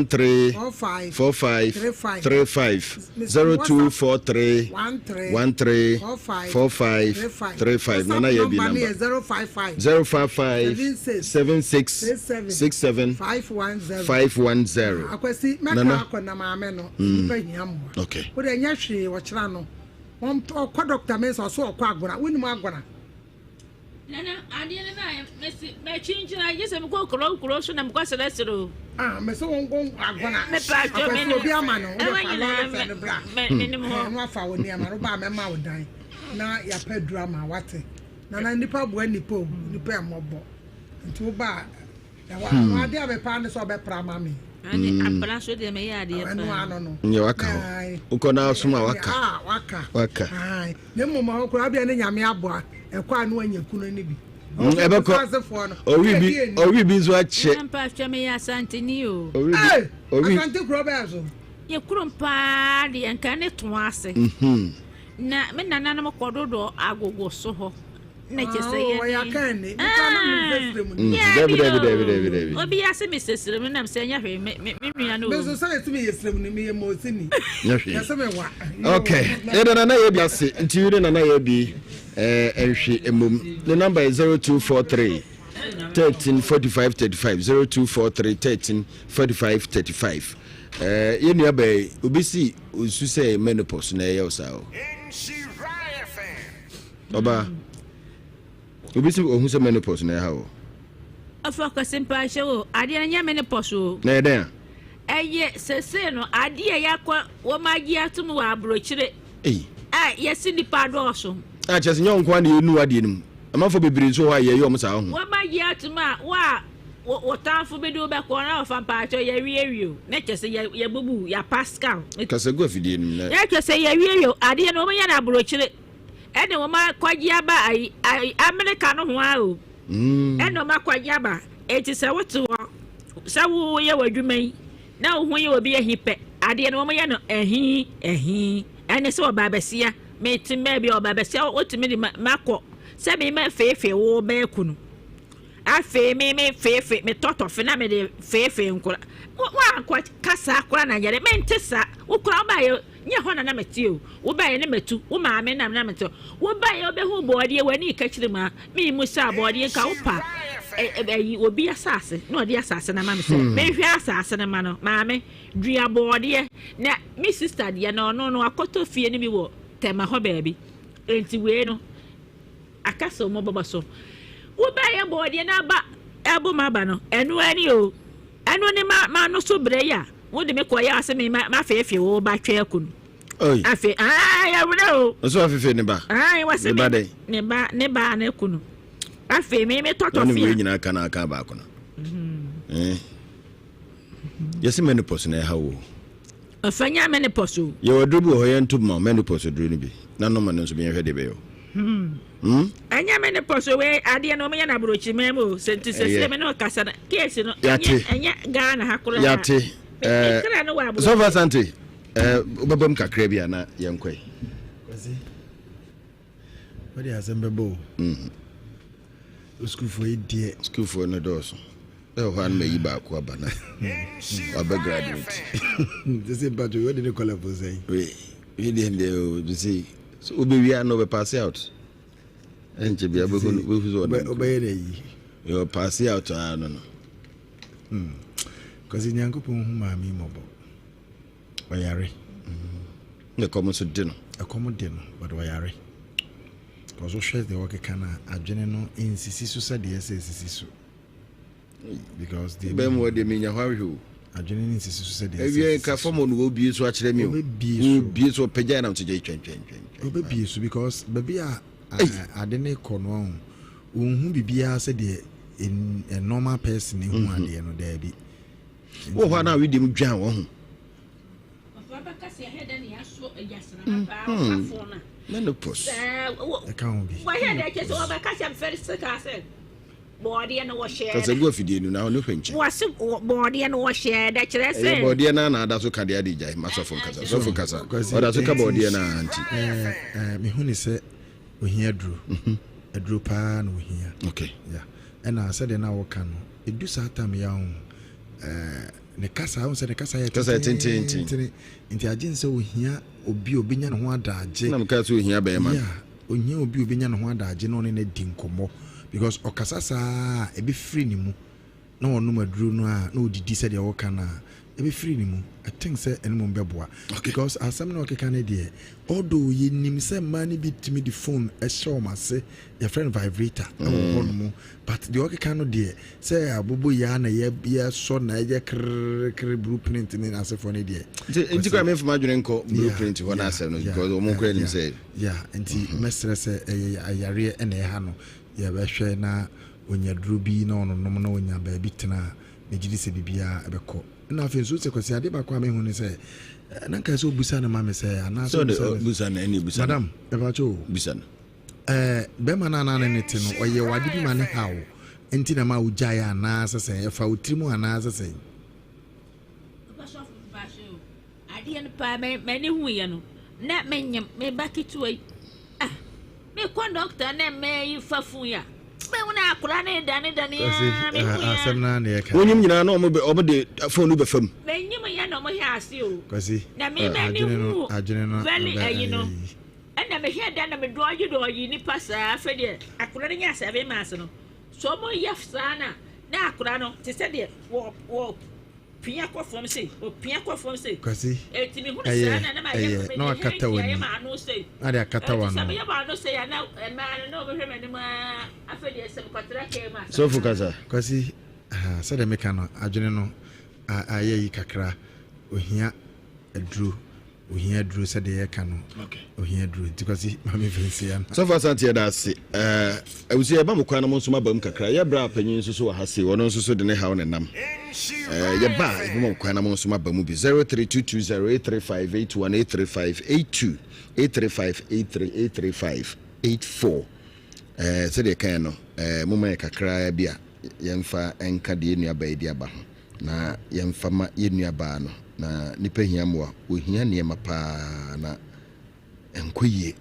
13 45 45 35. 35 Miss 0243 13 13 45 45 35. 35 Nana WhatsApp yɛ bi number no namba yɛ 055 055 76 76 67 67 510. 510 Akwasi mɛka Nana. akɔ na maame no nipa hia mmoa. Okay. Wode ɛnyɛ hwee ɔkyena no wɔn ɔkɔ dɔkta Mensah ɔso ɔkɔ agona wonim agona. Nana, adeɛ no na mesi mɛkyinkyina gye sɛ mekɔ kuro kuro so na mekɔ srɛsrɛ o. Ah, mese wɔn nkɔ agona. Mepa atwa Akwasi me obi ama no wode ɛwɔ fa lɔre nyinaa fɛ no bra. menim hɔ. Ɛno afa wo nneɛma no ba a mɛma wo dan na yɛapɛ aduru ama wate. Nana nipa boa nipa o nipa ɛmmɔbɔ nti wo ba a ɛwɔ hmm. ade a mepaa ne sɛ ɔbɛpra ama me. Ane apra so deɛ mɛyɛ adeɛ paa. Ɛno ano no. Nyɛ waka hɔ. Wokɔ na asom a waka. Ah, waka. Waka. Na mmom ɔhɔ koraa bia ne nyame aboa ɛkɔ a ne wanya kunu no bi. Ɛbɛkɔ. Ɔwi bi ɔwi bi nso akyɛ. Nana mpa atwa meyɛ asanteni o. Ɔwi bi ɔwi. Asante kuro bɛɛ so. Yɛ kurom paa deɛ nka ne to ase. Na me nananom kɔ dodɔ agogo so hɔ. Na kyɛ sɛ yɛ ne. Dabi dabi dabi dabi dabi. Obi ase me sɛ srem nam sɛ nyɛ hwee me me nua no. Me nso sɛ yɛsɛ meyɛ srem no meyɛ mosini. Nyɛ hwee. Yɛsɛ me wa. Okay. Yɛda nana yɛ bi ase nti yɛde nana yɛ bi ɛnhwe mmom. Ne number yɛ 0243 13 45 35 0243 13 45 35. Yɛ nua bɛɛ obi si osu sɛ menopause na ɛyɛ wo saa o. Ɔbaa, obi si ohu sɛ menopause na ɛha o. Ɔfɔ kɛse mpakyɛ o, adeɛ no nyɛ menopause o. Na ɛyɛ dɛn a? Ɛyɛ sese no adeɛ a yɛakɔ wɔn agye atom wɔ aburokyire. Ei. A yɛsi nipa dɔɔso. A kyerɛ sɛ nyɛ wɔn nko ara na yɛnu adeɛ no mu. Amanfoɔ bebree nso wɔ hɔ a yɛyɛ wɔn saa ho. Wɔn agye atom a wo a wo tamfo bi de wo bɛkɔ na ɔfa mpakyɛ yɛwiewie o na kyerɛ sɛ yɛ yɛbubu yɛ pascal. Kasa gu afidie no mu na. Na kyerɛ sɛ yɛwiewie o adeɛ no wɔn yɛ no aburokyire. Ɛne wɔn akɔgye aba ayi ayi Amerika no ho ara o. Ɛne wɔn akɔgye aba. Eti sɛ wote hɔ sɛ woyɛ w'adwuma yi na wo ho yɛ obi ahi pɛ, adeɛ no wɔyɛ no ahi ahi. Ɛne sɛ ɔbaa bɛsia, mete mmaa bi a ɔbaa bɛsia wotumi de makɔ sɛ me ma feefee wo bɛɛ kunu. Afei me me feefee me tɔtɔfe na mede feefee nkora. Woankɔ kasa koraa na nyɛ dɛ mente saa. Wo koraa wobaeɛ Nyɛ hɔ na na mete o. Wobaeɛ na matu wo maame na na mete hɔ. Wobaeɛ wobɛhuu bɔɔdeɛ w'ani reka kyerɛ mu a memmusaa bɔɔdeɛ nka wo pa ayi obi asase na ɔde asase no ama me sɛ menhwɛ asase no ma no maame dua bɔɔdeɛ na me sister deɛ na ɔno no akɔtɔ fie no bi wɔ Tema hɔ baabi enti wei no aka sɛ wɔn bɛbɔ so wobɛyɛ bɔɔdeɛ no aba ɛbom aba no ɛno ani o. Ɛno ne ma m'ano so brɛ yi a wode me kɔyɛ ase me ma mafeefee wo ba twɛɛko no. Oi. Afei, aa yɛ werɛ o. Nso afeefee ne ba. Aa wɔse Ne ba dɛn? Ne ba ne ba ne kunu. Afei me metɔ Na ɔne tɔfe wei a. nyinaa ka na aka baako no. Eh. Yɛse menopause na ɛha wo. Ɔfa nya menopause o. Yɛwɔ aduro bi wɔ hɔ yɛnto ma wo menopause aduro no bi na nom ɛno nso bi yɛnhwɛ deɛ ɛbɛyɛ wo. Hmm? Ɛnyɛ menopause o wei adeɛ no wɔyɛ no aburokyiman mu o sɛ nti sɛ Ɛyɛ. sɛ me ne ɔkasa no case no ɛnyɛ Yɛate. ɛnyɛ Ghana ha koraa. Yɛate. Me Eh, kra no wɔ Sɔfo aburokyi. Asante, eh, wobɛbam kakra bi a na yɛnkɔe. Kwasi, wode asɛm bɛbɔ o. Mhm. Sukuufoɔ yi deɛ. Sukuufoɔ no dɔɔso. Ɛwɔ hɔ a na mayi baako aba na wabɛ graduate. Te sɛ mpatwo wode ne kɔ level sɛn? Wei wei deɛ deɛ o te sɛ so wobɛwie a na wobɛ pass out. Ɛnkyɛ bia wobɛhu no wobɛhu sɛ ɔnam. Wobɛyɛ no ayi. Yɛ pass out a no no. Hmm. Kwasi Nyankopɔn hu maame yi mmɔbɔ. Ɔyare. Na ɛkɔm nso de no. Ɛkɔm de no, but ɔyare. Because wohwɛ deɛ ɔkeka no a, adwene no nsisi so sɛdeɛ ɛsɛ esisi so. Because deɛ bɛn mu ɔde menya hɔ ahwɛ o. Adwene no nsisi so sɛdeɛ ɛsɛ esisi so. Ewie nka fam no wɔbie so akyerɛ mi o. Wɔbɛbie so. Wɔbie so ɔpɛgya nam so gya twɛn twɛn twɛn. Wɔbɛbie so because baabi a ade ne kɔ no ɔho wɔnhu biribiara sɛdeɛ a normal person ehu mhm. adeɛ no daabi. Wɔ hɔ a na awidie mu dwan wɔn ho. Menopause. Ɛka ho bi. Kasa gu afidie no na ɔno hwɛ nkyɛn. Wɔse bɔɔdeɛ no wɔhyɛɛ da kyerɛ sɛ. Ɛyɛ bɔɔdeɛ no na ada so ka deɛ ade gyae ma sɔfo nkasa sɔfo kasa ɔda so ka bɔɔdeɛ no ara nti. Mehu ne sɛ ohia aduro mhm. aduro paa na ohia. Okay. Yeah. Ɛna sɛdeɛ na wɔka no ɛdu saa tam yɛ ho ne kasa wohu sɛ ne kasa yɛ tententen nti agye sɛ ohia obi a obɛnya ne ho adagye. Na meka sɛ ohia bɛrima. Yeah, ohia obi a obɛnya ne ho adagye na ɔne no adi nkɔmmɔ because ɔkasa saa a ɛbɛfiri ne mu na ɔnom aduro no a na ɔdidi sɛdeɛ wɔka no a ɛbɛfiri ne mu. I think sɛ ɛno mmom bɛboa because asɛm na ɔkeka no deɛ although yɛnim sɛ mmaa no bi tumi de phone ɛhyɛ wɔn ase yɛfrɛ no vibrator ɛwɔ hɔ nom but deɛ ɔkeka no deɛ Sɛ abobo yi ara na yɛ yɛsɔ na ɛyɛ krrkrr blueprint ne n'asefoɔ no deɛ. Nti nti kora memfa m'adwene nkɔ blueprint hɔ n'asɛm no because wɔn kora nim sɛ. Yeah nti mhm. mɛsrɛ sɛ ɛyɛ ayareɛ ɛna ɛha no yɛbɛhwɛ na onya duro bi na ɔnonom na onya baabi tena a megye di sɛ biribiara ɛbɛkɔ. Ɛna afei nso sɛ Kwasi adeɛ baako a mehu ne sɛ na nka sɛ obusa no ma me sɛ anaasɛ obusa no ɛne busa no. Madam ɛbɛkyɛ o. Busa no. Ɛɛ, bɛrima no a na ne ne te no, ɔyɛ wo ade bi ma ne haw wo nti na ɛma wogyae anaa sɛ sɛn? Ɛfa wo tirim anaa sɛ sɛn? Papa sɔfo mfa so o. Adeɛ no paa m'ani huiɛ no, na menyem me ba ketewa yi. Ah, mekɔ dɔkta na mmaa yi fa fun yi a, mehu na akora no dane dane a mehu ya. Asɛm no na yɛka. Wonyim nyinaa na ɔmo de fon no bɛfa mu. Menyim yɛ na ɔmo hɛ ase o. Kwasi, Na me m'ani hu adwene no vɛli ayi no. Ɛna mehwɛɛ da na medɔɔgye dɔɔgye nnipa saa afei deɛ akora no nyaa seven months no so ɔmo yɛ saa na na akora no te sɛ deɛ wɔ wɔ pia kɔ fam sei ɔpia kɔ fam sei Kwasi eti mehunu ɛyɛ saa na na ma yɛ ɛyɛ mede na wakata hanky ayɛ w'ani ma ano sei na de akata eti sɛ w'ano. meyɛ ma ano sei a na mmaa no na ɔmo hwɛ m'anim aa afei deɛ sɛ mekɔtra kaa mu a Sɔfo saa. kasa. Kwasi aha sɛdeɛ meka no adwene no ayɛ yi kakra ohia aduro Ohia aduro sɛdeɛ yɛka no. Ohia aduro nti Kwasi ma me mfa nsi ano. Sɔfo Asante yɛda ase. Eh, abusua yɛba mo kwan na mo nso moaba mu kakra. Yɛ bra panyin nso so wɔ ha sei, ɔno nso so de ne haw na ɛnam. Eh, yɛba a yɛbɛma mo kwan na mo nso moaba mu bi. 03220 835 81 835 82 835 83 835 84. Eh, sɛdeɛ kan no, eh, momma yɛ kakraa bi a yɛmfa nka deɛ yɛn nuabaa yi de aba ho. Na yɛmfa ma yɛn nuabaa no. Na nipa hia mmoa. Ohia nneɛma paa na ɛnkɔ yie.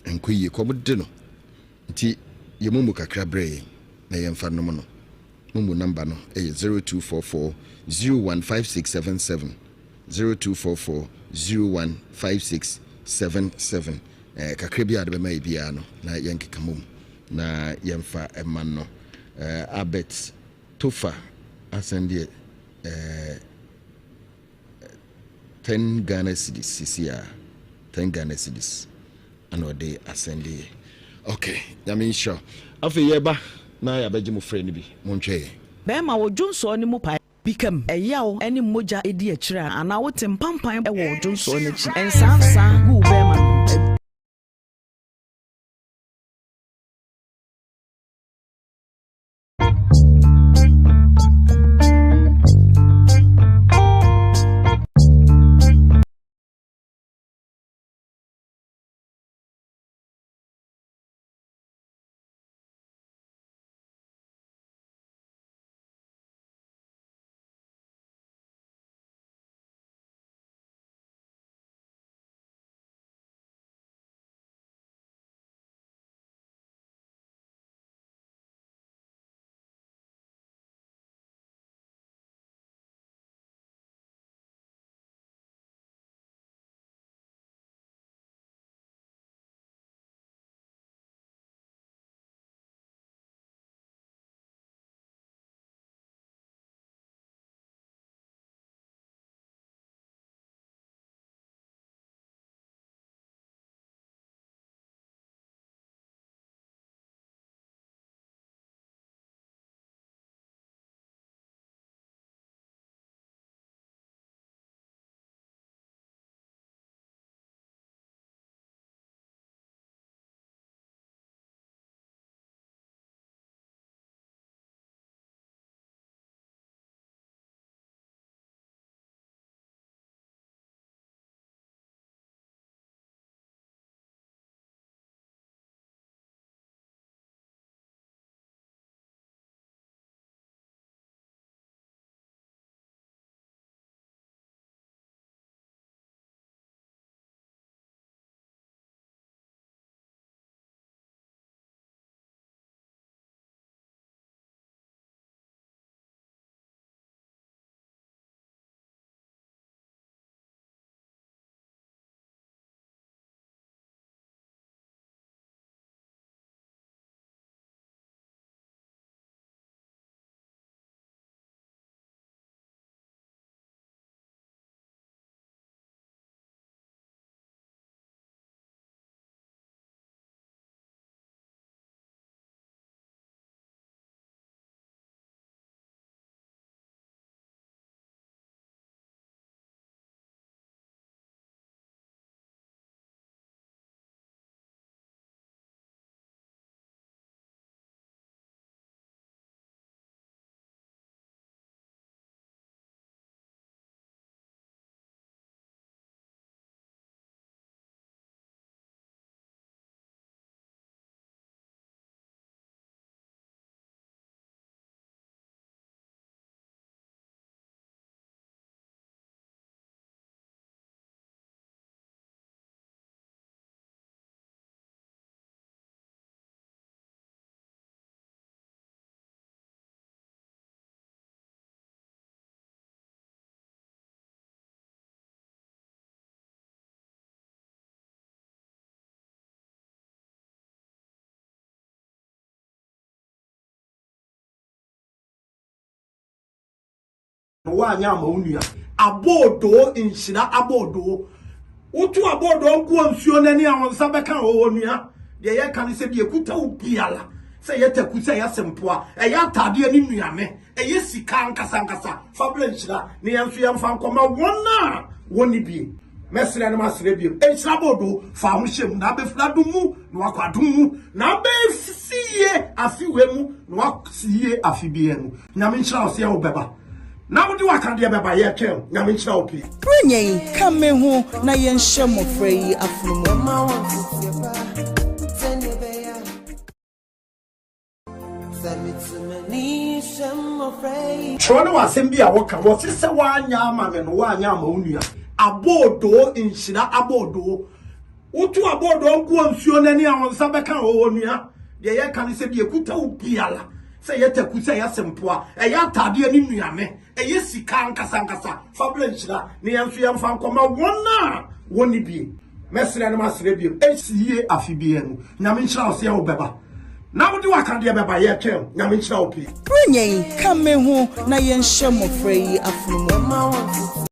Ɛnkɔ yie. Kɔm de no. Nti yɛ momo kakra brɛ yɛn na yɛmfa nom no. Momo namba no yɛ 0244 015677. 0244 015677. Eh, kakra bi a de bɛma yɛ biara no na yɛnkeka mom na yɛmfa ma no. Eh, Albert Tofa asɛm deɛ eh, 10 Ghana cedis sisi a 10 Ghana cedis ana ɔde asɛm de yɛ. Ok, nyame nhyira wo. Afei yɛba na yɛabɛgye mo frɛ no bi, montwɛ yɛn. Bɛrima, wo dwonsɔɔ no mu pae bi ka mu, ɛyaw ne mogya di akyire a, anaa wote mpampan wɔ wo dwonsɔɔ no akyi. Nsaansaa gu wo bɛrima no ho. Woanyɛ ama wo nua. Aboodoo nhyira aboodoo. Woto aboodoo gu nsuo no ani a wo nsa bɛka wɔ wɔ nua. Deɛ yɛka ne sɛ deɛ ɛkuta wo biara sɛ ɛyɛ taku sɛ ɛyɛ sempoa ɛyɛ ataadeɛ ne nnuane ɛyɛ sika ankasa ankasa fa brɛ nhyira ne yɛn nso yɛmfa nkɔma wɔn a wɔnni bie. Mɛsrɛ no masrɛ bio. Nhyira aboodoo fa ho hyɛ mu na abɛfiri adom mu na wakɔ adom mu na abɛsi yie afe wei mu na wasi yie afe biara mu. Nyame nhyira wo sɛ wo bɛba na wode wakadeɛ bɛba yɛtwɛn wo Nyame nhyira wo pii. Buronya yi, ka me ho na yɛnhyɛ mmɔfra yi afono mu. Twerɛ ne w'asɛm bi a wɔka wɔse sɛ woanyɛ ama me no woanyɛ ama wo nua aboodoo nhyira aboodoo woto aboodoo gu nsuo no ani a wo nsa bɛka wɔ wɔ nua deɛ yɛka ne sɛ deɛ ɛkuta wo biara Sɛ ɛyɛ taku, sɛ ɛyɛ sempoa, ɛyɛ ataadeɛ ne nnuane, ɛyɛ sika ankasa ankasa, fa brɛ nhyira na yɛn nso yɛmfa nkɔma wɔn a wɔnni bie. Mɛsrɛ na masrɛ bio, ɛnsi yie afe biara mu. Nyame nhyira wo sɛ wobɛba na wode w'akadeɛ bɛba, yɛretwɛn wo. Nyame nhyira wo pii. Buronya yi, ka me ho na yɛnhyɛ mmɔfra yi afono mu.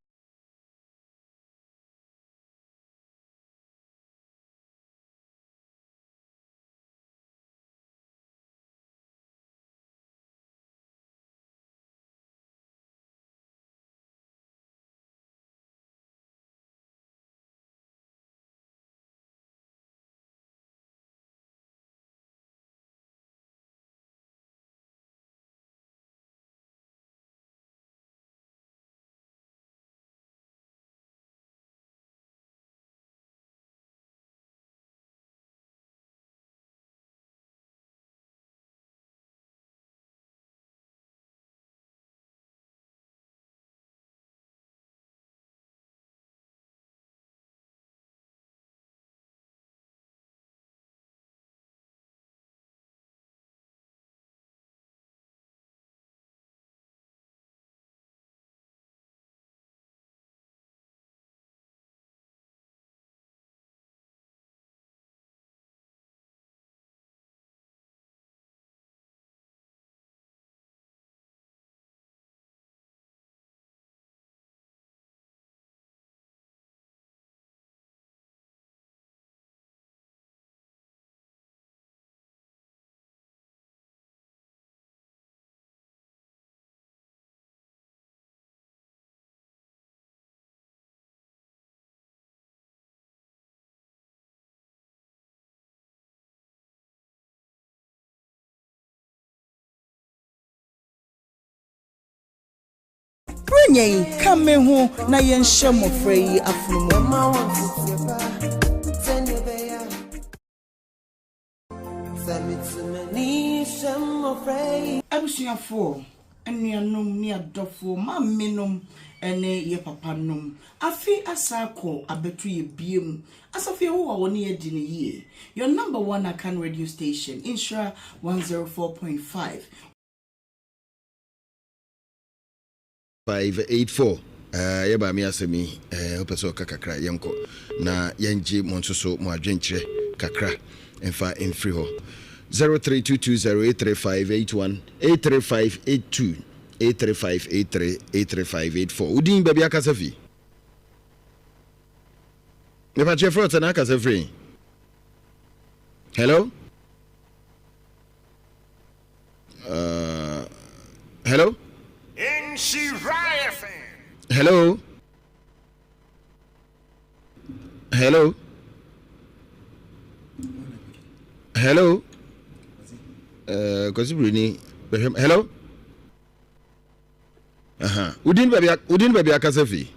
Buronya yi, ka me ho na yɛnhyɛ mmɔfra yi afono mu. Abusuafoɔ, anuanom ne adɔfoɔ, maamenom ne yɛ papanom, afe asa akɔ abɛto yɛ biom. Asafo Yehowa wɔne yɛ adi no yie. Your number one Akan radio station, Nhyira 104.5. 584 eh, yɛ maame asɛm yi eh, wopɛ sɛ ɔka kakra yɛnkɔ na yɛngye mo nso so mo adwenkyerɛ kakra mfa mfiri hɔ 0322083581 83582 83583 83584 wodin baabi akasa fi mepakyɛ frɛ ɔtɛ na akasa firi hello Uh, hello? Hello? Hello? Hello? Uh, Kwasi Bruni. Hello? Aha. Udin baby udin baby akasa fi.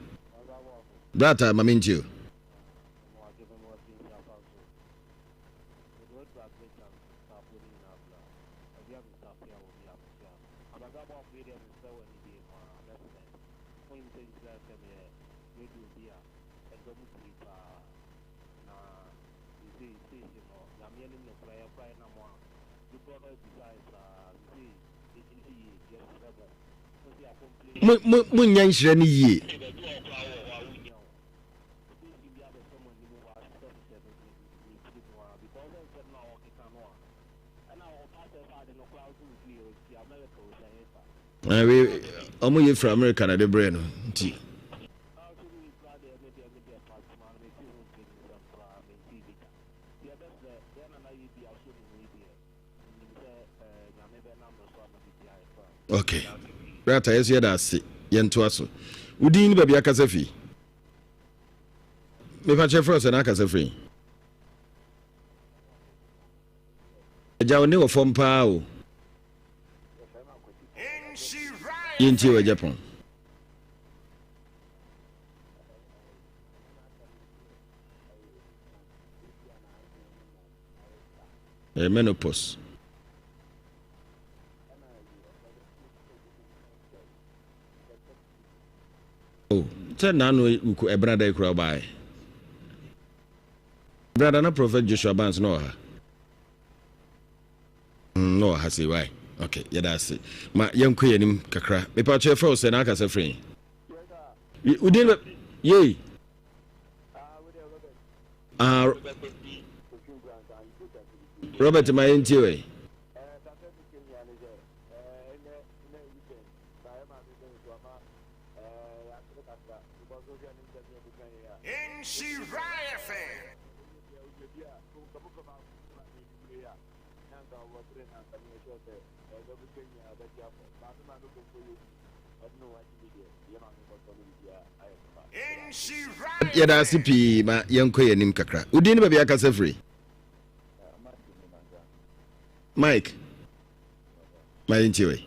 Brata mami ntio. Mo nyɛ nhyira no yie. Ah, wei ɔmo yɛ firi America na de brɛ no nti. Ok. Brata yɛ so yɛda ase yɛntoa so. Wo din ne baabi akasa fi? Mepa kyɛ frɛ sɛ na akasa firi. Agya wo ne wɔ fam paa o. Yɛntie wɔ agya pɔn. Ɛyɛ menopause. Oh, sɛ naano ɛbena da yi kura ɔbaeɛ. Brada na Prophet Joshua Barnes na ɔha. Mm, na ɔha sei why? Okay, yɛda ase. Ma yɛnkɔ yɛn anim kakra. Mepa kyɛ frɛ wo sɛ na akasa firi. Wodin yei. Ah, Robert ma yɛntie wei. Yɛda ase pii ma yɛnkɔ yɛn anim kakra. Wo din ne baabi akasa firi? Mike, ma yɛntie wei.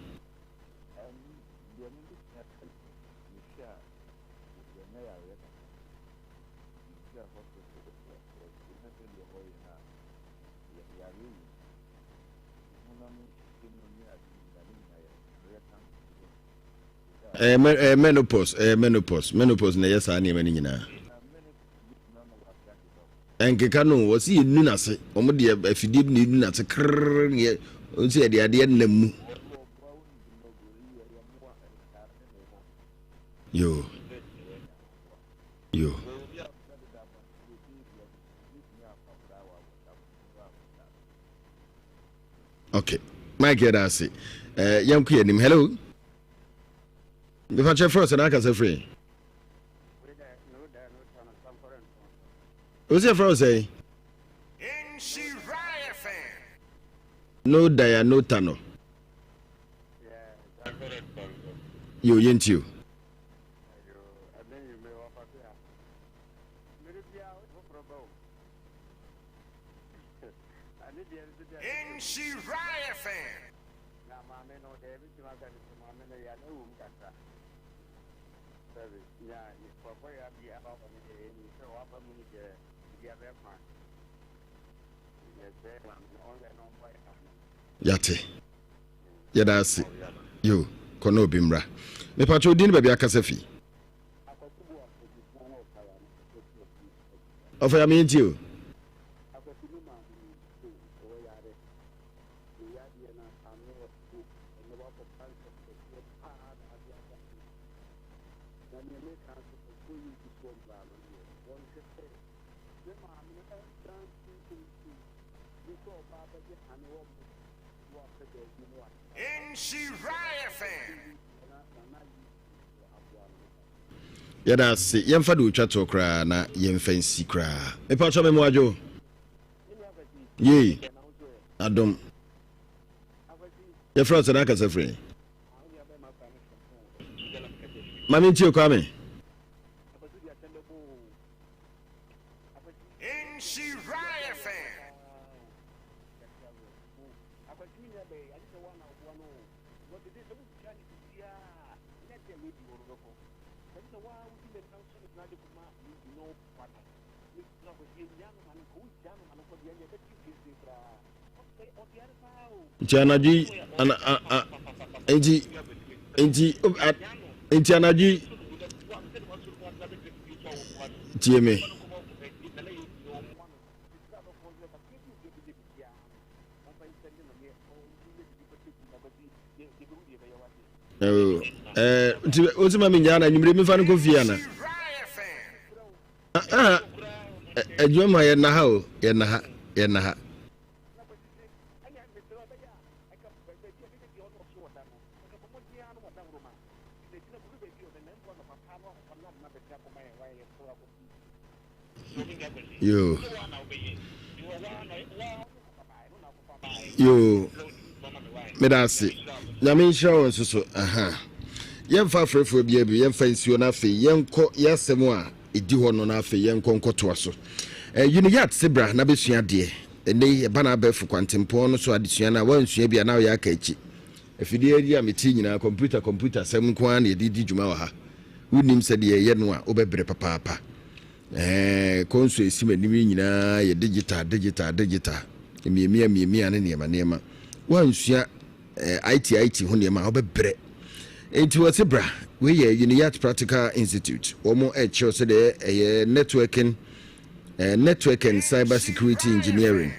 Ɛyɛ menopause, ɛyɛ menopause, menopause na ɛyɛ saa nneɛma no nyinaa. Ɛnkeka no, wɔsi yɛ nu n'ase, wɔn deɛ afidie bi na ɛnu n'ase krrrr neɛ, wɔn sɛ yɛde adeɛ nam mu. Yo, yo. Okay, Mike yɛda ase. Eh, yɛnkɔ yɛn anim. Hello. Mefa kyɛ frɛ sɛ na akasa firi. Wo sɛ frɛ wo sɛ? No daya no tano. Yo yɛnti o. Yɛate. Yɛda ase. Yo, kɔ na obi mmra. Mepatwa odin ne baabi akasa fi. Ɔfa ya me ntie o. Yɛda ase. Yɛmfa de otwa toɔ koraa na yɛmfa nsi koraa. Mepa kyɛ me mmoadwo. Yei. Adom. Yɛfrɛ sɛ n'akasa firi. Ma mentie Kwame. Nti anadwo yi ana a a nti nti a nti anadwo yi tie me. Eh, nti wosi ma menyaa na anwummere mefa no kɔ fie ana? Ah, adwuma ma yɛnna ha o, yɛnna ha, yɛnna ha. Yoo. Yoo. Meda ase. Nyame nhyira wo nso so. Aha. Yɛmfa afrɛfoɔ biara bi, yɛmfa nsuo no afei yɛnkɔ yɛasɛm a ɛdi hɔ no na afei yɛnkɔ nkɔtoa so. Eh, Uniyat se bra na bɛsua adeɛ. Ɛnnɛ yi, ɛba no abɛɛfo kwantempɔn no so adesua no a, woansua bi a na woyɛ aka akyi. Afidie yi a mete nyinaa, kɔmputa kɔmputa sɛm nko ara na yɛde di dwuma wɔ ha. Wonnim sɛdeɛ yɛyɛ no a, wobɛbrɛ papaapa. Ɛɛ, kɔnso a ɛsi m'anim yi nyinaa yɛ digital, digital, digital. Mmiamia, mmiamia ne nneɛma nneɛma. Woansua eh, IT, IT ho nneɛma a, wobɛbrɛ. Enti wɔse bra, wei yɛ Uniyat Practical Institute. Wɔn ɛkyerɛw sɛdeɛ ɛyɛ networking, eh, network and cyber security engineering.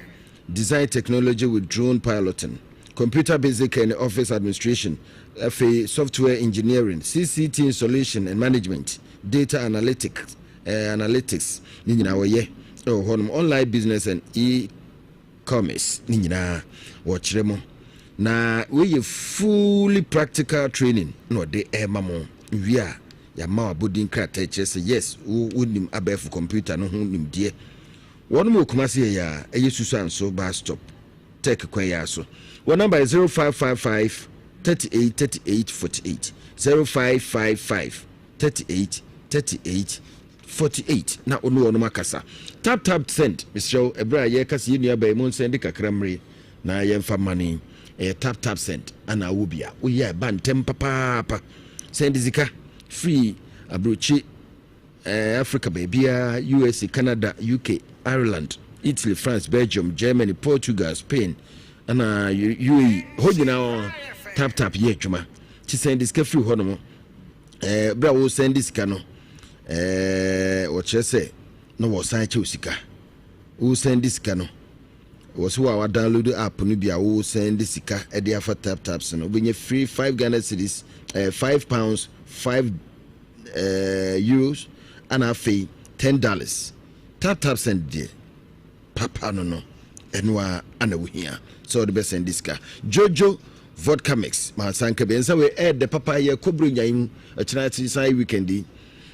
Design Technology with Drone Piloting, Computer Basic and Office Administration, afei Software Engineering, CCT Installation and Management, Data Analytics, eh, Analytics, ne nyinaa wɔyɛ ɛwɔ hɔnom, Online Business and E-Commerce, ne nyinaa wɔkyerɛ mo. Na wei yɛ fully practical training na ɔde ɛrema mo wie a yɛama wo abɔdin krataa kyerɛ sɛ yes wo wonim abɛɛfo computer no ho nimdeɛ. Wɔnom wɔ Kumasi yɛ yaa ɛyɛ Susuanso bus stop Tech kwan yaa so. Wɔn number yɛ 0555 38 38 48 0555 38 38 48 na wo ne wɔnom akasa. Tap tap send mesrɛ wo ɛberɛ a yɛreka sɛ yɛn nua baa yi mo nsɛnde kakra mmere na yɛmfa mma no yi ɛyɛ tap tap send ana wɔ bi a woyɛ a ɛba ntɛm papaapa sɛnde sika firi aburokyi Eh, Africa baabiara, USA, Canada, UK, Ireland, Italy, France, Belgium, Germany, Portugal, Spain, ɛna UAE, hɔ nyinaa tap tap yɛ adwuma. Ti sɛn de sika firi hɔ nom. Eh, berɛ a wɔsɛn de sika no, eh, wɔkyerɛ sɛ na wɔsan kyɛw sika. Wɔsɛn de sika no, wɔ so a wadownload app no bi a wɔsɛn de sika de afa tap taps no, wobɛnya free 5 Ghana cedis, eh, 5 pounds, 5 eh, euros ana afei $10. Tap tap send deɛ papa no no ɛno a ana wohia sɛ wɔde bɛsɛn de sika. Jojo vodka mix mansa nka bi nsa wei ɛɛdɛ papa yɛ kɔburo nyan mu ɛkyena akyi san weekend yi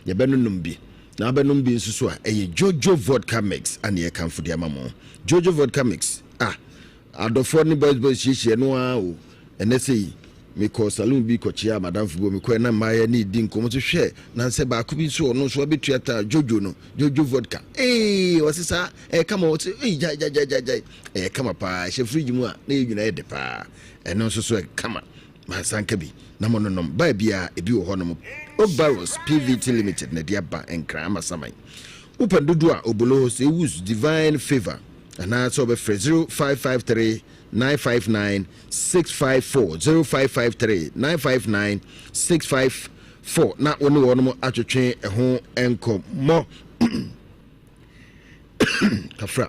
yɛbɛnonom bi na abɛnom bi nso so a ɛyɛ Jojo vodka mix ana yɛkamfo de ama mo. Jojo vodka mix ah Adɔfoɔ ne boys boys hyiahyia ɛno ara o. Ɛnɛ sei mekɔɔ saloon bi kɔkyeaa madamfo bi wɔ mekɔɛ na mmaayɛ ne redi nkɔmmɔ so hwɛ nansɛ baako bi nso ɔno nso abɛtua taa Jojo no Jojo vodka ee ɔse saa ɛyɛ kama ɔse ei gyae gyae gyae gyae ɛyɛ kama paa ɛhyɛ fridge mu a na yɛ nyina yɛ de paa ɛno nso so ɛkama mansa nka bi na mo nonom baa biara ebi wɔ hɔ nom Oak Barrels PVT Limited na ɛde aba Nkran Amasaman wopɛ dodo a obolo hɔ sɛ ewus Divine Favour Anaasɛ wɔbɛfrɛ 0553 959 654, 0553 959 654 na wo ne wɔnom atwetwe ɛho nkɔmmɔ. Kafra.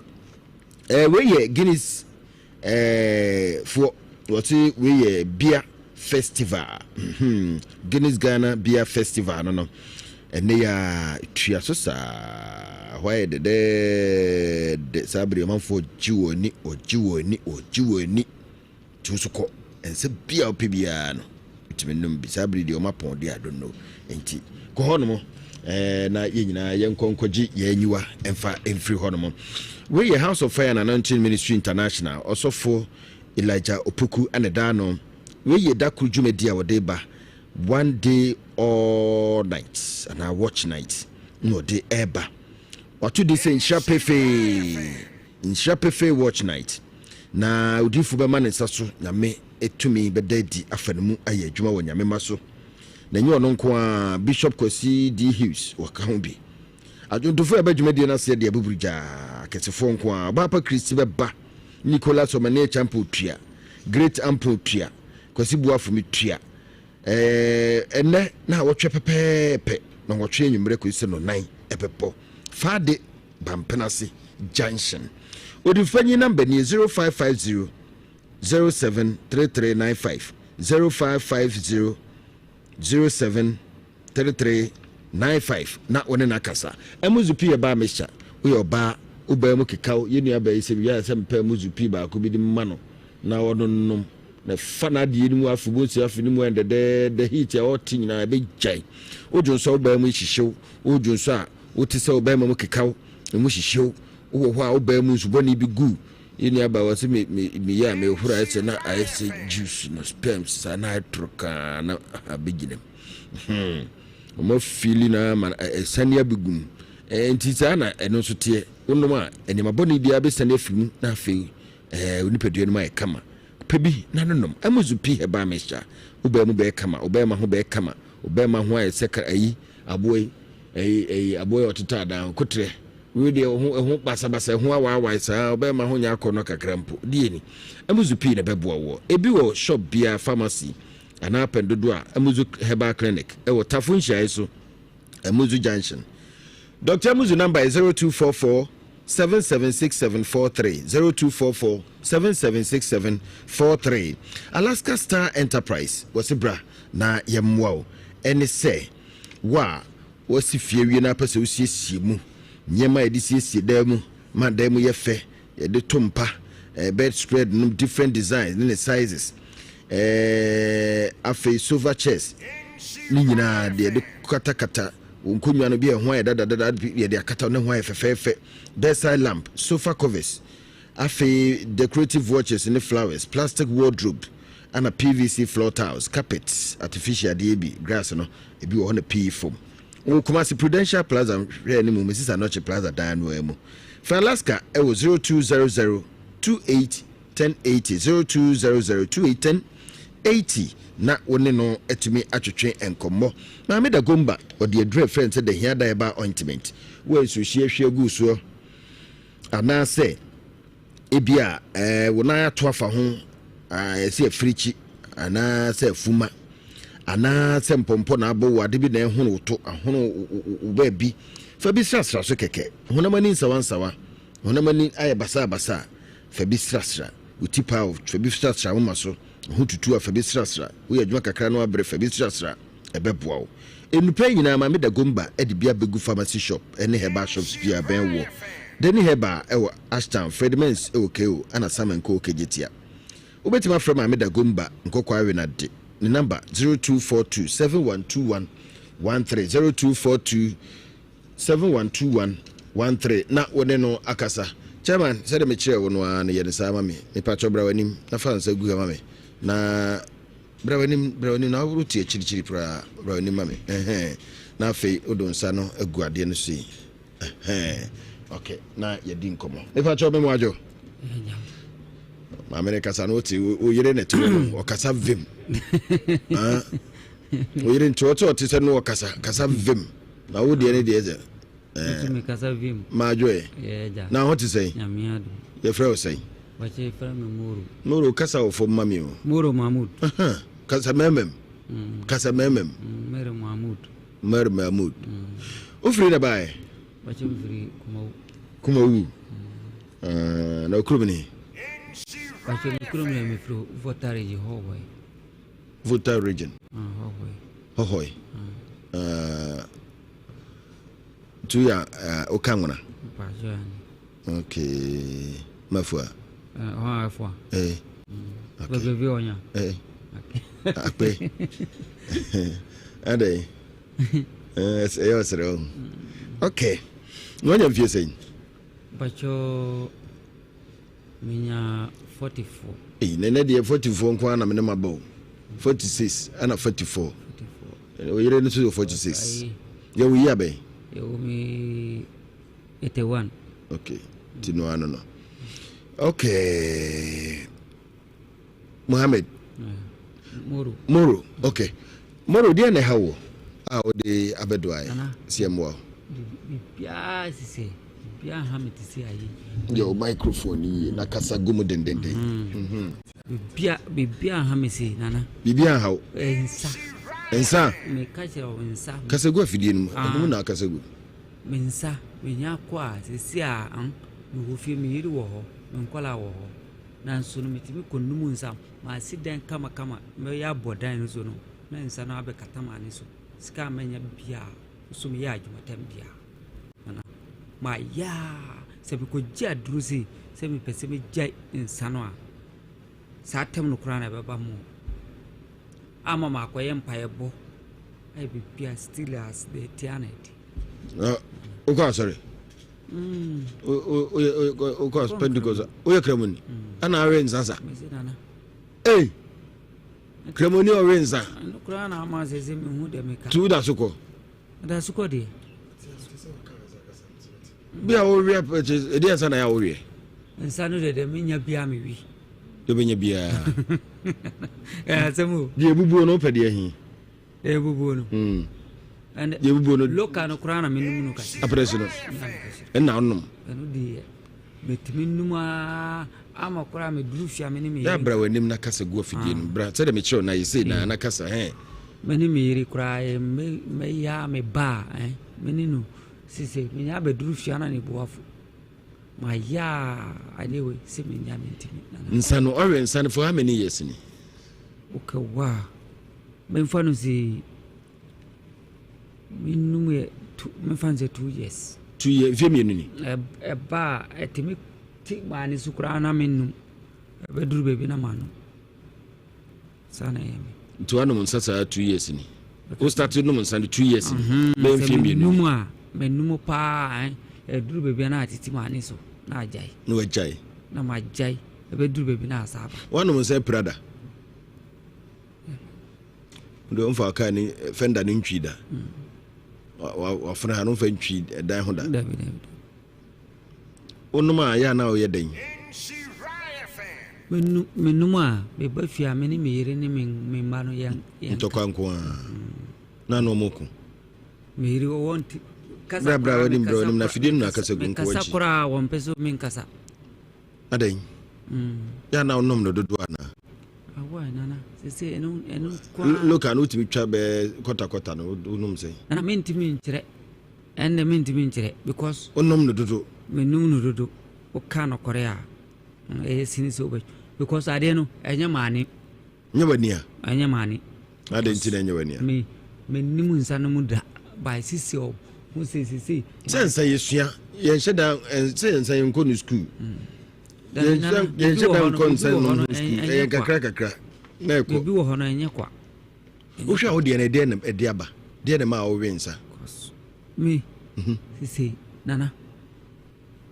Eh, wei yɛ Guinness eh, foɔ wɔte wei yɛ beer festival. Mm -hmm. Guinness Ghana Beer Festival no no. Ɛnnɛ yi ara, tua so saa. Hɔ ayɛ dɛdɛɛdɛ. Saa bere yi, ɔmanfoɔ gye wɔn ani, wɔgye wɔn ani, wɔgye wɔn ani. Nti wo nso kɔ. Nsa bi a wopɛ biara no, wotumi nom bi. Saa bere deɛ wɔn apɔn deɛ, I don't know. Nti kɔ hɔnom ɛɛ na yɛn nyinaa yɛnkɔ nkɔgye yɛn aniwa mfa mfiri hɔnom. Wei yɛ House of Fire and Anointing Ministry International ɔsɔfo Elijah Opoku na ɛda ano. Wei yɛ da koro dwumadi a wɔde ba. One day all night anaa watch night na ɔde ɛreba. Wato din sɛ nhyira pefee, nhyira pefee watch night. Na odiyifo bɛma ne nsa so, Nyame tumi bɛda adi afa ne mu ayɛ adwuma wɔ Nyame mma so. Na ɛnyɛ ɔno nko ara, Bishop Kwasi D. Hughes wɔka ho bi. Adwontofo a ɛba dwumadie no aseɛ deɛ abuburu gyaa, akɛsefoɔ nko ara. Ɔbaapa Christy bɛba, Nicholas Omane Acheampong tua, Great Ampong tua, Kwasi Boafo metua. Ɛɛ, ɛnnɛ naawɔtwe pɛpɛɛpɛ, nnɔnwɔtwe anwummerɛ kɔsi sɛ nnɔnnan ɛbɛbɔ. Fade Bampenase Junction. Odifopanyin namba nie, 0550 073395, 0550 073395 na wo ne no akasa. Ɛmo zupi yɛ baa mixture. Woyɛ ɔbaa, wo baa mu keka wo, yɛn nua baa yi sɛ mewie a sɛ mepɛ ɛmo zupi baako bi de ma no na ɔnonom na fa n'adeɛ no mu afe bonsi afe no mu ayɛ dɛdɛɛdɛ heat a ɔte nyinaa ɛbɛgyae. Wodwo nso a wo baa mu hyehye wo, wodwo nso a wote sɛ wo bɛrima mu keka wo. Emu hyehye wo. Wowɔ hɔ a wobaa mu nsu bɔne bi gu. Yɛn nua baa wɔ sɛ me me meyɛ a mehoro ayɛ sɛ na ayɛ sɛ juice no sperms saa na ayɛ toro kaa na abɛgyina mu. Hmm. Wɔn afili na ama ɛsane abɛgu mu. Nti saa na ɛno nso teɛ. Wonom a nneɛma bɔne biara bɛsane afiri mu na afei ɛɛ nipadua no mu ayɛ kama. Pɛ bi na no nom. Amuzu pi herbal mixture. Wo baa mu bɛyɛ kama, wo bɛrima ho bɛyɛ kama, wo bɛrima ho ayɛ sɛ kra ayi aboa yi ɛyi ɛyi aboa yi ɔtetɔ adan ho kotrɛ. Wei deɛ ho ɛho basabasa ɛho awaawae saa wo bɛrima ho nyɛ akɔnnɔ kakra mpo. Deɛ ni. Amuzu pii na ɛbɛboa woɔ. Ebi wɔ shop biara, pharmacy anaa pɛn dodoɔ a Amuzu Herbal Clinic ɛwɔ Tafo nhyiaeɛ so. Amuzu Junction. Doctor Amuzu number yɛ 0244 776743, 0244 776743. Alaska Star Enterprise wɔse bra na yɛmmoa wo. Ɛne sɛ wo a woasi fie awie na apɛ sɛ wosiesie mu, nneɛma a yɛde siesie dan mu ma dan mu yɛ fɛ, yɛde to mpa, eh, bed spread nom different designs ne ne sizes, eh, afei sofa chairs ne nyinaa deɛ yɛde katakata wɔn nkonnwa no bi a ɛho ayɛ dadadada yɛde akata ne ho ayɛ fɛfɛɛfɛ, bedside lamp, sofa covers, afei decorative watches ne flowers, plastic wardrobe, ana PVC floor tiles, carpets, artificial adeɛ bi, grass no ebi wɔ hɔ na pii fam. Wɔ Kumasi Prudential Plaza hwɛ anim, Mrs Anokye Plaza dan no ara mu. Frɛ Alaska wɔ 0200 28 1080, 0200 28 1080 na wo ne no atumi atwetwe nkɔmmɔ. Maame Dagomba, ɔde aduru a ɛfrɛ no sɛ Dahiada Herbal Ointment, wo a nsuohyeɛ ahwie agu wo soɔ anaasɛ ebia ɛɛ wo nan ato afa ho ɛsɛ afirikyi anaasɛ afuma anaasɛ mpɔmpɔ na abɔ wo ade bi na ɛhono wo to ahono wo baabi fa bi srasra so kɛkɛ. Honam ani nsawansawa, honam ani ayɛ basabasa a, fa bi srasra wo ti paa, fa bi srasra wo ma so ho tutu a, fa bi srasra. Woyɛ adwuma kakra no abrɛ, fa bi srasra, ɛbɛboa wo. Nnupɛ yi nyinaa Maame Dagomba de bi abegu pharmacy shop ne herbal shops pii a ɛbɛn woɔ. Danny Herbal wɔ Ashtown, Fred Mens wɔ KO ɛna Sam Nko wɔ Kejetia. Wobɛtumi afrɛ Maame Dagomba Nkɔkɔ Awenade ne number 0242 7121 13, 0242 7121 13 na wo ne no akasa. Chairman, sɛdeɛ mekyerɛɛ wo no ara no yɛ no saa ma me. Mepakyɛw bra w'anim na fa nsa gu ha ma me na Bra w'anim, bra w'anim, na wote akyirikyiri koraa. Bra w'anim ma me. Ɛhɛn. Na afei wode wo nsa no agu adeɛ no so yi. Ɛhɛn. Ok, na yɛdi nkɔmmɔ. Mepa kyɛw me mu adwo. Maame ne kasa no wote wo yere na ɛte hɔ no ɔkasa vim. Ah. Wo yere nti ɔte ɔte sɛ no ɔkasa kasa vim. Na wo deɛ ne deɛ sɛ. Nso me kasa vim. Madwo ɛ. Yɛ agya. Na ho te sɛn? Nyame adom. Yɛfrɛ wo sɛn? Wɔkyɛ frɛ me Moro. Moro kasa wɔ fam ma me o. Moro Mahmood. Aha. Kasa mɛmɛm. Mm. Kasa mɛmɛm. Mm, Mary Mahmood. Mary Mahmood. Mm. Wofiri na baɛ? Wɔkyɛ me firi Kumawu. Kumawu. Mm. Uh, na okurom ni? Wɔkyɛ me kurom na me firi Volta region Hohoe. Volta region. Uh, Hohoe. Hohoe. Mm. Uh, nti woyɛ a woka nwona? Okay. Mafua. Afua. Eh. Okay. Onya. Eh. Akpe. Adɛn? Ɛyɛ ɔsrɛ o. Okay. Na wanya mfie sɛn? Bacho menya 44. Ei, na ɛnɛ deɛ 44 nko ara na me ne ma bɔ o. 46 ɛna 44. 44. Wo yere no nso yɛ 46. Yɛ wo yi abɛn? Yɛwɔ me 81. Okay, ti no ano no. Okay. Mohammed. Moro. Moro, okay. Moro, deɛ na ɛha wo a wode abɛdoa yɛ sɛ mmoa wo? Biribiara sisɛ, biribiara ha me te sɛ ayi. Yɛ wo microphone yie na kasa gu mu dendenden. Mm-hmm. Biribiara biribiara nha me sei nana. Biribiara nha wo. Eh, nsa. Nsa. Meka kyerɛ wo nsa. Kasa gu afidie no mu. Ah. Ɛno mu na akasa gu. Me nsa, menya kɔ a sisi a an mewɔ fie me yere wɔ hɔ, me nkɔla wɔ hɔ. Nanso no metumi kɔ num nsa, masi dan kamakama, mɛyɛ abɔ dan no so no, na nsa no abɛkata m'ani so. Sika a manya biara, nso meyɛ adwuma tam biara. Nana, mayɛ a sɛ mekɔgye aduro sei sɛ mepɛ sɛ megyae nsa no a, saa tɛm no koraa na ɛbɛba mu ama makɔyɛ mpaeɛbɔ ayɛ biribi a still as deɛ ɛte a na ɛte. Na wokɔ asɔre? Wokɔ Pentecost woyɛ kramoni ɛna awe nsa sa. Ei kramoni ɔwe nsa. Nti woda so kɔ? Da so kɔ deɛ. Bi a wowe ɛdeɛ nsa na yɛ a woweɛ? Nsa no deɛ deɛ menya biara mewe. Deɛ wobɛnya biara. Ɛyɛ asɛm o. Deɛ ebubuo no wopɛ deɛ he? Deɛ ebubuo no. Hmm. Deɛ ebubuo no. Loka no koraa na menom no kakra. Apɛrɛsi no. Ɛna wonom. Ɛno deɛ metumi num aa ama koraa meduru fie a me ne me yere. Bra w'anim na kasa gu afidie no. Bra sɛdeɛ mekyerɛw na yɛ sei na na kasa hɛn. Me ne me yere koraa mɛyɛ a me ba a me ne no sise menya abɛduru fie na ne bo afu. Mayɛ a adeɛ wei sɛ menya mentumi. Nsa no ɔwe nsa no for how many years ni? Okay wow. Memfa no sɛ menum yɛ two memfa no sɛ 2 years. 2 years, mfeɛ 2 ni. Ɛba a ɛtumi te maa ne so koraa na menum. Ɛbɛduru baabi na manom. Saa na ɛyɛ me. Nti wanom nsa saa 2 years ni. Wo start nom nsa no 2 years ni. Bɛyɛ mfeɛ 2. Menum a menum paa ɛduru baabi a na atete maa ne so na agyae. Na wagyae. Na magyae ɛbɛduru baabi na asa aba. Wanom nsa apira da? Deɛ ɔmfa kaa ne fɛnda no ntwi da. Wafena ha no ɔmfa ntwi ɛdan ho da. Wonom a ɛyɛ a na woyɛ dɛn? Menum a meba fie a me ne me yere ne me mma no yɛn. Ntɔkwa nko ara. Na na ɔmo ko. Me yere ɔwɔ nti. Bra bra w'anim bra w'anim na afidie no na akasa gu nko akyi. Mekasa koraa wɔn pɛ so menkasa. Adɛn? Yɛ a na wonom no dodoɔ anaa? Awa nana sese ɛno ɛno koraa. Loka no wotumi twa bɛɛ kɔta kɔta no wonom sɛn? Nana mentumi nkyerɛ. Ɛnde mentumi nkyerɛ because. Wonom no dodo. Menom no dodo. Woka nɔkɔrɛ a ɛyɛ sini sɛ wobɛ because adeɛ no ɛnyɛ maane. Nyɛ w'ani a. Ɛnyɛ maane. Adɛn nti na ɛnyɛ w'ani a? Me menim nsa no mu da by sisi ɔ ho sɛ sisi. Sɛ nsa yɛsua yɛnhyɛ da sɛ nsa yɛnkɔ no sukuu. Yɛnhyɛ da nkɔ nsa no ho sukuu ɛyɛ kakra kakra na ɛkɔ. Biribi wɔ hɔ no ɛnyɛ kwa. Wohwɛ a wo deɛ no ɛdeɛ na ɛde aba? Deɛ na ɛma wowe nsa? Me sese nana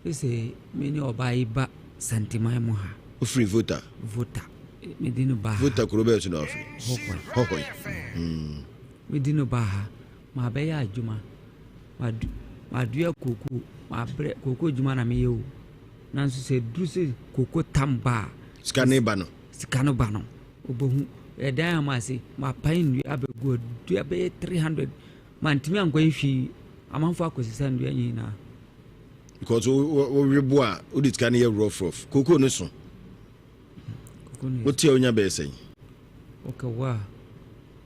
sese me ne ɔbaa yi ba Santiman mu ha. Wofiri Vota? Vota. Me di no ba ha. Vota kuro bɛyɛ so na wafiri? Hɔhɔi. Hɔhɔi. Me di no ba ha. Ma bɛyɛ adwuma. Madua koko. Mabrɛ koko adwuma na meyɛ o. Nanso sɛ duru sɛ koko tam ba a. Sika ne ba no. Sika no ba no. Obohu ɛdan a mase mapae nnua abɛgu hɔ, dua bɛyɛ 300 mantumi ankɔyɛ hwee, amanfoɔ akɔsesa nnua nyinaa. Because wowe bo a wode sika no yɛ rough rough. Koko no so. Wote a wonya bɛyɛ sɛn? Okay, wa.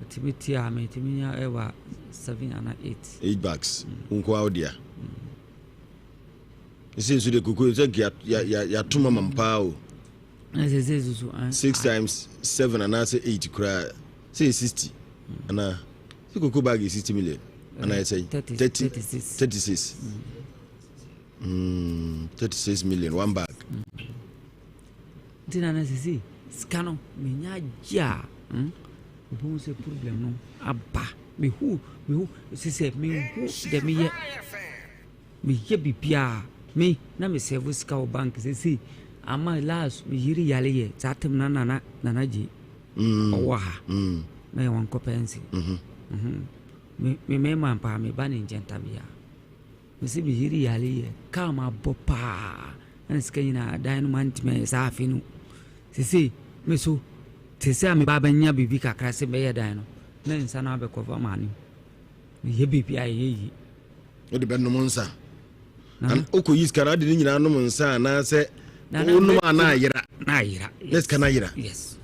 Ɛtumi ti a metumi nya ɛwɔ 7 ana 8. 8 bags. Wo nko a wo dea. Ɛsɛ nso de koko sɛ nka yɛato mama paa o. 6 times 7 anaasɛ 8 koraa sɛ yɛ 60 anaa sɛ koko bag yɛ 60 million anaa yɛ sɛ 30 36 36 million one bag. Nti na na sisi sika no menya gye a wobɛhu sɛ problem no aba mehu mehu sisɛ mehu dɛ meyɛ Meyɛ biribiara me na me save sika wɔ bank sesei ama last me yere yare yɛ saa tem na nana nana gye ɔwɔ ha na yɛ wɔn kɔ pɛnsi me me mɛma paa me ba ne nkyɛn tabea me se me yere yare yɛ kaa ma bɔ paa ɛna sika nyinaa dan no ma ntumi ayɛ saa afe no sesei me so te sɛ a me ba bɛnya biribi kakra sɛ bɛyɛ dan no na nsa no abɛkɔfa maa no meyɛ biribi a ɛyɛ yie Wode bɛnom nsa. Wokɔyi sika no ade no nyinaa nom nsa anaasɛ wonom a na ayera. Na ayera. Na sika no ayera. Yes.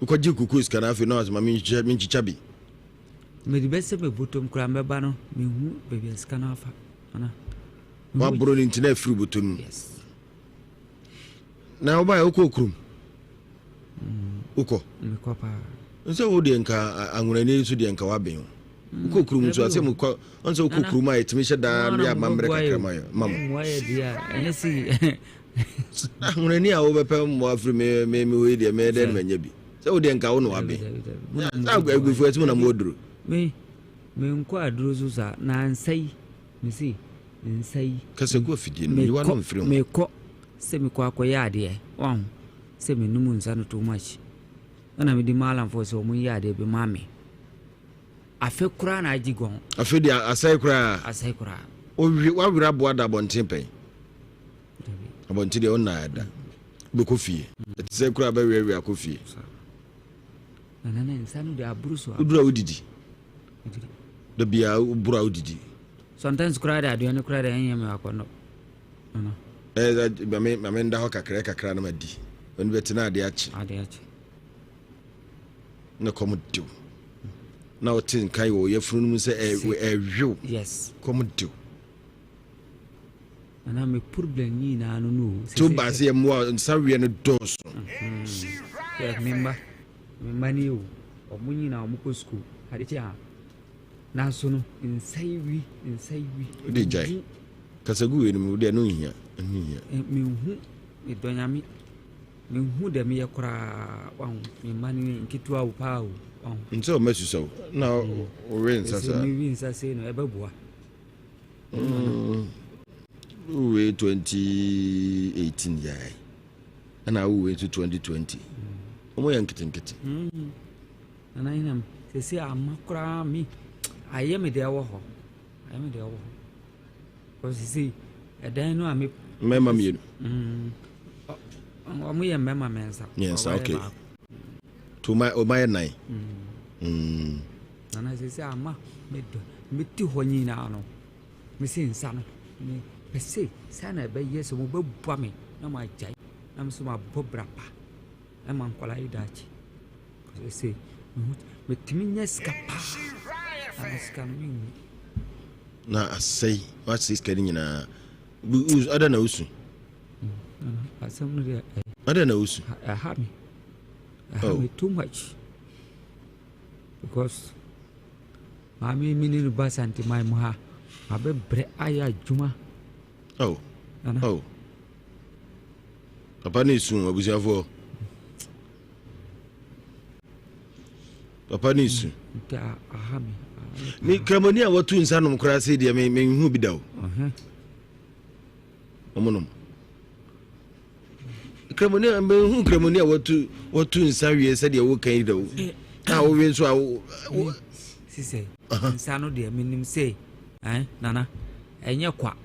Wokɔgye koko sika no afei na wasɛ ma menkyikya bi. Mede bɛsɛ me bɔtɔm koraa mɛba no mehu baabi a sika no afa. Waboro no nti na afiri bɔtɔ no mu. Yes. Na wobaeɛ wokɔɔ kurom? Wokɔ? Mekɔ paa. Nsɛ wo deɛ nka anwonani nso deɛ nka waben o. Wokɔ kurom nso asɛ mu kɔ ɔnsɛ wokɔ kurom a yɛtumi hyɛ daa no yɛ amammerɛ kakra ma yɛ ma mo. Anwonani a wobɛpɛ mmoa afiri me me me wei deɛ mɛyɛ dɛn na manya bi. Sɛ wo deɛ nka wo na waben. Sɛ agufoɔ ɛsɛ mu na mo aduro. Me menkɔ aduro so saa na ansa yi. Mese nsa yi. Kasa gu afidie no mu, yi w'ano mfiri ho. Mekɔ sɛ mekɔ akɔyɛ adeɛ, wahu, sɛ menom nsa no too much. Ɛna mede maalamfoɔ sɛ wɔn nyɛ adeɛ bi ma me. Afe koraa na agye gɔn. Afe deɛ asɛe koraa. Asɛe koraa. Owie wawere aboa da abɔnten pɛn. Abɔnten deɛ ɔnna ɛda. Wobɛkɔ fie. Ɛte sɛ koraa bɛweawea akɔ fie. Nana na nsa no de aboro so. Woduru a wodidi. Da biara woboro a wodidi. Sometimes koraa de aduane koraa de ɛnyɛ me akɔnnɔ. Nana. Ɛɛ mame mame nda hɔ kakra kakra na ma di. Wani bɛte na ade akye. Ade akye. Na kɔm dew. Na wote nka wɔ yafunu no mu sɛ ɛwew. Yes. Kɔm dew. Nana me problem nyinaa no no. To ba se mmoa nsa weɛ no dɔɔso. Yɛ me mma me mma ni o ɔmo nyinaa ɔmo kɔ sukuu ade kye a nanso no nsa yi wi nsa yi wi. Wode gyae kasa gu wei no mu wode ɛno nhia ɛno nhia. Menhu medɔ nyame menhu dɛ meyɛ koraa wahu me mma no nketewa o paa o wahu. Nti ɔma susa o na wowe nsa saa. Mewi nsa sei no ɛbɛboa. Wowei 2018 yɛe ɛna wowei nso 2020 wɔn yɛ nketenkete. Nana Hinam sese ama koraa mi ayɛ me deɛ wɔ hɔ ayɛ me deɛ wɔ hɔ kɔ sese ɛdan no a me. Mmarima mmienu. Wɔn yɛ mmarima mmiɛnsa. Mmiɛnsa okay. To ɔma ɔma yɛ nan. Nana sese ama me dɔ me te hɔ nyinaa no me se nsa no me pɛ se saa na ɛbɛyɛ sɛ mo bɛboa me na mo agyae na me so ma bɔ bra pa ɛma nkwadaa yi daakye sese metumi nya sika paa na sika no menhu na asɛe wasɛe sika no nyinaa adɛn na wosu asɛm no deɛ adɛn na wosu ɛha me ɛha me too much Because maame mi ne no ba santeman mu ha mabɛbrɛ ayɛ adwuma. Oh. Nana. Oh. Papa ne su abusuafoɔ. Papa ne su. Nti aha me. Me kramoni a watu nsa nom koraa sei deɛ me me hu bi da o. Ɔmo nom. Kramoni a mehu kramoni a watu watu nsa wie sɛdeɛ woka yi da o a wowe nso a wo. Sisɛ nsa no deɛ menim sɛ eh, nana ɛnyɛ kwa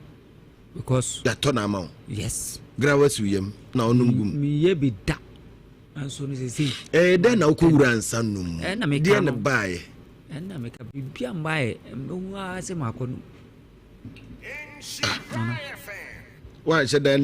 because. Yɛatɔ na ama wo. Yes. Grawa si yam na ɔnom gum. Meyɛ bi da nso no sɛ. Ɛyɛ dɛn na wokɔ wura nsa nom mu? Ɛna meka no. Deɛ na baayɛ. Ɛna meka biribi a mbaayɛ mehu ara sɛ makɔ no. Wanhyɛ da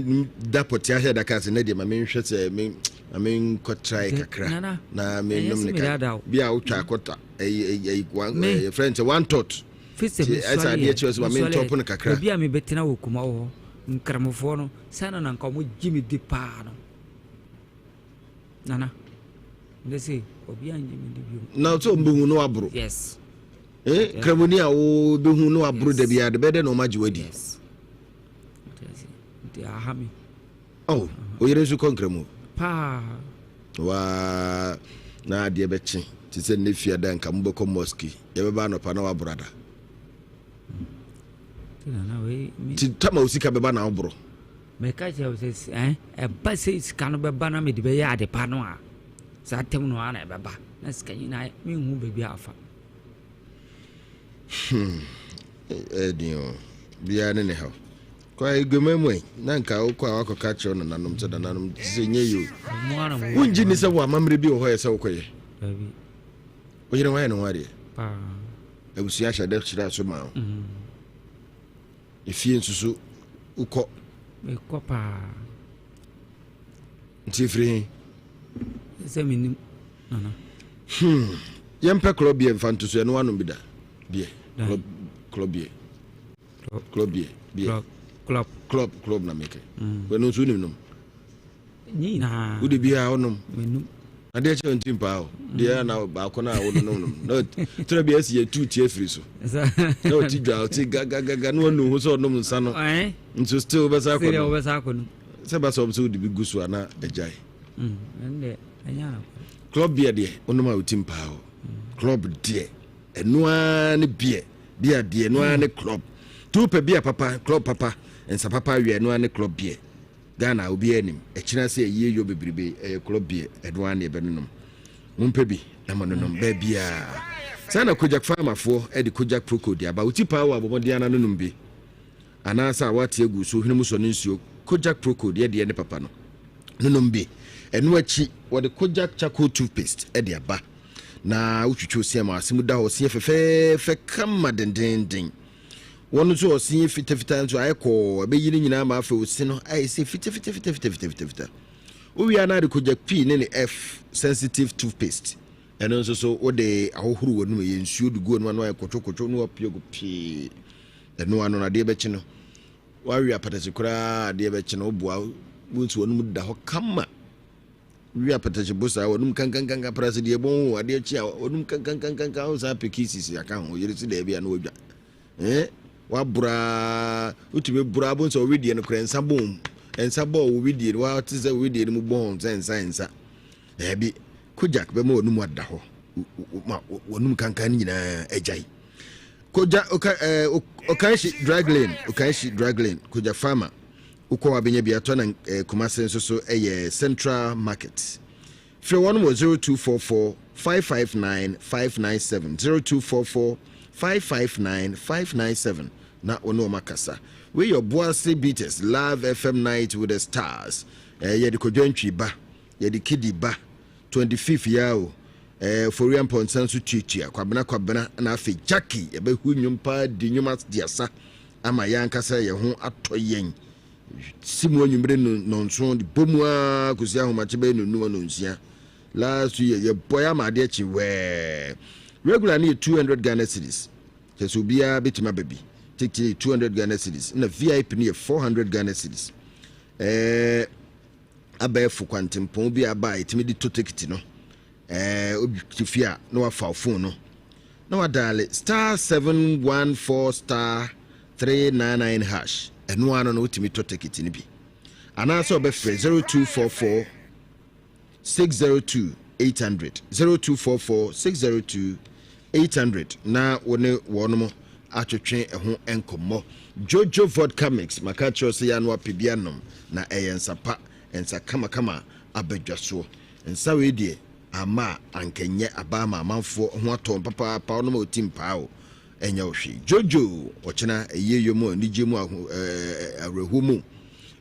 da pɔte ahyɛ da kaa sɛ ne deɛ ma menhwɛ sɛ me ma menkɔ try kakra na menom ne ka bi a wotwa akɔta ɛyi ɛyi one ɛyɛ friend sɛ one thought ɛsɛ adeɛ kyerɛ sɛ ma mentɔ pono kakra baabi a mebɛtena wɔ kuma wɔ hɔ nkramofoɔ no sɛ na nanka ɔmo gye me di paa no Nana, ndɛ sei obiara ngye me ndi bio. Na sɛ ɔmbɛhu no waboro. Yes. Eh, kramoni a wobɛhu no waboro da biara de bɛyɛ dɛ na ɔma agye wadi. Yes. Nti aha me. Oh, oyere nso kɔ nkramu. Paa. Waa na adeɛ bɛkye te sɛ nnɛ fiada nka mobɛkɔ mosque yɛbɛba anɔpa na waboro ada. Nti tama wo sika bɛba na woboro. Meka kyerɛ wo sɛ, ɛn, ɛba sɛ sika no bɛba na mede bɛyɛ ade pa no a, saa tɛm no ara na ɛbɛba. Na sika nyinaa menhu baabi a afa. Hmm, ɛyɛ den o. Biara ne ne haw. Kɔ aguama mu ɛ, na nka wokɔ a wakɔka kyerɛ nananom sɛ nananom te sɛ nyɛ yi o. Wongye nni sɛ wɔ amammerɛ bi wɔ hɔ yɛ sɛ wokɔyɛ? Dabi. Wo yere ho ayɛ ne ho adeɛ? Paa. Abusua ahyɛ dɛ hyira so ma wo. Mm. Efie nso so wokɔ. Mekɔ paa. Nti efiri he? Sɛ menim nana. Hmm. Yɛmpɛ klɔ beer mfa nto so ɛno wanom bi da. Beer. Klɔ klɔ beer. Klɔ beer. Beer. Klɔ. Klɔ klɔ na mekɛ. Mm. Ɛno nso wonim nom. Nyinaa. Wode biara wonom. Menum. Adeɛ kyɛ nti mpaa o. Deɛ na baako no a wononom nom. Na tena bi asi yɛ tu tie afiri so. Na ɔti dwa ɔti gagagaga na wanu ho sɛ ɔnom nsa no. Nso still wobɛsa akɔ no. Wobɛsa akɔ no. Sɛ ba sɛ ɔm sɛ wode bi gu so a na agyae. Club beer deɛ wonom a woti mpaa o. Club deɛ ɛno ara ne beer. Beer deɛ ɛno ara ne club. Nti wopɛ beer papa, club papa, nsa papa awie ɛno ara ne club beer. Ghana obiara nim, ɛkyena sɛ ayie yɔ bebrebe ɛyɛ club beer, ɛno ara ne yɛbɛnonom. Mompɛ bi na mononom baabiara. Saa na Kojak Pharma foɔ de Kojak Procold de aba. Wo ti paa wɔ a bɔ mmɔden ara nonom bi. Anaasɛ a woate agu so hwene mu sɔ ne nsuo. Kojak Procold yɛ deɛ ne papa no. Nonom bi. Ɛno akyi wɔde Kojak Charcoal Toothpaste de aba. Na wotwitwi ose ma ase mu da hɔ ɔseɛ fɛfɛɛfɛ kama dendeenden. Wɔn nso ɔse yɛ fitafita nso ayɛ kɔɔ ɛbɛyi ne nyinaa ma afei ose no ayɛ sɛ fitafitafitafitafitafita. Wowie a na ade Kojak P ne ne F sensitive toothpaste ɛno nso so wode ahohoro w'anum ɛyɛ nsuo de gu w'anum ano ayɛ kotwokotwo na wapue agu pii ɛno ano no adeɛ bɛkye no wawe apatasi koraa adeɛ bɛkye no woboa wo nso w'anum da hɔ kama. Wi apɛtɛkye bo saa wɔnum kankankankan prase deɛ ɛbɔn o adeɛ kye a wɔnum kankankankan wo saa pɛ kisses aka ho yere si daabi a na wadwa eh waboraa wotumi boraa bo sɛ ɔwedeɛ no kora nsa bɔn nsa bɔɔ wo wedeɛ no wate sɛ wedeɛ no mu bɔn sɛ nsa nsa daabi kojak bɛma wɔnum ada hɔ ma wɔnum kankan no nyinaa agyae koja oka eh, okanhyi draglin okanhyi draglin koja farmer Wokɔ hɔ a bɛnya bi atɔ na Kumase nso so yɛ Central Market. Frɛ wɔn wɔ 0244 559 597, 0244 559 597 na wo ne wɔn akasa. Wei yɛ Ɔboase Beaters Love FM Night with the Stars. Eh, yɛde Kwadwo Antwi ba, yɛde Kidi ba, 25th yi ara o. Eh, Ofori Amponsah nso tuatua, Kwabena Kwabena na afei Jackie yɛbɛhu nnwom paa di nnwom di asa ama yɛn ankasa yɛn ho atɔ yɛn. Si mu anwummere nnɔnson de bɔ mu ara kɔsi ahomakye bɛyɛ nnɔnnum nnɔnsia. Last year yɛbɔ yɛ ama adeɛ kye wɛɛ. Regular no yɛ 200 Ghana cedis. Kyerɛ sɛ obiara bɛtumi aba bi. Ticket no yɛ 200 Ghana cedis. Na VIP no yɛ 400 Ghana cedis. Ɛɛ abɛɛfo kwantempɔn bi a aba a yɛtumi de tɔ ticket no. Ɛɛ obi te fie a na wafa phone no. Na wadaale star 714 star 399 hash. Ɛno ara no na wotumi tɔ tekiti no bi. Anaasɛ ɔbɛfrɛ 0244 602 800 0244 602 800 na wo ne wɔnom atwetwe ɛho nkɔmmɔ. Jojo Vodka Mix, maka akyerɛ wo sɛ yɛ ano apɛ bi anom na ɛyɛ nsa pa, nsa kamakama abadwa soɔ. Nsa wei deɛ Ama a anka nyɛ aba ama amanfoɔ ho atɔ wɔn papaapa ɔnom a ɔti mpaa o ɛnyɛ wo hwee Jojo ɔkyena ayie yɔ mu anigye mu aho ɛɛ awerɛhoɔ mu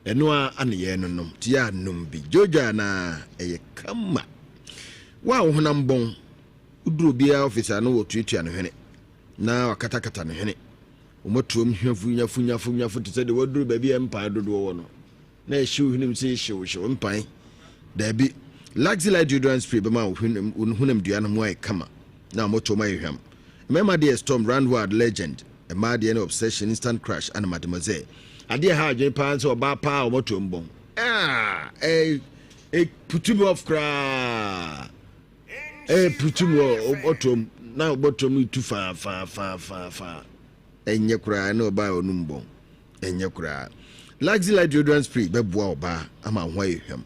ɛno a ana yɛ no nom ti a nom bi Jojo anaa ɛyɛ kama wo a wo honam bɔn woduru obiara office a no wɔ tuatua ne hwene na wakatakata ne hwene wɔn atuam hwafu nyafu nyafu nyafu te sɛ deɛ waduru baabi a mpaa dodoɔ wɔ no na ɛhyew hwenem sɛ hyew hyew mpan. Daabi. Luxelite deodorant spray bɛma wo hwenem wo honamdua no mu ayɛ kama na wɔto mu ayɛ hwam. Mmarima deɛ Storm, Round Wild, Legend. Mmaa deɛ ne Obsession, Instant Crush ana Mademoiselle. Adeɛ ɛha adwene paa nso ɔbaa paa a wɔto mu bɔn. Ah, eh, eh, putu me off koraa. Eh, putu me ɔto mu na ɔbɔto mu tu faa faa faa faa faa. Ɛnyɛ koraa ɛne ɔbaa a ɔnum bɔn. Ɛnyɛ koraa. Luxelite deodorant spray bɛboa ɔbaa ama wo ho ayɛ hwam.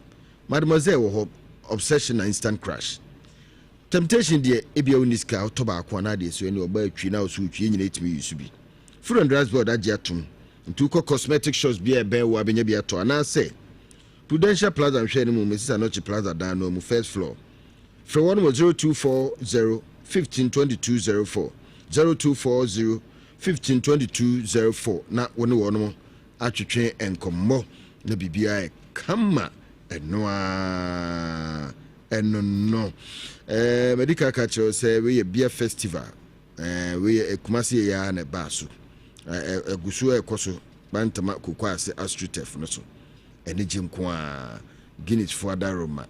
Mademoiselle wɔ hɔ, Obsession na Instant Crush. Temptation deɛ, ebia wonni sika a wotɔ baako anaa deɛ ɛsɔ ani, ɔbaa twi na wo nso wotwi, yɛn nyinaa tumi use bi. Food and Drugs Board agye atom, nti wokɔ cosmetic shops biara a ɛbɛn wo a bɛnya bi atɔ anaasɛ Prudential Plaza nhwɛɛ no mu, Mrs Anokye Plaza dan no mu, first floor. Frɛ wɔn wɔ 0240 15 22 04, 0240 15 22 04 na wo ne wɔn atwetwe nkɔmmɔ na biribiara yɛ kama. Ɛno ara ɛno no. Ɛɛ madi kan ka kyerɛ wo sɛ wei yɛ beer festival. Ɛɛ wei yɛ Kumasi yɛ ya na ɛbaa so. Ɛɛ ɛgu so ɛkɔ so Bantama Koko ase AstroTurf no so. Anigye nko ara. Guinness fo adaroma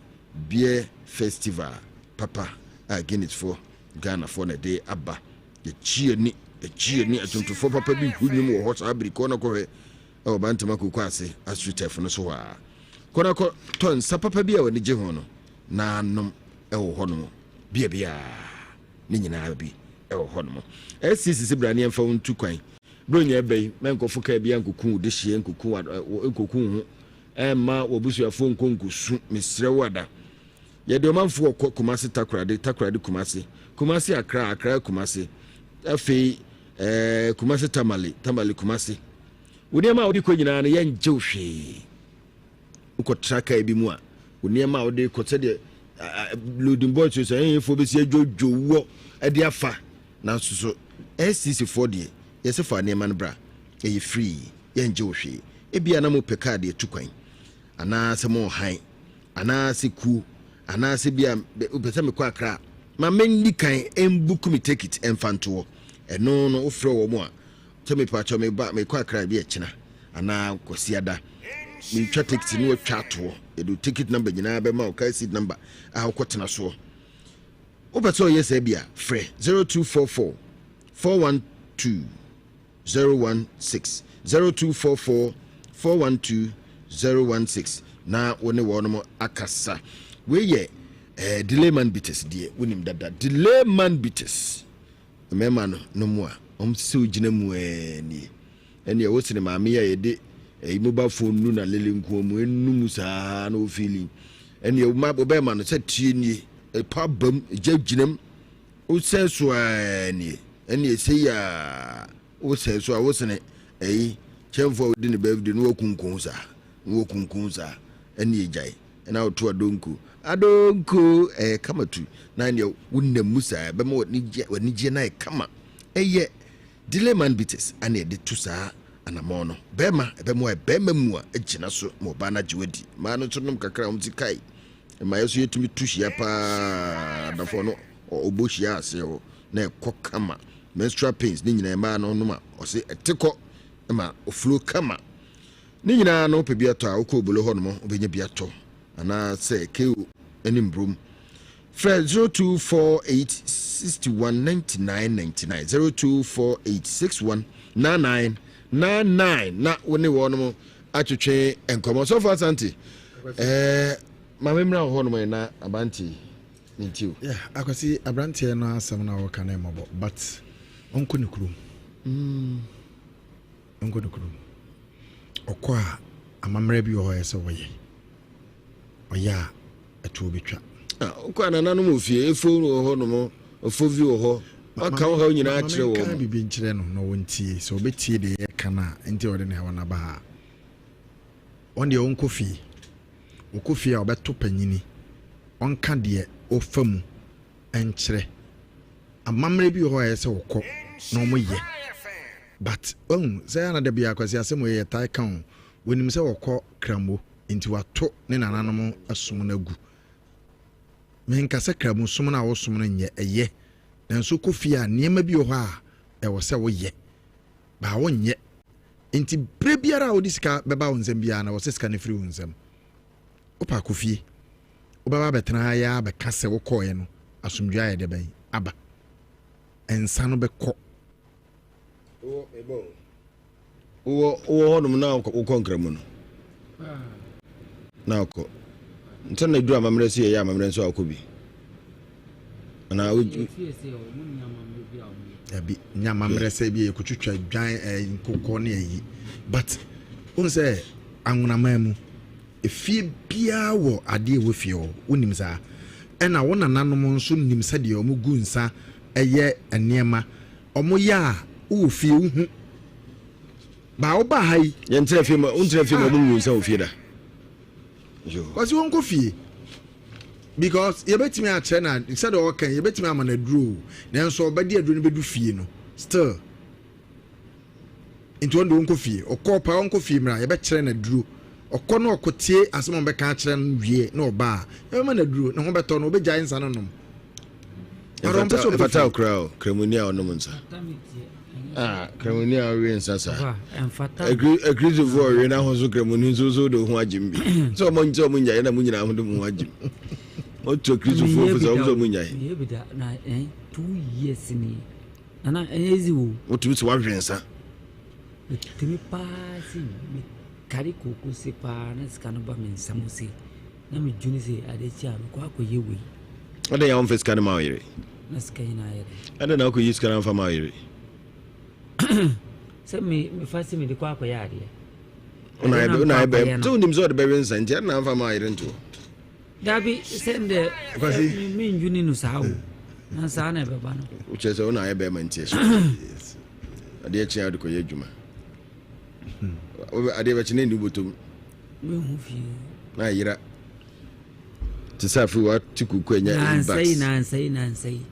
beer festival papa a Guinness fo Ghana fo na ɛde aba. Yɛgye ani, yɛgye ani. Atomtofoɔ papa bi hu nnwom wɔ hɔ saa bere. Kɔ na kɔhwɛ ɛwɔ Bantama Koko ase AstroTurf no so hɔ a. Kɔ na kɔ tɔ nsa papa bi a w'ani gye ho no na nom ɛwɔ hɔ nom. Bia biara ne nyinaa bi ɛwɔ hɔ nom. SCC se bra ne yɛmfa wo ntu kwan. Bere nyɛ ɛbɛ yi, mɛnkɔfo kaa bi ankoku wo dehyeɛ, nkoku wo ho, ɛmma w'abusuafoɔ nkɔ nkosu, mesrɛ wo ada. Yɛde ɔmanfoɔ kɔ Kumasi Takoradi, Takoradi Kumasi, Kumasi Accra, Accra Kumasi. Afei Ɛɛ Kumasi Tamale, Tamale Kumasi. Wo nneɛma a wode kɔ nyinaa no yɛngye wo hwee. Wokɔtra kaa bi mu a, wo nneɛma a wode kɔ sɛdeɛ loading boys sɛ ɛhefoɔ bɛsi adwodwo wɔ de afa. Nanso so STC foɔ deɛ yɛsɛ fa nneɛma no bra, ɛyɛ free, yɛngye wo hwee. Ebia na mopɛ kaa de atu kwan, anaasɛ morehan, anaasɛ kuo, anaasɛ bi a wopɛ sɛ mekɔ Accra a, ma menni kan mbuku me tekit mfa ntoɔ. Ɛno no wofrɛ wɔn a, sɛ mepakyɛw meba mekɔ Accra bi ɛkyena anaa Kwasiada, metwa tekit no watwa atoɔ. Yɛde wo tekit number nyinaa bɛma wo, car seat number a wokɔtena soɔ. Wopɛ sɛ ɔyɛ saa bi a, frɛ 0244 412 016, 0244 412 016 na wo ne wɔnom akasa. Wei yɛ eh, Delayman Bitters deɛ wonim dada. Delayman Bitters mmarima no no mu a wɔn sɛ wogyina mu ɛɛ nie. Ɛneɛ wo sene maame yi a yɛde ɛyi mobile phone nu na lele nkoa mu ɛnu mu saa na ofeeling. Ɛneɛ wo bɛrima no sɛ tie nie, ɛpa bam, ɛgya gyinam. Wosɛe so ara nie. Ɛnneɛ sei a wosɛe so a wosene ɛyi kyɛnfo a wodi ne birthday no wakunkun saa na wakunkun saa ɛnneɛ gyae ɛna woto adonko adonko ɛyɛ kama tu na ɛnneɛ wonam mu saa ɛbɛma w'anigyeɛ no ayɛ kama ɛyɛ Dileman Bitters ɛna ɛde to saa anamɔn no bɛrima ɛbɛma wayɛ bɛrima mu a agyina so ma ɔbaa no agye wadi mmaa no nso nom kakra a wɔn ti kae Ɛma yɛ so yɛtumi tu hyia paa adafo no ɔbɔ hyia aseɛ hɔ na ɛkɔ kama menstrual pains ne nyinaa mmaa no nom a ɔse ɛte kɔ ma ofuro kama ne nyinaa no wopɛ bi atɔ a wokɔ obolo hɔ nom wobɛnya bi atɔ anaasɛ ko ne mbrom frɛ 0248 61 99 99 0248 61 99 99 na wo ne wɔnom atwetwe nkɔmmɔ. Sɔfo Asante, eh, ma me mmra wɔ hɔ nom na abante ne nti o. Yeah, akwasi abranteɛ no asɛm no a wɔka no mmɔbɔ but ɔnkɔ ne kurom. Mm. Ɔnkɔ ne kurom. Ɔkɔ a amammerɛ bi wɔ hɔ yɛ sɛ wɔyɛ. Ɔyɛ a ɛtoɔ bɛtwa. Ah, wokɔ a nananom wɔ fie, efo wɔ hɔ nom, efo vi wɔ hɔ. Waka wo haw nyinaa kyerɛ wɔn. Ma menka biribi nkyerɛ no na ɔntie. Sɛ ɔbɛtie deɛ yɛreka no a, nti a ɔde ne haw no aba ha. Ɔno deɛ ɔnkɔ fie. Ɔkɔ fie a ɔbɛto panyini. Ɔnka deɛ ɔfa mu nkyerɛ. Amammerɛ bi wɔ hɔ a ɛyɛ sɛ ɔkɔ na wɔyɛ. But wahu sɛ ana da biara Kwasi asɛm wei yɛtae ka o. Wɔnim sɛ ɔkɔ Kramo nti wato ne nananom som no agu. Menka sɛ Kramosom no a wosom no nyɛ, ɛyɛ. Nanso wokɔ fie a, nneɛma bi wɔ hɔ a ɛwɔ sɛ woyɛ, baa wonyɛ. Nti berɛ biara a wode sika bɛba wo nsam biara no, ɛwɔ sɛ sika no firi wo nsam. Wopɛ akɔ fie, wobɛba abɛtena ha yi ara abɛka sɛ wokɔeɛ no, asomdwoeɛ ayɛ dɛ bɛn aba. Nsa no bɛkɔ. Wowɔ wowɔ hɔnom na wokɔ nkramu no na wokɔ nti na duru amammerɛ sɛ yɛyɛ amammerɛ nso a wokɔ bi anaa wo dabi nyɛ amammerɛ sɛ bi yɛkɔtwitwa dwan eh, nkokɔ ne ayi but wohu sɛ anwonaman mu efie biara wɔ adeɛ ɛwɔ fie hɔ wonim saa ɛna wo nananom nso nim sɛdeɛ wɔn gu nsa ɛyɛ nneɛma Ɔmo yɛ a wowɔ fie wohu. Baa wobaa ha yi. Yɛn tena fie ma wontena fie ma ɔmo ngu nsa wɔ fie da. Kwasi wɔnkɔ fie because yɛbɛtumi akyerɛ na sɛdeɛ ɔka yi yɛbɛtumi ama no aduro o nanso ɔbɛde aduro no bɛdu fie no still nti ɔno deɛ ɔnkɔ fie ɔkɔ paa ɔnkɔ fie mmra yɛbɛkyerɛ no aduro ɔkɔ na ɔkɔtie asɛm a ɔbɛka akyerɛ no wie na ɔba a yɛbɛma no aduro ne ho bɛtɔ no ɔbɛgyae nsa no nom. Ɛfata wo koraa o, Kramoni a ɔnom nsa. Ah, Kramoni a ɔwe nsa saa. Akristofoɔ ɔwe na ho so Kramoni nso so de ho agyem bi. Sɛ ɔmo nkyɛ ɔmo nyae na mo nyinaa ho de mo ho agyem. Ɔtu Akristofoɔ fo sɛ ɔmo sɛ ɔmo nyae. Meyɛ bi da na eh, 2 years ni. Nana ɛnyɛ easy o. Wotumi sɛ wahwe nsa. Metumi paa si mekari koko se paa na sika no ba me nsa mu se. Na medwene sɛ ade kye a mekɔ akɔyɛ wei. Adɛn a womfa sika no ma wo yere? Na sika nyinaa yɛ dɛ. Adɛn na wokɔyi sika no amfa ma wo yere? Sɛ me mefa sɛ mede kɔ akɔyɛ adeɛ. Wona ayɛ bɛ sɛ wonim sɛ ɔde bɛwe nsa nti adɛn na amfa ma wo yere ntoɔ? Dabi sɛ ndɛ mendwene no saa o. Na saa na ɛbɛba no. Wokyerɛ sɛ wona ayɛ bɛrima nti ɛhyɛ. Adeɛ kye a wode kɔyɛ adwuma. Adeɛ bɛkye na ɛni wobɔtɔm. Mehu fie. Na ayera. Te sɛ afei wate kuku anya eight bucks. Nansa yi nansa yi.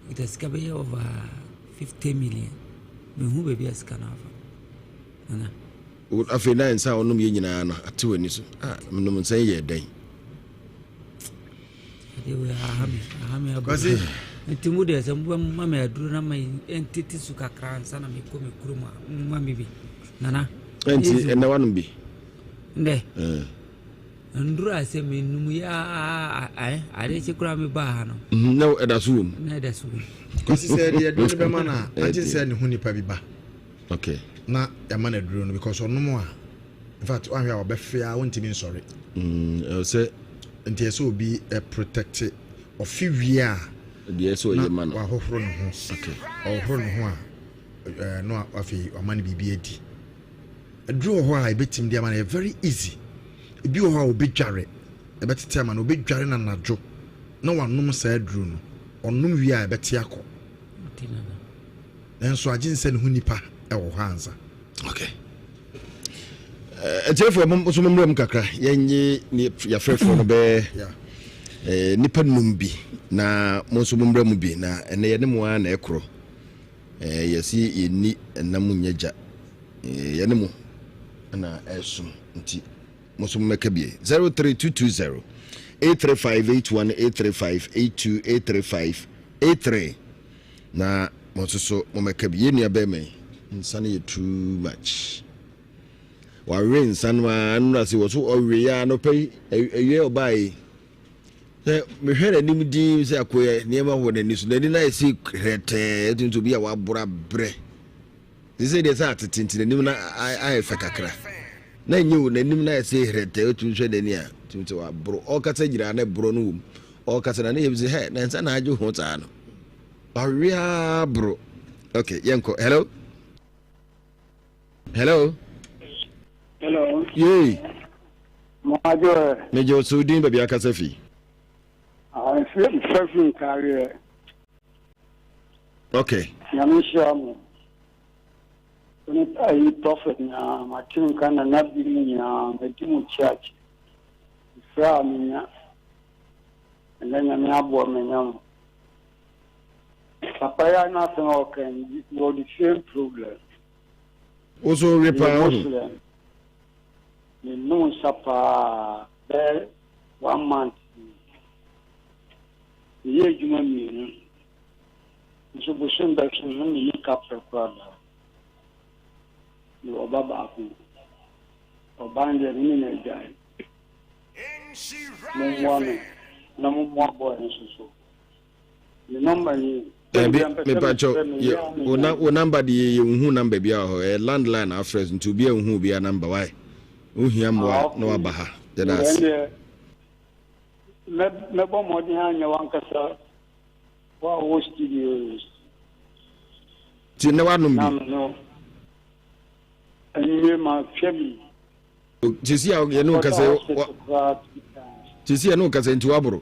Kita sika bɛyɛ over 50 million. Mehu baabi a sika no afa. Nana. Afei na nsa a ɔnom yɛ nyinaa no ate w'ani so. Ah, menom nsa yi yɛ dɛn? Adeɛ wei aha me, aha me abɔ. Kwasi. Nti mu deɛ sɛ mobɛma me aduro na ma ɛntete so kakra ansa na mekɔ me kurom a moma me bi. Nana. Nti ɛnɛ wanom bi? Ndɛ. Nduro a sɛ menum yɛ ade kye koraa mebaa ha no. Mhm, na ɛda so wɔ mu. Na ɛda so wɔ mu. Kwasi sɛ ɛde aduro no bɛma no a agye sɛ ne ho nipa bi ba. Okay. Na yɛama no aduro no because ɔnom a in fact wanhwɛ a ɔbɛfe a wontumi nsɔre. Mm, ɛwɔ sɛ. Nti ɛsɛ obi protect ɔfe wie a. Deɛ ɛsɛ ɔyɛ ma no. Na wahohoro ne ho. Okay. Ɔhohoro ne ho a na afei wama no biribi adi. Aduro wɔ hɔ a ɛbɛtumi de ama no yɛ very easy. Ebi wɔ hɔ a ɔbɛdware ɛbɛtete ama no ɔbɛdware no anadwo na wanom saa aduro no ɔnom wie a ɛbɛte akɔ. Nanso agye nsɛ ne ho nipa wɔ hɔ ansa. Okay. Atiefoɔ mo nso mommrɛ mu kakra yɛnye ne yɛafrɛfoɔ no bɛyɛ eh, nnipa num bi na mo nso mommrɛ mu bi na ɛnɛ yɛne mo ara na ɛkorɔ eh, yɛse yɛnni ɛnam nyɛ gya eh, yɛne mo na ɛsom nti mo nso mommɛka bie 03220 835 81 835 82 835 83 Na mo nso so mommɛka bi. Yɛn nua bɛrima yi, nsa no yɛ too much. Wawe nsa no ara nnora se wɔ so ɔwe ya anɔpa yi awia ɔbaa yi. Sɛ mehwɛ n'anim din sɛ akoyɛ nneɛma wɔ n'ani so n'ani no ayɛ sɛ hɛtɛɛ ɛtumi sɛ obi a wabora brɛ. Te sɛ deɛ sɛ atete nti n'anim no ayɛ fɛ kakra. Na nyɛ o n'anim no ayɛ sɛ hɛtɛɛ ɛtumi hwɛ n'ani a ɛtumi sɛ waboro ɔkasa gyina na borɔ no wɔ mu. Ɔkasa na ne yɛ sɛ hɛ na nsa na agye ho saa no. Wawea bro. Okay, yɛnkɔ. Hello. Hello. Hello. Yee. Mwajo ɛ. Megye wo so din baabi akasa fi. Ah, mfrɛ fi nkareɛ. Okay. Nyame nhyira mo. Wone ayi prophet nyinaa mate nka nana biri nyinaa madi mo kyi akyɛ. Mfrɛ a menya. Ɛnɛ Nyame aboa me manya mo. Papa yi a n'asɛm a ɔka yi, wɔ the same problem. Wo so we paa ho. Muslim. Me nom nsa paa bɛyɛ one month. Meyɛ adwuma mmienu. Nso bosom bɛso no menni kaprɛ koraa da. Mewɔ ba baako. Ɔban deɛ me ne no agyae. Mommoa me na mommoa boy no nso so. Me number ni. Dabi mepakyɛw wo na wo number de yɛ nhu number bi wɔ hɔ ɛyɛ landline afrɛ nti obi a nhu obi a number why wohia mmoa ah, na waba ha yɛda ase. Mɛbɔ mmɔden anyɛ wankasa wo a wɔ studio. Ti ne wanom bi. Anwummerɛ ma hwɛ bi. Sisi a yɛne wo kasa sisi yɛne wo kasa nti waboro.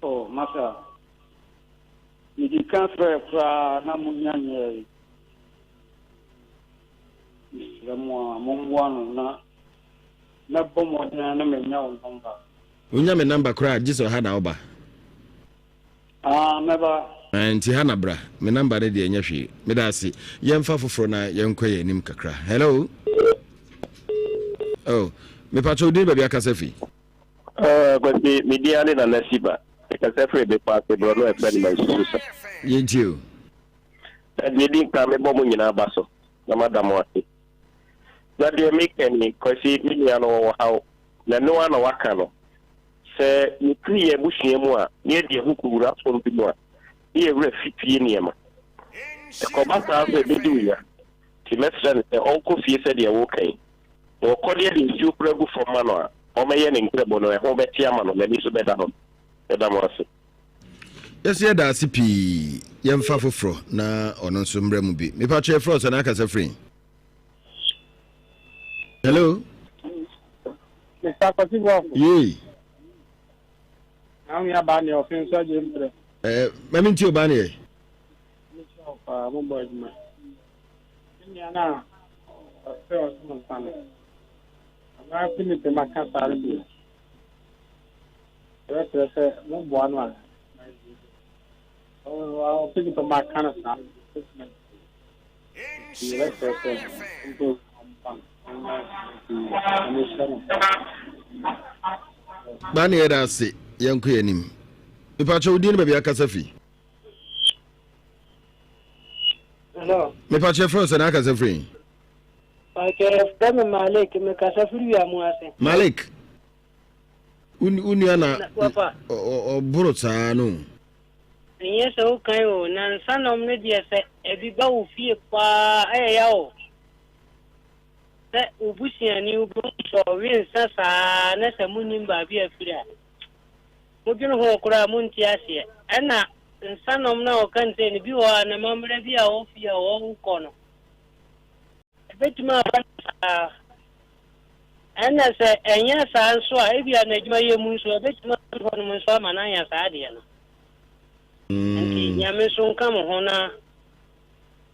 Oh, masa. Medi kan frɛ koraa na mo nya nyɛe. Mesrɛ mo a mommoa no na mɛbɔ mmɔden na manya wo nɔmba. Wonya me nɔmba koraa gye sɛ ɔha na woba. Ah, mɛba. Ah, nti ha na bra. Me number no deɛ ɛnyɛ hwee. Meda ase. Yɛmfa foforɔ na yɛnkɔ yɛn anim kakra. Hello? Oh, mepatwa wo din baabi akasa fi? Uh, Kwasi, me din ane Nana Siba. Mekasa firi bepɔ ase borɔ no ɛfrɛ no Mansusu sa. Yɛntie o. Na deɛ di nkan mebɔ mo nyinaa ba so na mada mo ase. Na deɛ meka ni, Kwasi, me nua no wɔwɔ haw. Na ɛno ara na waka no. Sɛ yɛfiri yɛn abusua mu a, na yɛde yɛn ho kɔwura som bi mu a, na yɛn werɛ fi fie nneɛma. Ɛkɔba saa nso a, ɛbɛdi wo nya. Nti mɛsrɛ no sɛ ɔnkɔ fie sɛdeɛ woreka yi, na ɔkɔ na yɛde nsuo koraa gu fam ma no a, ɔmmɛyɛ ne nkramo no, ɛho bɛte ama no, n'ani nso bɛda hɔ. Meda mo ase. Yɛso yɛda ase pii. Yɛmfa foforɔ na ɔno nso mmra mu bi. Mepakyɛ yɛfrɛ wo sɛ na akasa firi? Hello. Mr. Kwasi Boafo. Yee. Na wo nua baa neɛ ɔfe nso agye mprɛ. Eh, mami nti ɔbaa neɛ. Mekyerɛ wo paa, mobɔ adwuma. Nua no a ɔsɛ ɔsom nsa no, anaa Philip ma ka saa no deɛ, yɛbɛsrɛ sɛ moboa no a. Philip ma ka no saa no deɛ, nti yɛbɛsrɛ sɛ mpo ɔmfa no nti Nyame nhyira no paa. Ba ne yɛda ase yɛnkɔ yɛn anim. Mepakyɛ wo din ne baabi akasa fi. Hello. Mepakyɛ frɛ sɛ na akasa firi. Pakyɛ frɛ me Malik mekasa firi wiamu ase. Malik wo nua na ɔboro saa no. Ɛnyɛ sɛ wokan o na nsanom no deɛ sɛ ebi ba wo fie paa ɛyɛ ya o. Sɛ wo busuani wobɛhu sɛ ɔwe nsa saa na sɛ monnim baabi a afiri a Modwene ho koraa a, monte aseɛ. Ɛna nsanom no a wɔka no sɛ no, bi wɔ hɔ a n'amammerɛ bi a ɔwɔ fie a ɔkɔ no, ɛbɛtumi aba no saa. Ɛna sɛ ɛnyɛ saa nso a, ebia n'adwumayɛ mu nso, ɛbɛtumi afi hɔnom nso ama no anya saa adeɛ no. Nti Nyame nso nka mo ho na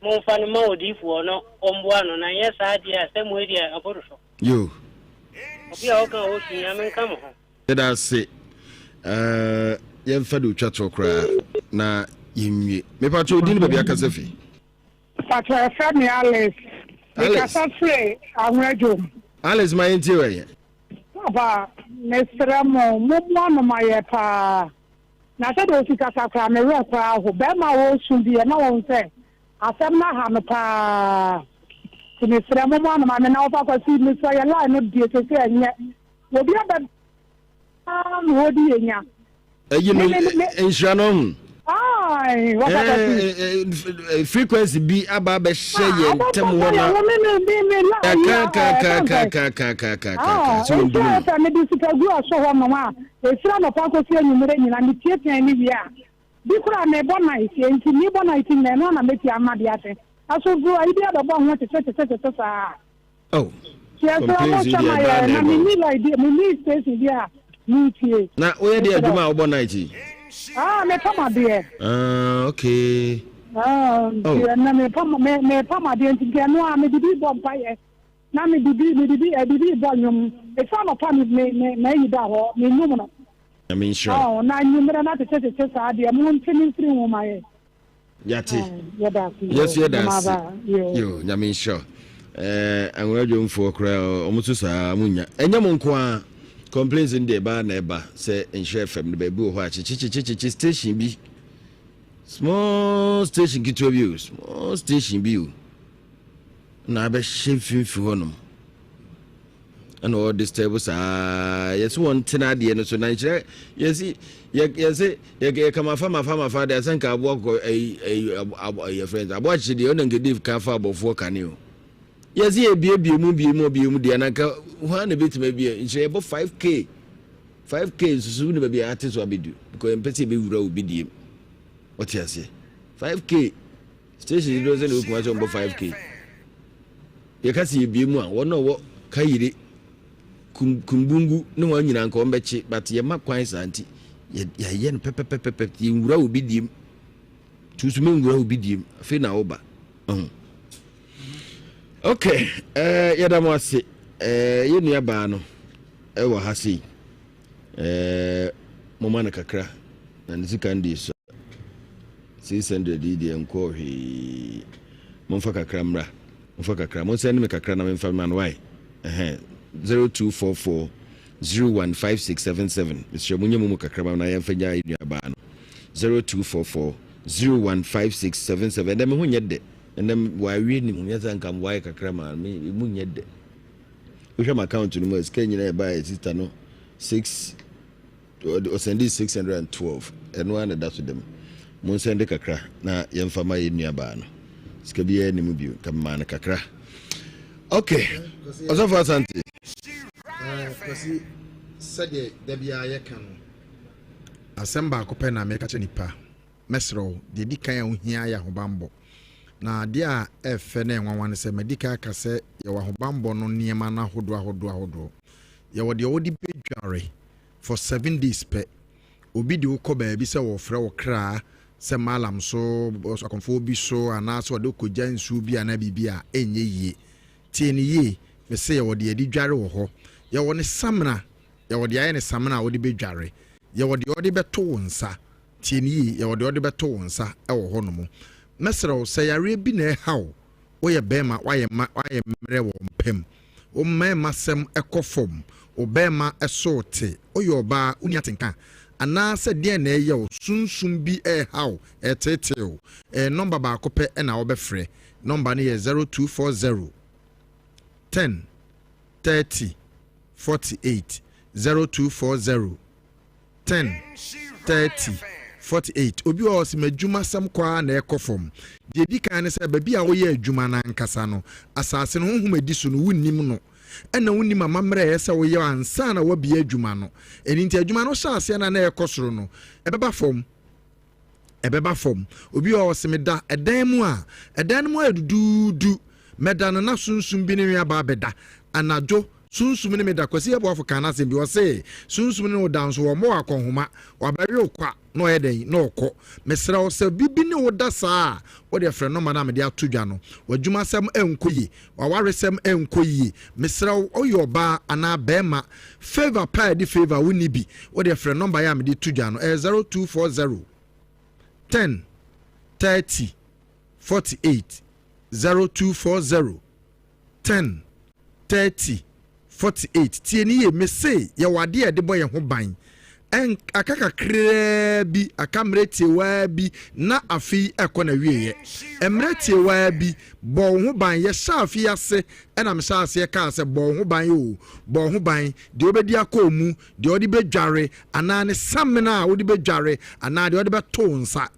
momfa no ma odiyifoɔ na ɔmboa no, na ɛnyɛ saa deɛ a, sɛ moe deɛ ɛboro so. Yo. Obi a ɔka a ɔwɔ su, Nyame nka mo ho. Yɛda ase. Eh, yɛmfa de otwa toɔ koraa na yɛnwie. Mepakyɛ odin ne baabi akasa fi. Pakyɛ ɛfrɛ me Alice. Mekasa firi Ahoadwom. Alice ma yɛntie wɔ yɛ. Papa, mesrɛ mo, mommoa no ma yɛ paa. Na sɛdeɛ ɔsi kasa koraa, me werɛ koraa aho. Bɛrima a ɔresu deɛ, na wɔhu sɛ asɛm no aha no paa. Nti mesrɛ mommoa no ma me. Na ɔfa Kwasi, mesrɛ yɛ line no deɛ seesei ɛnyɛ. Obi aba biara na ɔdi yɛ nya. Ɛyi no nhyira no ho. Frequency bi aba abɛhyɛ yɛn ntɛm hɔ na. Kakakakakakakakaka sɛ wɔn dum no. Sɛ mede sika gu ɔso hɔ nom a efiri anɔpa kɔsi anwummerɛ nyina metie pɛn ne wie a bi koraa mebɔ night nti mebɔ night nyina ɛno na mɛtie ama de ase ɛso bro ayi bi abɛbɔ ho kyekye kyekye kyekye saa. Oh, Yɛsrɛ mo complaints yi hwɛ deɛ ma ɛbaa yɛ na na ɛba o. menni line bi menni station bi a metie. Na woyɛ deɛ adwuma a wobɔ night yi? Ah, mepam adeɛ. Ah, okay. Ah, nti Oh. ɛnɛ mepam me mepam adeɛ nti nti ɛno a mede bi bɔ mpaeɛ na mede bi mede bi ɛde bi bɔ nnwom. Efi anɔpa me me me mayi da hɔ menum no. Nyame nhyira wo. Oh, na anwummerɛ na tete tete saa deɛ monte me mfiri nwoma yɛ. Yɛate. Yɛso yɛda ase. Yo, Nyame nhyira wo. Eh, Anwura dwomfoɔ koraa ɔmo so saa mo nya. Ɛnyɛ mo nko ara. Complaints no deɛ ɛba na ɛba sɛ Nhyira FM no baabi wɔ hɔ a kyekyekyekyekyekye station bi. Small station ketewa bi o, small station bi o. Na abɛhyɛ mfimfini hɔnom. Ɛna ɔ disturb saa yɛsi wɔn tena adeɛ no so na nkyerɛ yɛsi yɛ yɛsi yɛ yɛ mafa mafa mafa deɛ asɛ nka aboa kɔkɔ ɛyi ɛyi abo ɛyɛ fɛn aboa kyekye deɛ ɔna nka dave ka fa abɔfoɔ kane o yɛsi yɛ bie bie mu bie mu bie mu deɛ na nka hwan na ebetumi abie nkyerɛ yɛbɔ 5k 5k nsusu ne baabi a ate so abedu because yɛn mpɛ sɛ yɛbɛwura obi deɛ mu ɔte aseɛ 5k station dodoɔ sɛ na okuma sɛ ɔmbɔ 5k. Yɛka sɛ yɛbue mu a, wɔn a wɔwɔ Kayire, Kum, Kumbungu ne wɔn nyinaa nka wɔn bɛkye, but yɛma kwan saa nti, yɛayɛ no pɛpɛpɛpɛpɛ, yɛnwura obi diem. Tu so menwura obi diem, afei na woba. Ɔho. Okay, eh, yɛda mo ase. Eh, yɛn nua baa no ɛwɔ ha sei. Eh, moma no kakra na ne sika no deɛ sua. 600 yi deɛ nkɔɔ hwee. Momfa kakra mmra. Momfa kakra. Monsɛnde me kakra na memfa mma no wae. Ɛhɛn. 0244 015677. Mesrɛ monyɛ mo mu kakra ma na yɛmfa nya yɛn nuabaa no. 0244 015677. Ɛnɛ me ho nyɛ dɛ. Ɛnɛ wawe ne mu. Nyɛ sɛ nka mwae kakra ma me mu nyɛ dɛ. Wohwɛ m'account no mu a sika nyinaa ɛbaeɛ sister no 6 Ɔsɛndee 612, ɛno ara na ɛda so da mu. Monsɛnde kakra na yɛmfa ma yɛn nuabaa no. Sika biara nni mu bio, nka memaa no kakra. Ok, Ɔsɔfo Asante. Eh, Kwasi, sɛdeɛ da biara yɛka no, asɛm baako pɛ na meka kyerɛ nipa. Mɛsrɛ wo, deɛ ɛdi kan a wohia yɛ ahobammɔ. Na adeɛ a ɛfɛ na ɛnwanwa ne sɛ, madi kan aka sɛ yɛwɔ ahobammɔ no nneɛma no ahodoɔ ahodoɔ ahodoɔ. Yɛwɔ deɛ wode bɛdware for seven days pɛ. Obi de wo kɔ baabi sɛ wɔrefrɛ wo kra sɛ malam so, akɔmfoɔ bi so, anaasɛ ɔde kɔgya nsuo bi anaa biribi a, ɛnyɛ yie. Tie no yie, mese yɛwɔ deɛ yɛde dware wɔ hɔ. Yɛwɔ ne samina, yɛwɔ deɛ ayɛ ne samina a wode bɛdware. Yɛwɔ deɛ wɔde bɛto wo nsa. Tie no yie, yɛwɔ deɛ wɔde bɛto wo nsa wɔ hɔnom. Mɛsrɛ wo, sɛ yareɛ bi na ɛha wo, woyɛ barima, woayɛ ma, woayɛ mmerɛ wɔ mpa mu, wo mmarimasɛm kɔ fam, wo barima so te, woyɛ ɔbaa, wonni atenka, anaasɛ deɛn na ɛreyɛ wo, sunsum bi reha wo, ɛreteetee wo, ɛyɛ nɔmba baako pɛ na wobɛfrɛ. Nɔmba no yɛ 0240 10 30 48, 0240 10, 30, 48. Obi wɔ hɔ ɔse m'adwumasɛm kɔ ara na ɛkɔ fam. Deɛ ɛdi kan ne sɛ baabi a woyɛ adwuma no ankasa no, asase no honhom a ɛdi so no wonnim no. Ɛna wonnim amammerɛ a ɛyɛ sɛ woyɛ ansa na woabie adwuma no. Ɛno nti adwuma no hyɛ aseɛ no a na ɛkɔ soro no, ɛbɛba fam. Ɛbɛba fam. Obi wɔ hɔ ɔse meda ɛdan mu a, ɛdan no mu ayɛ duduudu. Mɛda no na sunsum bi ne me aba abɛda. Anadwo Sunsum ne me da. Kwasi Abuafo kaa n'asɛm bi, ɔse, Sunsum ne wo da nso, wɔmmɔ wo akɔnhoma, wɔabɛwe wo kwa, na ɔyɛ dɛn? Na ɔkɔ. Mesrɛ wo, sɛ biribi ne wo da saa a, wo deɛ frɛ nɔma no a mede ato dwa no. W'adwumasɛm nkɔ yie, w'awaresɛm nkɔ yie. Mesrɛ wo, woyɛ ɔbaa anaa barima, favour paa a ɛde favour wonni bi, wo deɛ frɛ nɔmba yi a mede to dwa no, ɛyɛ 0240 10 30 48, 0240 10 30 48 Tie no yie, mese yɛwɔ adeɛ a yɛde bɔ yɛn ho ban. Ɛn, aka kakraa bi, aka mmerɛ tiewaa bi na afe yi ɛkɔ n'awieɛ. Mmerɛ tiewaa bi, bɔ wo ho ban. Yɛhyɛ afe yi ase ɛna mehyɛ aseɛ kaa sɛ bɔ wo ho ban o, bɔ wo ho ban. Deɛ wobɛdi akɔ mu, deɛ wode bɛdware, anaa ne samina a wode bɛdware, anaa deɛ wode bɛto wo nsa.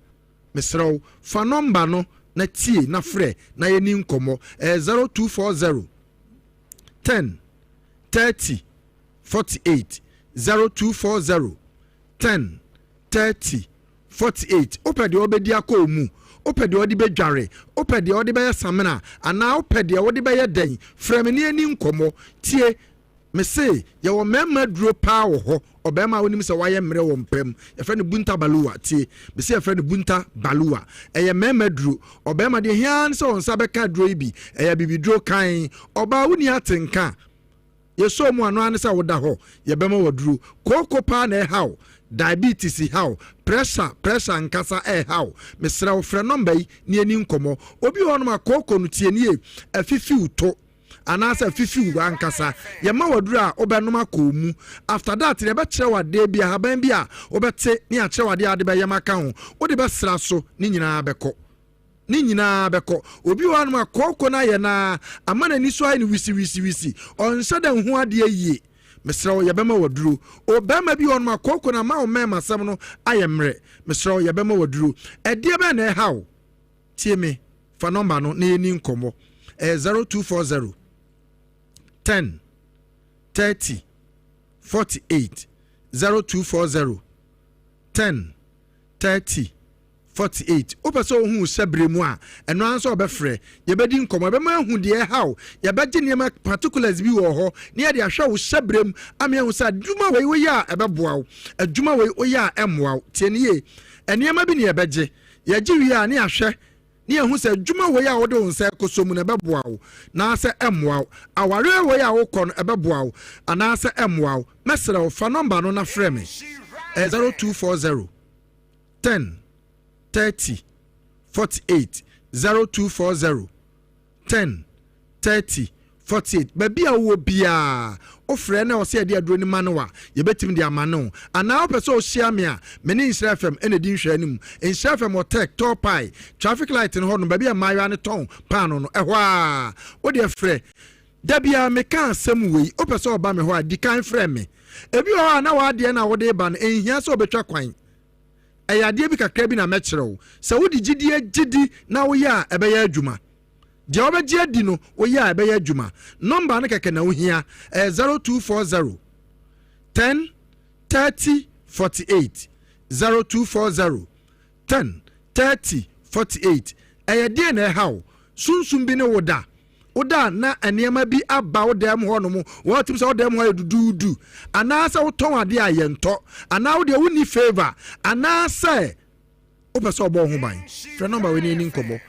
Mesrɛ wo, fa nɔmba no na tie na frɛ na yɛnni nkɔmmɔ. Ɛyɛ 0240 10 30 48. 0240 10 30 48. Wopɛ deɛ wobɛdi akɔ wo mu? Wopɛ deɛ wode bɛdware? Wopɛ deɛ wode bɛyɛ samina? Anaa wopɛ deɛ wode bɛyɛ dɛn? Frɛ me na yɛnni nkɔmmɔ. Tie! Mese yɛwɔ mmarima aduro paa wɔ hɔ, ɔbarima a wonim sɛ wayɛ mmerɛ wɔ mpa mu, yɛfrɛ no Bunta Baluwa, tie, mese yɛfrɛ no Bunta Baluwa, ɛyɛ mmarima aduro, ɔbarima deɛ hia ara ne sɛ wɔn nsa bɛka aduro yi bi, ɛyɛ abibiduro kann, ɔbaa wonni atenka, yɛsɔɔ mu ano ara ne sɛ woda hɔ, yɛbɛma waduro, kooko paa na ɛha wo, diabetes ha wo, pressure, pressure nkasa ɛha wo, mesrɛ wo frɛ nɔmba yi na yɛni nkɔmmɔ, obi wɔ hɔnom a kooko no tie nie, afifiw to. anaasɛ fifi wo ankasa. Yɛma wo aduru a wobɛnom akɔ wo mu. After that no yɛbɛkyerɛ wo adeɛ bi, ahaban bi a wobɛte ne yɛakyerɛ wo adeɛ a wode bɛyam aka ho. Wode bɛsra so, ne nyinaa bɛkɔ. Ne nyinaa bɛkɔ. Obi wɔ hɔnom a kooko no ayɛ no ara ama n'ani so ayɛ no wisiwisiwisi. Ɔnhyɛ da nhu adeɛ yie. Mesrɛ wo, yɛbɛma wo aduro. O barima bi wɔ hɔnom a kooko no ama wo mmarimasɛm no ayɛ mmerɛ. Mesrɛ wo, yɛbɛma wo aduro. Ɛdeɛ bɛn na ɛha wo? Tie me, fa nɔmba no na yɛnni nkɔmmɔ. Ɛyɛ 0240 10 30 48. 0240 10 30 48. Wopɛ sɛ wohu wo hyɛberɛ mu a, ɛno ara nso wɔbɛfrɛ. Yɛbɛdi nkɔmmɔ. Yɛbɛma ahu deɛ ɛha wo. Yɛbɛgye nneɛma particulars bi wɔ hɔ na yɛde ahwɛ wo hyɛberɛ mu ama yɛahu sɛ adwuma wei woyɛ a ɛbɛboa wo, adwuma wei woyɛ a ɛmmoa wo. Tie no yie. Nneɛma bi na yɛbɛgye. Yɛgye wie a, ne yɛahwɛ na yɛahu sɛ adwuma wei a wode wo nsa rekɔsɔ mu no, ɛbɛboa wo anaasɛ ɛmmoa wo. Awareɛ wei a wokɔ no, ɛbɛboa wo anaasɛ ɛmmoa wo. Mɛsrɛ wo, fa nɔmba no na frɛ me. Ɛyɛ 0240 10 30 48. 0240 10 30 48. Baabi a wowɔ biara, wofrɛ na ɔsɛ yɛde aduro no ma no a, yɛbɛtumi de ama no. Anaa wopɛ sɛ wohyia me a, me ne Nhyira FM na ɛdi nhwɛanim. Nhyira FM wɔ Tech, Tall Pie, traffic light no hɔ nom, baabi a mmaayewa no tɔn paano no, ɛhɔ ara. Wo deɛ frɛ. Da biara meka asɛm wei, wopɛ sɛ ɔba me hɔ a, di kan frɛ me. Ebi wɔ hɔ a na w'adeɛ no a wode reba no, ɛnhia sɛ wobɛtwa kwan. Ɛyɛ adeɛ bi kakra bi na mɛkyerɛ wo. Sɛ wode gyidie gye di na woyɛ a, ɛbɛyɛ adwuma. Deɛ wobɛgye adi no, woyɛ a ɛbɛyɛ adwuma. Nɔmba no kɛkɛ na wohia. Ɛyɛ 0240 10 30 48. 0240 10 30 48. Ɛyɛ deɛn na ɛha wo? Sunsum bi ne wo da. Woda a na nneɛma bi aba wo dan mu hɔnom, wɔatumi sɛ wo dan mu hɔ ayɛ duduudu, anaasɛ wotɔn adeɛ a yɛntɔ, anaa wo deɛ wonni favour, anaasɛ. Wopɛ sɛ ɔbɔ wo ho ban? Frɛ nɔmba wei na yɛnni nkɔmmɔ.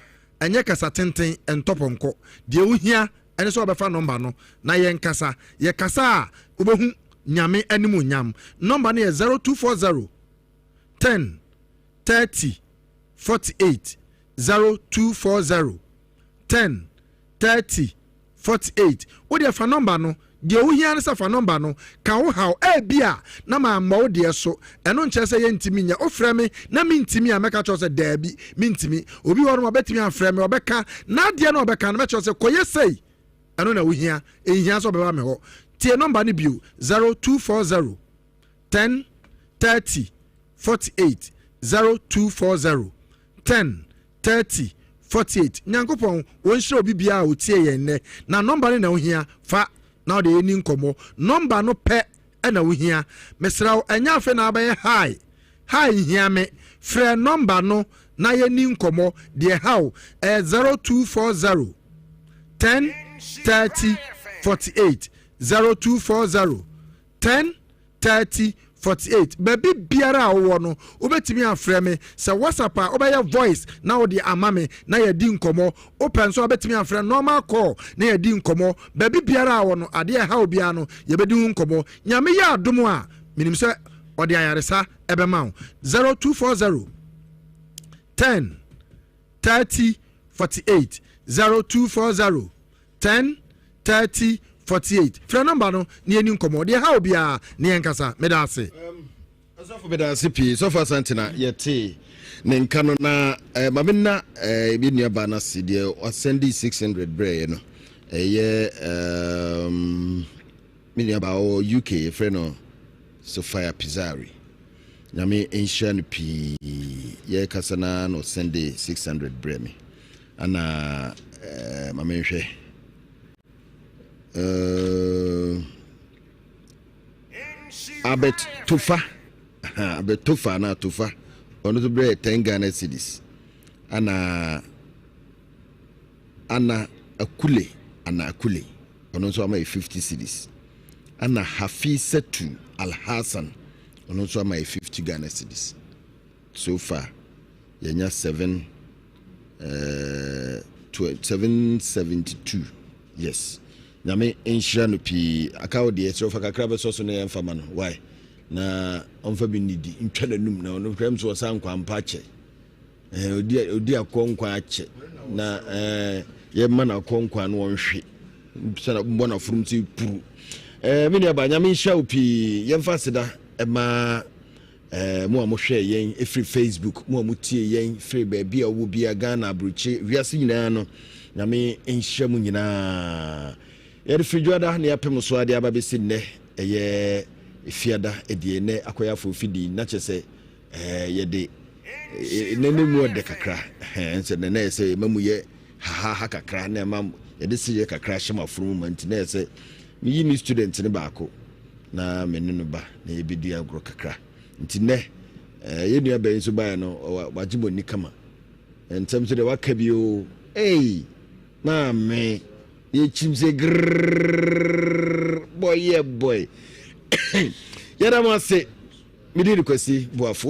Ɛnyɛ kasa tenten, ɛntɔ pɔnkɔ. Deɛ wohia ne sɛ wobɛfa nɔmba no na yɛnkasa. Yɛkasa a, wobɛhu Nyame animuonyam. Nɔmba no yɛ 0240 10 30 48, 0240 10 30 48. Wo deɛ fa nɔmba no, deɛ wohia ne sɛ fa nɔmba no, ka wo haw. Ebia na mammɔ wo deɛ so, ɛno nkyerɛ sɛ yɛntumi nyɛ. Wofrɛ me na mentumi a, mɛka kyerɛ wo sɛ daabi, mentumi. Obi wɔ hɔnom a ɔbɛtumi afrɛ me, ɔbɛka n'adeɛ na ɔbɛka no, mɛkyerɛ wo sɛ kɔyɛ sei. Ɛno na wohia, ɛnhia sɛ ɔbɛba me hɔ. Tie nɔmba no bio, 0240 10 30 48, 0240 10 30 48 Nyankopɔn ɔnhyira obi biara a ɔtie yɛn nnɛ. Na nɔmba no na wohia, fa na wode yɛni nkɔmmɔ. Nɔmba no pɛ na wohia. Mesrɛ wo, ɛnyɛ afei na wabɛyɛ hi. Hi nhia me. Frɛ nɔmba no na yɛni nkɔmmɔ. Deɛ ɛha wo, ɛyɛ 0240 10 30 48. 0240 10 30 48. Baabi biara a wowɔ no, wobɛtumi afrɛ me. Sɛ WhatsApp a, wobɛyɛ voice na wode ama me na yɛadi nkɔmmɔ. Wopɛ nso a, wobɛtumi afrɛ normal call na yɛadi nkɔmmɔ. Baabi biara a wɔ no, adeɛ a ɛha wo biara no, yɛbɛdi ho nkɔmmɔ. Nyame yɛ adom a, menim sɛ ɔde ayaresa ɛbɛma wo. 0240 10 30 48 0240 10 30 48. Frɛ nɔmba no na yɛni nkɔmmɔ. Deɛ ɛha obiara ne yɛn kasa. Meda ase. Ɔsɔfo meda ase pii. Sɔfo Asante na yɛtee ne nka no na eh, ma menna eh, yɛn nuabaa no ase deɛ wasɛnde 600 brɛeɛ no ɛyɛ um, me nuabaa ɔwɔ UK yɛfrɛ no Sophia Pizzari. Nyame nhyira no pii. Yɛkasa no na ɔsɛnde 600 brɛ me. Ana eh, ma menhwɛ. Eh, Albert Tofa, Albert Tofa na Tofa, ɔno nso brɛ 10 Ghana cedis. Ana Ana Akule, Ana Akule, ɔno nso ama yɛ 50 cedis. Ana Hafisatu Alhassan, ɔno nso ama yɛ 50 Ghana cedis. So far yɛanya 7 eh, 772 yes nyame nhyira no pii aka wo deɛ sɛ ɔfa kakra bɛsɔ so na yɛmfa ma no why na ɔmfa bi nnidi ntwa n'anum na ɔno hwɛm so ɔsa nkwa mpa kyɛ eh, ɔdi ɔdi akɔ nkwa akyɛ na eh, yɛma no akɔ nkwa no ɔnhwe sɛ mbɔ n'aforom sɛ puru eh, me nuaba nyame nhyira wo pii yɛmfa aseda ɛma Eh, mo a mohwɛɛ yɛn firi Facebook, mo a motie yɛn firi baabi a wowɔ biara, Ghana, aburokyire, wiase nyinaa no, Nyame nhyira mu nyinaa. Yɛde firi dwoada ne apem so ade aba bɛsi nnɛ, ɛyɛ fiada deɛ nnɛ akɔyɛ afɔfidi, na kyerɛ sɛ eh, yɛde nnɛ ne mu ɔdɛ kakra, sɛ nnɛ na yɛ sɛ ɛma mu yɛ hahaha kakra na ɛma yɛde sereɛ kakra hyɛ mo afono mu ma nti na yɛ sɛ meyi me student no baako na me ne no ba na yɛbɛdi agorɔ kakra nti nnɛ eh, yɛn nua bɛn nso baeɛ no wagye mo ani kama ntɛm so deɛ waka bi o ei maame yɛkyim sɛ grrrr bɔyɛ bɔy yɛda mo ase mede de kwasi boafo.